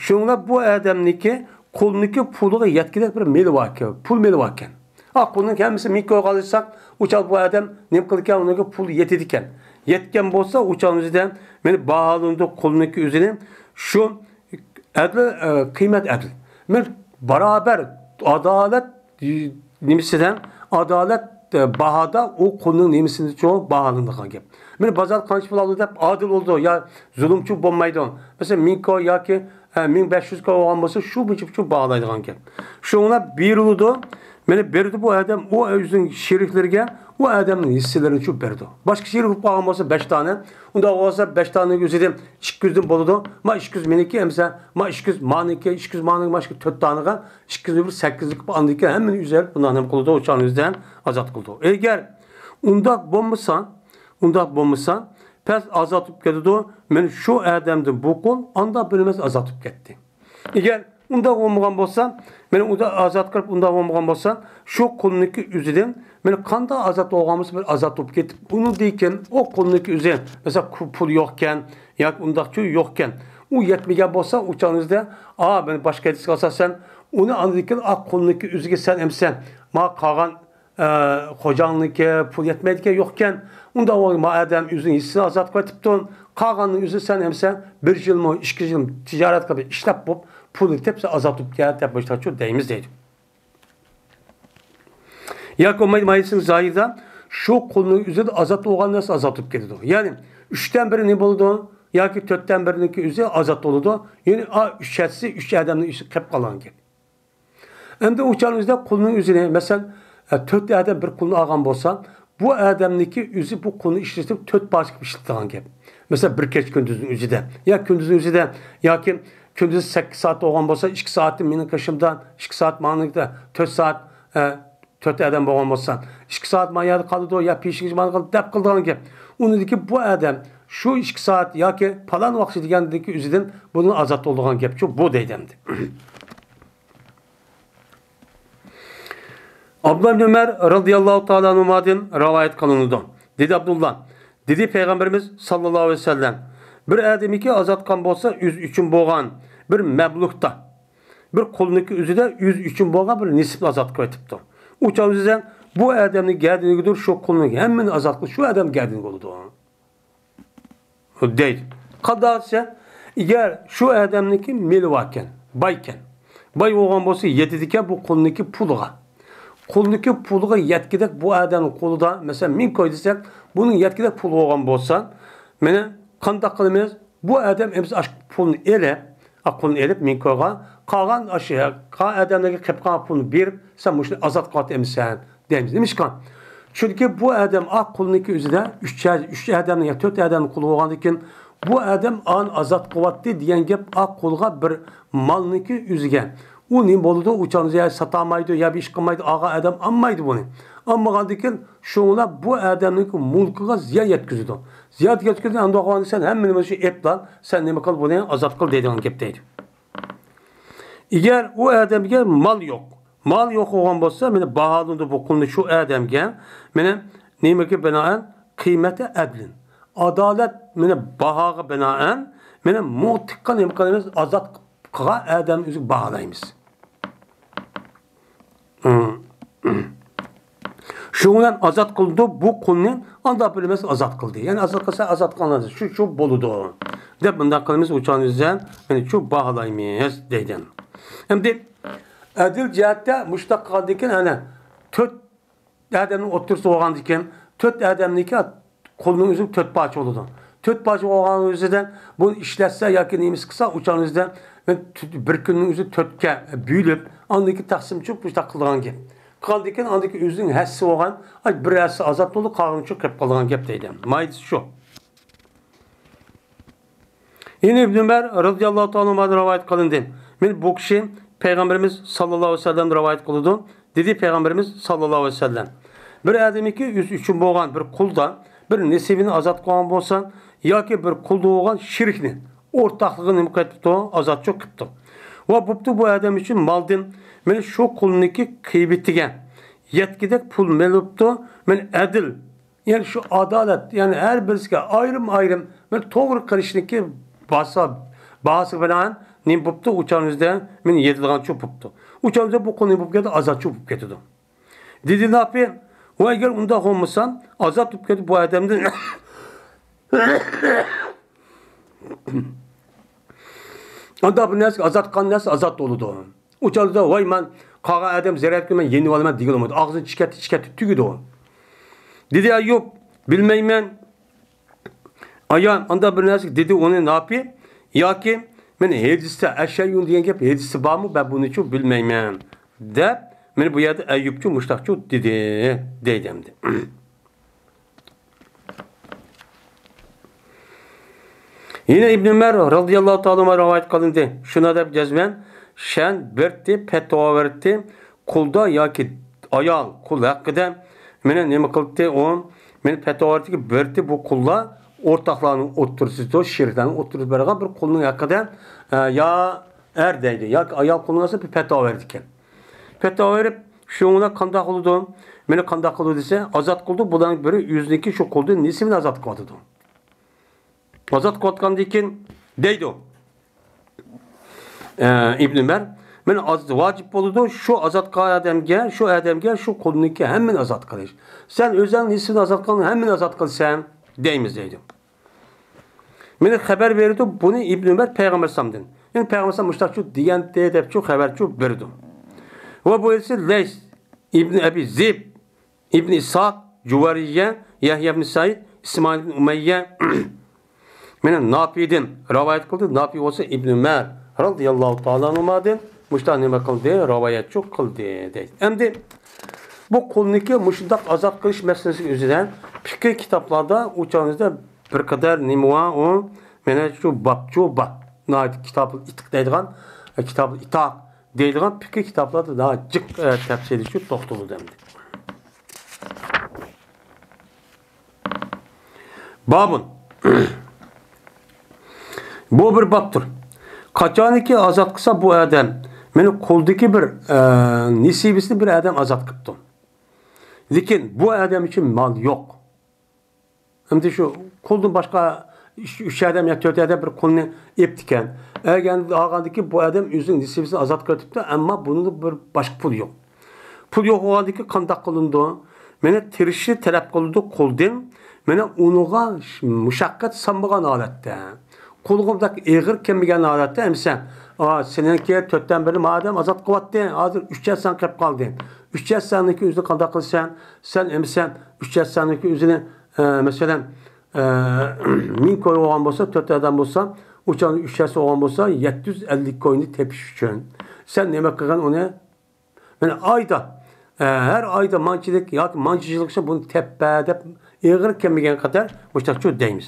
شۇڭلار بۇ ئادەمنىڭكى قۇلنىڭكى پۇلىغا يەتكۈدەك بىر مېلى بار ئىكەن، پۇل مېلى بار ئىكەن. ئا، قۇلنىڭ ھەممىسىنى مىڭ كويغا ئالساق، ئۇ چاغدا بۇ ئادەم نېمە قىلىدىكەن، ئۇنىڭكى پۇلى يېتىدىكەن. يەتكەن بولسا، ئۇ چاغنىڭ ئۆزىدە مانا باھالىنىدۇ قۇلنىڭكى ئۆزىنى. شۇ ئەدىل، ئە، قىممەت ئەدىل. مانا بارابەر ئادالەت نېمىسىدە، ئادالەت، ئە، باھادا ئۇ قۇلنىڭ نېمىسىنىچۇ باھالىنىدىغان گەپ. مانا بازار قانچە پۇل ئالدى دەپ ئادىل بولىدۇ، يا زۇلۇمچۇ بولمايدۇ. مەسىلەن، مىڭ كوي ياكى، ئە، مىڭ بەش يۈز كوي بولغان بولسا، شۇ بويىچە باھالايدىغان گەپ. شۇڭلار بېرىلىدۇ. مانا بېرىدۇ بۇ ئادەم، ئۇ ئۆزىنىڭ شېرىكلىرىگە ئۇ ئادەمنىڭ ھىسسىلىرىنىچۇ بېرىدۇ. باشقا شېرىك بولۇپ قالغان بولسا بەش دانە، ئۇنداق بولسا بەش دانىنىڭ ئۆزىدىن ئىككى يۈزدىن بولىدۇ. ما ئىككى يۈز مېنىڭكى ئەمسە، ما ئىككى يۈز مانىڭكى، ئىككى يۈز مانىڭكى، ما شۇ تۆت دانىغا ئىككى يۈزنى بىر سەككىزلىك قىلىپ، ئاندىن كېيىن ھەممىنى ئۆزى ئېلىپ بۇنداق نېمە قىلىدۇ، ئۇ چاغنىڭ ئۆزىدە ئازاد قىلىدۇ. ئەگەر ئۇنداق بولمىسا، ئۇنداق بولمىسا، پەس ئازاد بولۇپ كېتىدۇ. مانا شۇ ئادەمدىن بۇ قۇل ئانداق بىلمەس ئازاد بولۇپ كەتتى. ئەگەر ئۇنداق بولمىغان بولسا، مانا ئۇنداق ئازاد قىلىپ ئۇنداق بولمىغان بولسا، شۇ قۇلنىڭكى ئۆزىدىن مانا قانداق ئازاد بولغان بولسا بىر ئازاد بولۇپ كېتىپ، ئۇنىڭدىن كېيىن ئۇ قۇلنىڭكى ئۆزى، مەسىلەن، پۇ-، پۇل يوقكەن ياكى ئۇنداقچۇ يوقكەن، ئۇ يەتمىگەن بولسا، ئۇ چاغنىڭىزدا، ئا، مانا باشقا ھەدىسكە ئاساسەن، ئۇنى ئاندىن كېيىن، ئا، قۇلنىڭكى ئۆزىگە سەن ئەمسە، ما قالغان ئە، خوجاڭنىڭكى پۇل يەتمەيدىكەن، يوقكەن. ئۇنداق بولغان ما ئادەم ئۆزىنىڭ ھىسسىسىنى ئازاد قىلىۋېتىپتۇ. قالغاننىڭ ئۆزى سەن ئەمسە بىر يىلمۇ، ئىككى يىل تىجارەت قىلىپ، ئىشلەپ بولۇپ، پۇلنى تېپسە ئازاد بولۇپ كەت دەپ مۇشۇنداقچۇ دەيمىز دەيدۇ. ياكى بولمايدۇ، مايسىنىڭ زاھىرىدا شۇ قۇلنىڭ ئۆزىدە ئازاد بولغان نەرسە ئازاد بولۇپ كېتىدۇ. يەنى ئۈچتىن بىرى نېمە بولىدۇ؟ ياكى تۆتتىن بىرىنىڭكى ئۆزى ئازاد بولىدۇ. يەنى ئا، ئۈچ ھەسسىسى ئۈچ ئادەمنىڭ ئۈستىگە قېلىپ قالغان گەپ. ئەمدى ئۇ چاغنىڭ ئۆزىدە قۇلنىڭ ئۆزىنى، مەسىلەن، ئە، تۆت ئادەم بىر قۇلنى ئالغان بولسا، بۇ ئادەمنىڭكى ئۆزى بۇ قۇلنى ئىشلىتىپ، تۆت پارچە قىلىپ ئىشلىتىدىغان گەپ. مەسىلەن، بىر كەچ كۈندۈزنىڭ ئۆزىدە يا كۈندۈزنىڭ ئۆزىدە ياكى كۈندۈز سەككىز سائەت بولغان بولسا، ئىككى سائەتنى مېنىڭ قېشىمدا، ئىككى سائەت ماڭا، تۆت سائەت، ئە، تۆت ئادەم بولغان بولسا، ئىككى سائەت مانا يەردە قالىدۇ، يا پېشىنگىچە مانا قىلىدۇ دەپ قىلىدىغان گەپ. ئۇنىڭدىكى بۇ ئادەم شۇ ئىككى سائەت ياكى پالان ۋاقىت دېگەندىكى ئۆزىدىن بۇنىڭ ئازاد بولىدىغان گەپ شۇ، بۇ دەيدۇ ئەمدى. ئابدۇللا ئىبن ئۆمەر رازىياللاھۇ تائالا ئەنھۇمادىن رىۋايەت قىلىنىدۇ. دېدى ئابدۇللا، دېدى پەيغەمبىرىمىز ساللاللاھۇ ئەلەيھى ۋەسەللەم، بىر ئادەمنىكى ئازاد قىلغان بولسا ئۆزى ئۈچۈن بولغان بىر مەبلۇغدا، بىر قۇلنىڭكى ئۆزىدە ئۆزى ئۈچۈن بولغان بىر نېسىپنى ئازاد قىلىۋېتىپتۇ. ئۇ چاغ ئۆزىدە بۇ ئادەمنىڭ گەدىنىگىدۇر شۇ قۇلنىڭ ھەممىنى ئازاد قىلىش شۇ ئادەم گەدىنىگە بولىدۇ. دەيدۇ. قانداق دېسە، ئەگەر شۇ ئادەمنىڭكى مېلى باركەن، بايكەن، باي بولغان بولسا يېتىدىكەن بۇ قۇلنىڭكى پۇلىغا. قۇلنىڭكى پۇلىغا يەتكۈدەك بۇ ئادەمنىڭ قولىدا، مەسىلەن، مىڭ كوي دېسەك، بۇنىڭ يەتكۈدەك پۇلى بولغان بولسا، مانا قانداق قىلىمىز؟ بۇ ئادەم ئەمىسە ئاشۇ پۇلنى ئېلىپ، ئا، قۇلنى ئېلىپ مىڭ كويغا، قالغان ئاشۇ قالغان ئادەملەرگە قېلىپ قالغان پۇلنى بېرىپ، سەن مۇشۇنى ئازاد قىلىۋەت ئەمىسە دەيمىز. نېمىشقا؟ چۈنكى بۇ ئادەم ئا قۇلنىڭكى ئۆزىدە ئۈچ، ئۈچ ئادەمنىڭ يا تۆت ئادەمنىڭ قۇلى بولغاندىكىن، بۇ ئادەم ئانى ئازاد قىلىۋاتتى دېگەن گەپ ئا قۇلغا بىر مالنىڭكى ئۆزىگە. ئۇ نېمە بولىدۇ؟ ئۇ چاغدا يا ساتالمايدۇ، يا بىر ئىش قىلمايدۇ، ئالغان ئادەم ئالمايدۇ بۇنى. ئالمىغاندىكىن، شۇڭا بۇ ئادەمنىڭكى مۇلكىغا زىيان يەتكۈزىدۇ. زىيان يەتكۈزگەندە، ئانداق بولغاندا سەن ھەممىنى مانا شۇ ئېپلا، سەن نېمە قىل، بۇنى ئازاد قىل دەيدىغان گەپ دەيدۇ. ئەگەر ئۇ ئادەمگە مال يوق، مال يوق بولغان بولسا، مانا باھالىنىدۇ بۇ قۇلنى شۇ ئادەمگە، مانا نېمىگە بىنائەن؟ قىممەتى ئەدلىن. ئادالەت، مانا باھاغا بىنائەن، مانا مۇتىققا نېمە قىلىمىز؟ ئازاد قىلغان ئادەمنى ئۆزىگە باھالايمىز. شۇنىڭ بىلەن ئازاد قىلىدۇ، بۇ قۇلنى ئانداق بىلىمىز ئازاد قىلدى. يەنى ئازاد قىلسا ئازاد قىلغان شۇ، شۇ بولىدۇ. دەپ مۇنداق قىلىمىز، ئۇ چاغنى بىز يەنى شۇ باھالايمىز دەيدۇ. ئەمدى ئەدىل جەھەتتە مۇشۇنداق قىلغاندىن كېيىن، ئەنە تۆت ئادەمنىڭ ئوتتۇرىسى بولغاندىن كېيىن، تۆت ئادەمنىڭكى قۇلنىڭ ئۆزى تۆت پارچە بولىدۇ. تۆت پارچە بولغان ئۆزىدە بۇنى ئىشلەتسە ياكى نېمىسى قىلسا، ئۇ چاغنىڭ ئۆزىدە مەن تۆت، بىر كۈننىڭ ئۆزى تۆتكە بۆلۈپ، ئاندىن كېيىن تەقسىمچۇ مۇشۇنداق قىلىدىغان گەپ. قالدىكىن ئاندىكى ئۆزىنىڭ ھەسسىسى بولغان، ئاي، بىر ھەسسە ئازاد بولدى، قالغىنىچۇ قېلىپ قالىدىغان گەپ دەيدۇ. ماھىيىتى شۇ. يەنە ئىبن ئۆمەر رازىياللاھۇ تائالا ئەنھۇمادىن رىۋايەت قىلىندى. مانا بۇ كىشى پەيغەمبىرىمىز ساللاللاھۇ ئەلەيھى ۋەسەللەمدىن رىۋايەت قىلىدۇ. دېدى پەيغەمبىرىمىز ساللاللاھۇ ئەلەيھى ۋەسەللەم، بىر ئادەمنىڭكى ئۆزى ئۈچۈن بولغان بىر قۇلدا بىر نېسىۋىنى ئازاد قىلغان بولسا ياكى بىر قۇلدا بولغان شېرىكنى، ئورتاقلىقىنى نېمە قىلىپتۇ؟ ئازادچۇ قىپتۇ. ۋە بوپتۇ بۇ ئادەم ئۈچۈن مالدىن مانا شۇ قۇلنىڭكى قىممىتىگە يەتكۈدەك پۇل مېلىپتۇ. مانا ئەدىل، يەنى شۇ ئادالەت، يەنى ھەر بىرسىگە ئايرىم-ئايرىم بىر توغرا قىلىشنىڭكى باھاسى، باھاسىغا بىنائەن نېمە بوپتۇ؟ ئۇ چاغنىڭ ئۆزىدە مانا يېتىدىغانچۇ بوپتۇ. ئۇ چاغنىڭ ئۆزىدە بۇ قۇل نېمە بولۇپ كېتىدۇ؟ ئازادچۇ بولۇپ كېتىدۇ. دېدى نافى، ۋە ئەگەر ئۇنداق بولمىسا، ئازاد بولۇپ كېتىدۇ بۇ ئادەمدىن. ئانداق بىر نەرسە ئازاد قىلغان نەرسە ئازاد بولىدۇ. ئۇ چاغدا، ۋاي، مەن قالغان ئادەم زەرەر كۆرمەي يېنىۋالىمەن دېگىلى بولمايدۇ. ئاغزىنى چىكەتتى، چىكەتتى، تۈگىدۇ. دېدى ئەييۇب، بىلمەيمەن. ئايان، ئانداق بىر نەرسە دېدى ئۇنى ناپى، ياكى مەن ھەدىستە ئەشەييۇن دېگەن گەپ ھەدىستە بارمۇ؟ مەن بۇنىچۇ بىلمەيمەن، دەپ، مانا بۇ يەردە ئەييۇبچۇ مۇشتاقچۇ دېدى، دەيدۇ ئەمدى. يەنە ئىبن ئۆمەر رازىياللاھۇ تائالا ئەنھۇما رىۋايەت قىلىندى. شۇنى دەپ جەزمەن شەن بېرىتتى، پەتىۋا بېرىتتى. قۇلدا ياكى ئايال، قۇل ھەققىدە مانا نېمە قىلدى ئۇ؟ مانا پەتىۋا بېرىتتىكى بېرىتتى بۇ قۇللار ئورتاقلارنىڭ ئوتتۇرىسىدا، شېرىكلەرنىڭ ئوتتۇرىسىدا بېرىدىغان بىر قۇلنىڭ ھەققىدە، ئە، يا ئەر دەيدۇ، ياكى ئايال قۇلنىڭ ھەققىدە بىر پەتىۋا بېرىدىكەن. پەتىۋا بېرىپ، شۇنىڭ بىلەن قانداق قىلىدۇ؟ مانا قانداق قىلىدۇ دېسە، ئازاد قىلىدۇ، بۇلارنىڭ بىرى ئۆزىنىڭكى شۇ قۇلدىن نېسىۋىنى ئازاد قىلىۋاتىدۇ. ئازاد قىلىۋاتقاندىن كېيىن دەيدۇ، ئە، ئىبن ئۆمەر، مانا ئاز-، ۋاجىپ بولىدۇ شۇ ئازاد قىلغان ئادەمگە، شۇ ئادەمگە شۇ قۇلنىڭكى ھەممىنى ئازاد قىلىش. سەن ئۆزۈڭ نېسىۋىنى ئازاد قىلغان ھەممىنى ئازاد قىلىسەن دەيمىز دەيدۇ. مانا خەۋەر بېرىدۇ بۇنى ئىبن ئۆمەر پەيغەمبەر ئەلەيھىسسالامدىن. يەنى پەيغەمبەر ئەلەيھىسسالام مۇشتاقچۇ دېگەنتى دەپچۇ خەۋەرچۇ بېرىدۇ. ۋە بۇ ئەلچى لەيس ئىبن ئەبى زىب، ئىبن ئىسھاق، جۇۋەرىيە، يەھيا ئىبن سەئىد، ئىسمائىل ئىبن ئۇمەييە، مانا نافىدىن رىۋايەت قىلدى. نافى بولسا ئىبن ئۆمەر رازىياللاھۇ تائالا ئەنھۇمادىن مۇشۇنداق نېمە قىلدى، رىۋايەتچۇ قىلدى دەيدۇ. ئەمدى بۇ قۇلنىكى مۇشۇنداق ئازاد قىلىش مەسىلىسى يۈزىدىن پىقھىي كىتابلاردا ئۇ چاغىمىزدا بىر قەدەر نېمە بار، ئۇ مانا شۇ بابچۇ بار. ناھايىتى كىتابۇل ئىتىق دەيدىغان، كىتابۇل ئىتاق دەيدىغان پىقھىي كىتابلاردا ناھايىتى جىق، ئە، تەپسىلىي شۇ توختىلىدۇ ئەمدى. بابۇن. بۇ بىر بابتۇر. قاچانكى ئازاد قىلسا بۇ ئادەم، مېنى قۇلدىكى بىر، ئە، نېسىۋىسىنى بىر ئادەم ئازاد قىپتۇ. لېكىن بۇ ئادەم ئۈچۈن مال يوق. ئەمدى شۇ قۇلدىن باشقا ئۈچ، ئۈچ ئادەم يا تۆت ئادەم بىر قۇلنى ئېپتىكەن. ئەگەر ئالغاندىكى بۇ ئادەم ئۆزىنىڭ نېسىۋىسىنى ئازاد قىلىۋېتىپتۇ، ئەمما بۇنىڭدا بىر باشقا پۇل يوق. پۇل يوق بولغاندىكىن قانداق قىلىنىدۇ؟ مانا تىرىشىشنى تەلەپ قىلىدۇ قۇلدىن. مانا ئۇنىڭغا مۇشەققەت سالمىغان ھالەتتە، قۇلغا بەك ئېغىر كەلمىگەن ھالەتتە، ئەمىسە، ئا، سېنىڭكى تۆتتىن بىرىنى ما ئادەم ئازاد قىلىۋەتتى، ھازىر ئۈچ ھەسسەڭ قېلىپ قالدى. ئۈچ ھەسسەڭنىڭكى ئۆزىنى قانداق قىلىسەن؟ سەن ئەمىسە ئۈچ ھەسسەڭنىڭكى ئۆزىنى، ئە، مەسىلەن، ئە، مىڭ كوي بولغان بولسا، تۆت ئادەم بولسا، ئۇ چاغدا ئۈچ ھەسسە بولغان بولسا، يەتتە يۈز ئەللىك كوينى تېپىش ئۈچۈن. سەن نېمە قىلغىن ئۇنى؟ مانا ئايدا، ئە، ھەر ئايدا مانچىلىك ياكى مانچە يىلغىچە بۇنى تەپپە دەپ ئېغىر كەلمىگەن قەدەر مۇشتاقچۇ دەيمىز.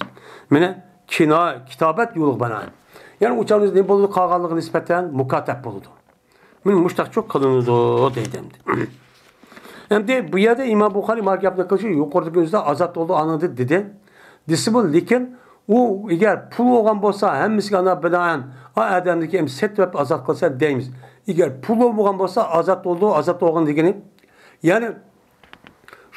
مانا كىنا-، كىتابەت يولىغا بىنائەن. يەنى ئۇ چاغدا نېمە بولىدۇ؟ قالغانلىقى نىسبەتەن مۇكاتەپ بولىدۇ. مانا مۇشتاقچۇ قىلىنىدۇ دەيدۇ ئەمدى. ئەمدى بۇ يەردە ئىمام بۇخارى مانا گەپنى قىلىشى يۇقىرىدىكى ئۆزىدە ئازاد بولدى ئاندىن دېدى. دېسىمۇ، لېكىن ئۇ ئەگەر پۇل بولغان بولسا، ھەممىسىگە ئانا بىنائەن، ئا ئادەمنىكى ئەمدى سېتىۋەپ ئازاد قىلسا دەيمىز. ئەگەر پۇل بولمىغان بولسا، ئازاد بولدى، ئازاد بولغان دېگىنى، يەنى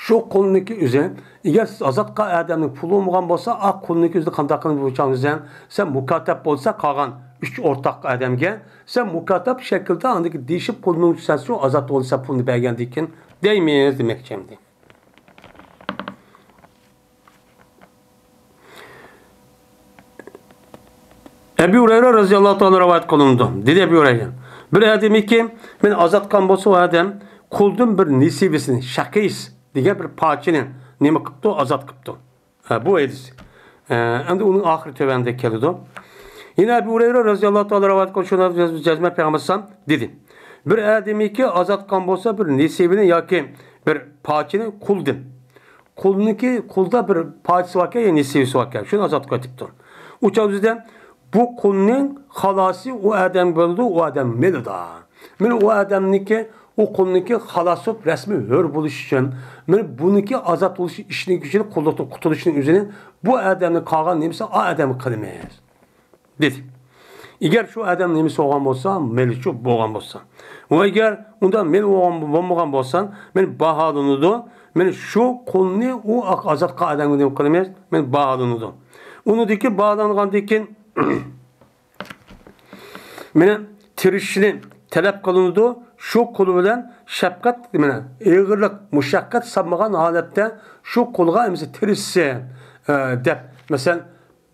شۇ قۇلنىڭكى ئۆزى، ئەگەر سىز ئازاد قىلغان ئادەمنىڭ پۇلى بولمىغان بولسا، ئا قۇلنىڭكى ئۆزىنى قانداق قىلىمىز بۇ چاغدا؟ سەن مۇكاتەپ بولسا، قالغان ئۈچ ئورتاق ئادەمگە سەن مۇكاتەپ شەكىلدە ئاندىكى دېيىشىپ قۇلنىڭ سەن شۇ ئازاد بولسا پۇلنى بەرگەندىن كېيىن دەيمىز دېمەكچى ئەمدى. ئەبۇ ھۇرەيرە رەزىياللاھۇ تائالا رىۋايەت قىلىنىدۇ. دېدى ئەبۇ ھۇرەيرە، بىر ئادەمكى مېنى ئازاد قىلغان بولسا، ئۇ ئادەم قۇلدىن بىر نېسىۋىسىنى، شەقىس دېگەن بىر پارچىنى نېمە قىپتۇ؟ ئازاد قىپتۇ. ھە، بۇ ھەدىس. ھە، ئەمدى ئۇنىڭ ئاخىرى تۆۋەندە كېلىدۇ. يەنە ئەبۇ ھۇرەيرە رەزىياللاھۇ تائالا رىۋايەت قىلىدۇ، شۇنى جەزمەن پەيغەمبەر ئەلەيھىسسالام دېدى، بىر ئادەمكى ئازاد قىلغان بولسا بىر نېسىۋىنى ياكى بىر پارچىنى قۇلدىن. قۇلنىڭكى، قۇلدا بىر پارچىسى باركەن يا نېسىۋىسى باركەن، شۇنى ئازاد قىلىۋېتىپتۇ. ئۇ چاغدا بۇ قۇلنىڭ خالاسى ئۇ ئادەم بولىدۇ، ئۇ ئادەم مېلىدا. مانا ئۇ ئادەمنىڭكى، ئۇ قۇلنىڭكى خالاس بولۇپ رەسمىي ھۆر بولۇش ئۈچۈن، مانا بۇنىڭكى ئازاد بولۇش ئىشىنىڭ ئۈچۈن، قۇللۇقتىن قۇتۇلۇشنىڭ ئۆزىنى بۇ ئادەمنىڭ قالغان نېمىسى ئا ئادەمگە قىلىمىز. دېدى. ئەگەر شۇ ئادەم نېمىسى بولغان بولسا، مېلىچۇ بولغان بولسا. ۋە ئەگەر ئۇندا مېلى بولغان، بولمىغان بولسا، مېنى باھالىنىدۇ. مېنى شۇ قۇلنى ئۇ ئازاد قىلغان ئادەمگە نېمە قىلىمىز؟ مېنى باھالىنىدۇ. ئۇنىڭدىكى باھالانغاندىن كېيىن مېنى تىرىشىشنى تەلەپ قىلىنىدۇ. شۇ قۇل بىلەن شەپقەت، مانا، ئېغىرلىق، مۇشەققەت سالمىغان ھالەتتە شۇ قۇلغا ئەمىسە تىرىشسە، ئە، دەپ، مەسىلەن،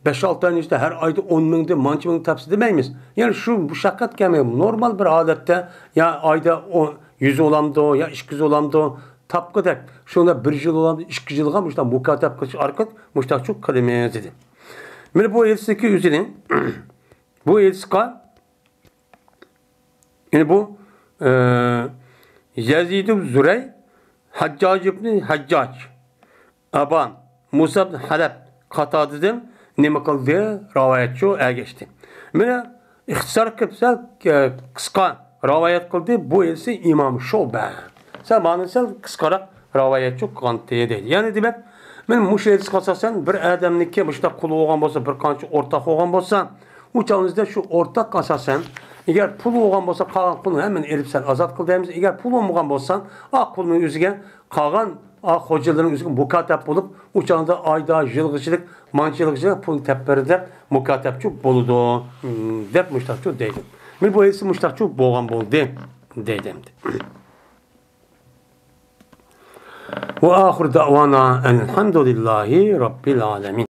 بەش-ئالتە ئاينىڭ ئىچىدە ھەر ئايدا ئون مىڭدىن، مانچە مىڭ تاپسا دېمەيمىز. يەنى شۇ مۇشەققەت كەلمەي، نورمال بىر ھالەتتە، يا ئايدا ئون، يۈز بولامدۇ، يا ئىككى يۈز بولامدۇ، تاپقۇدەك، شۇنداق بىر يىل بولامدۇ، ئىككى يىلغا مۇشۇنداق مۇكاتەپ قىلىش ئارقىلىق مۇشۇنداق شۇ قىلىمىز دېدى. مانا بۇ ھەدىستىكى ئۆزىنى، بۇ ھەدىسقا يەنى بۇ، ئە، يەزىد ئىبن زۇرەي، ھەججاج ئىبن ھەججاج، ئابان، مۇسا ئىبن خەلەپ قاتادىدىن نېمە قىلدى؟ رىۋايەتچۇ ئەگەشتى. مانا ئىختىسار قىلىپ سەل، ئە، قىسقا رىۋايەت قىلدى. بۇ ھەدىسى ئىمام شۇبە. سەل مانا سەل قىسقىراق رىۋايەتچۇ قىلغانتى دەيدۇ. يەنى دېمەك، مانا مۇشۇ ھەدىسكە ئاساسەن بىر ئادەمنىڭكى مۇشۇنداق قۇلى بولغان بولسا، بىر قانچە ئورتاق بولغان بولسا، ئۇ چاغىمىزدا شۇ ئورتاق ئاساسەن، ئەگەر پۇل بولغان بولسا، قالغان قۇلنى ھەممىنى ئېلىپ سەن ئازاد قىل دەيمىز. ئەگەر پۇل بولمىغان بولسا، ئا قۇلنىڭ ئۆزىگە قالغان، ئا خوجىلىرىنىڭ ئۆزىگە مۇكاتەپ بولۇپ، ئۇ چاغدا ئايدا، يىلغىچىلىك، مانچە يىلغىچىلىك پۇلنى تەپ بېرىدۇ دەپ مۇكاتەپچۇ بولىدۇ، دەپ مۇشتاقچۇ دەيدۇ. مانا بۇ ھەدىسى مۇشتاقچۇ بولغان بولدى دەيدۇ ئەمدى. وآخر دعوانا أن الحمد لله رب العالمين.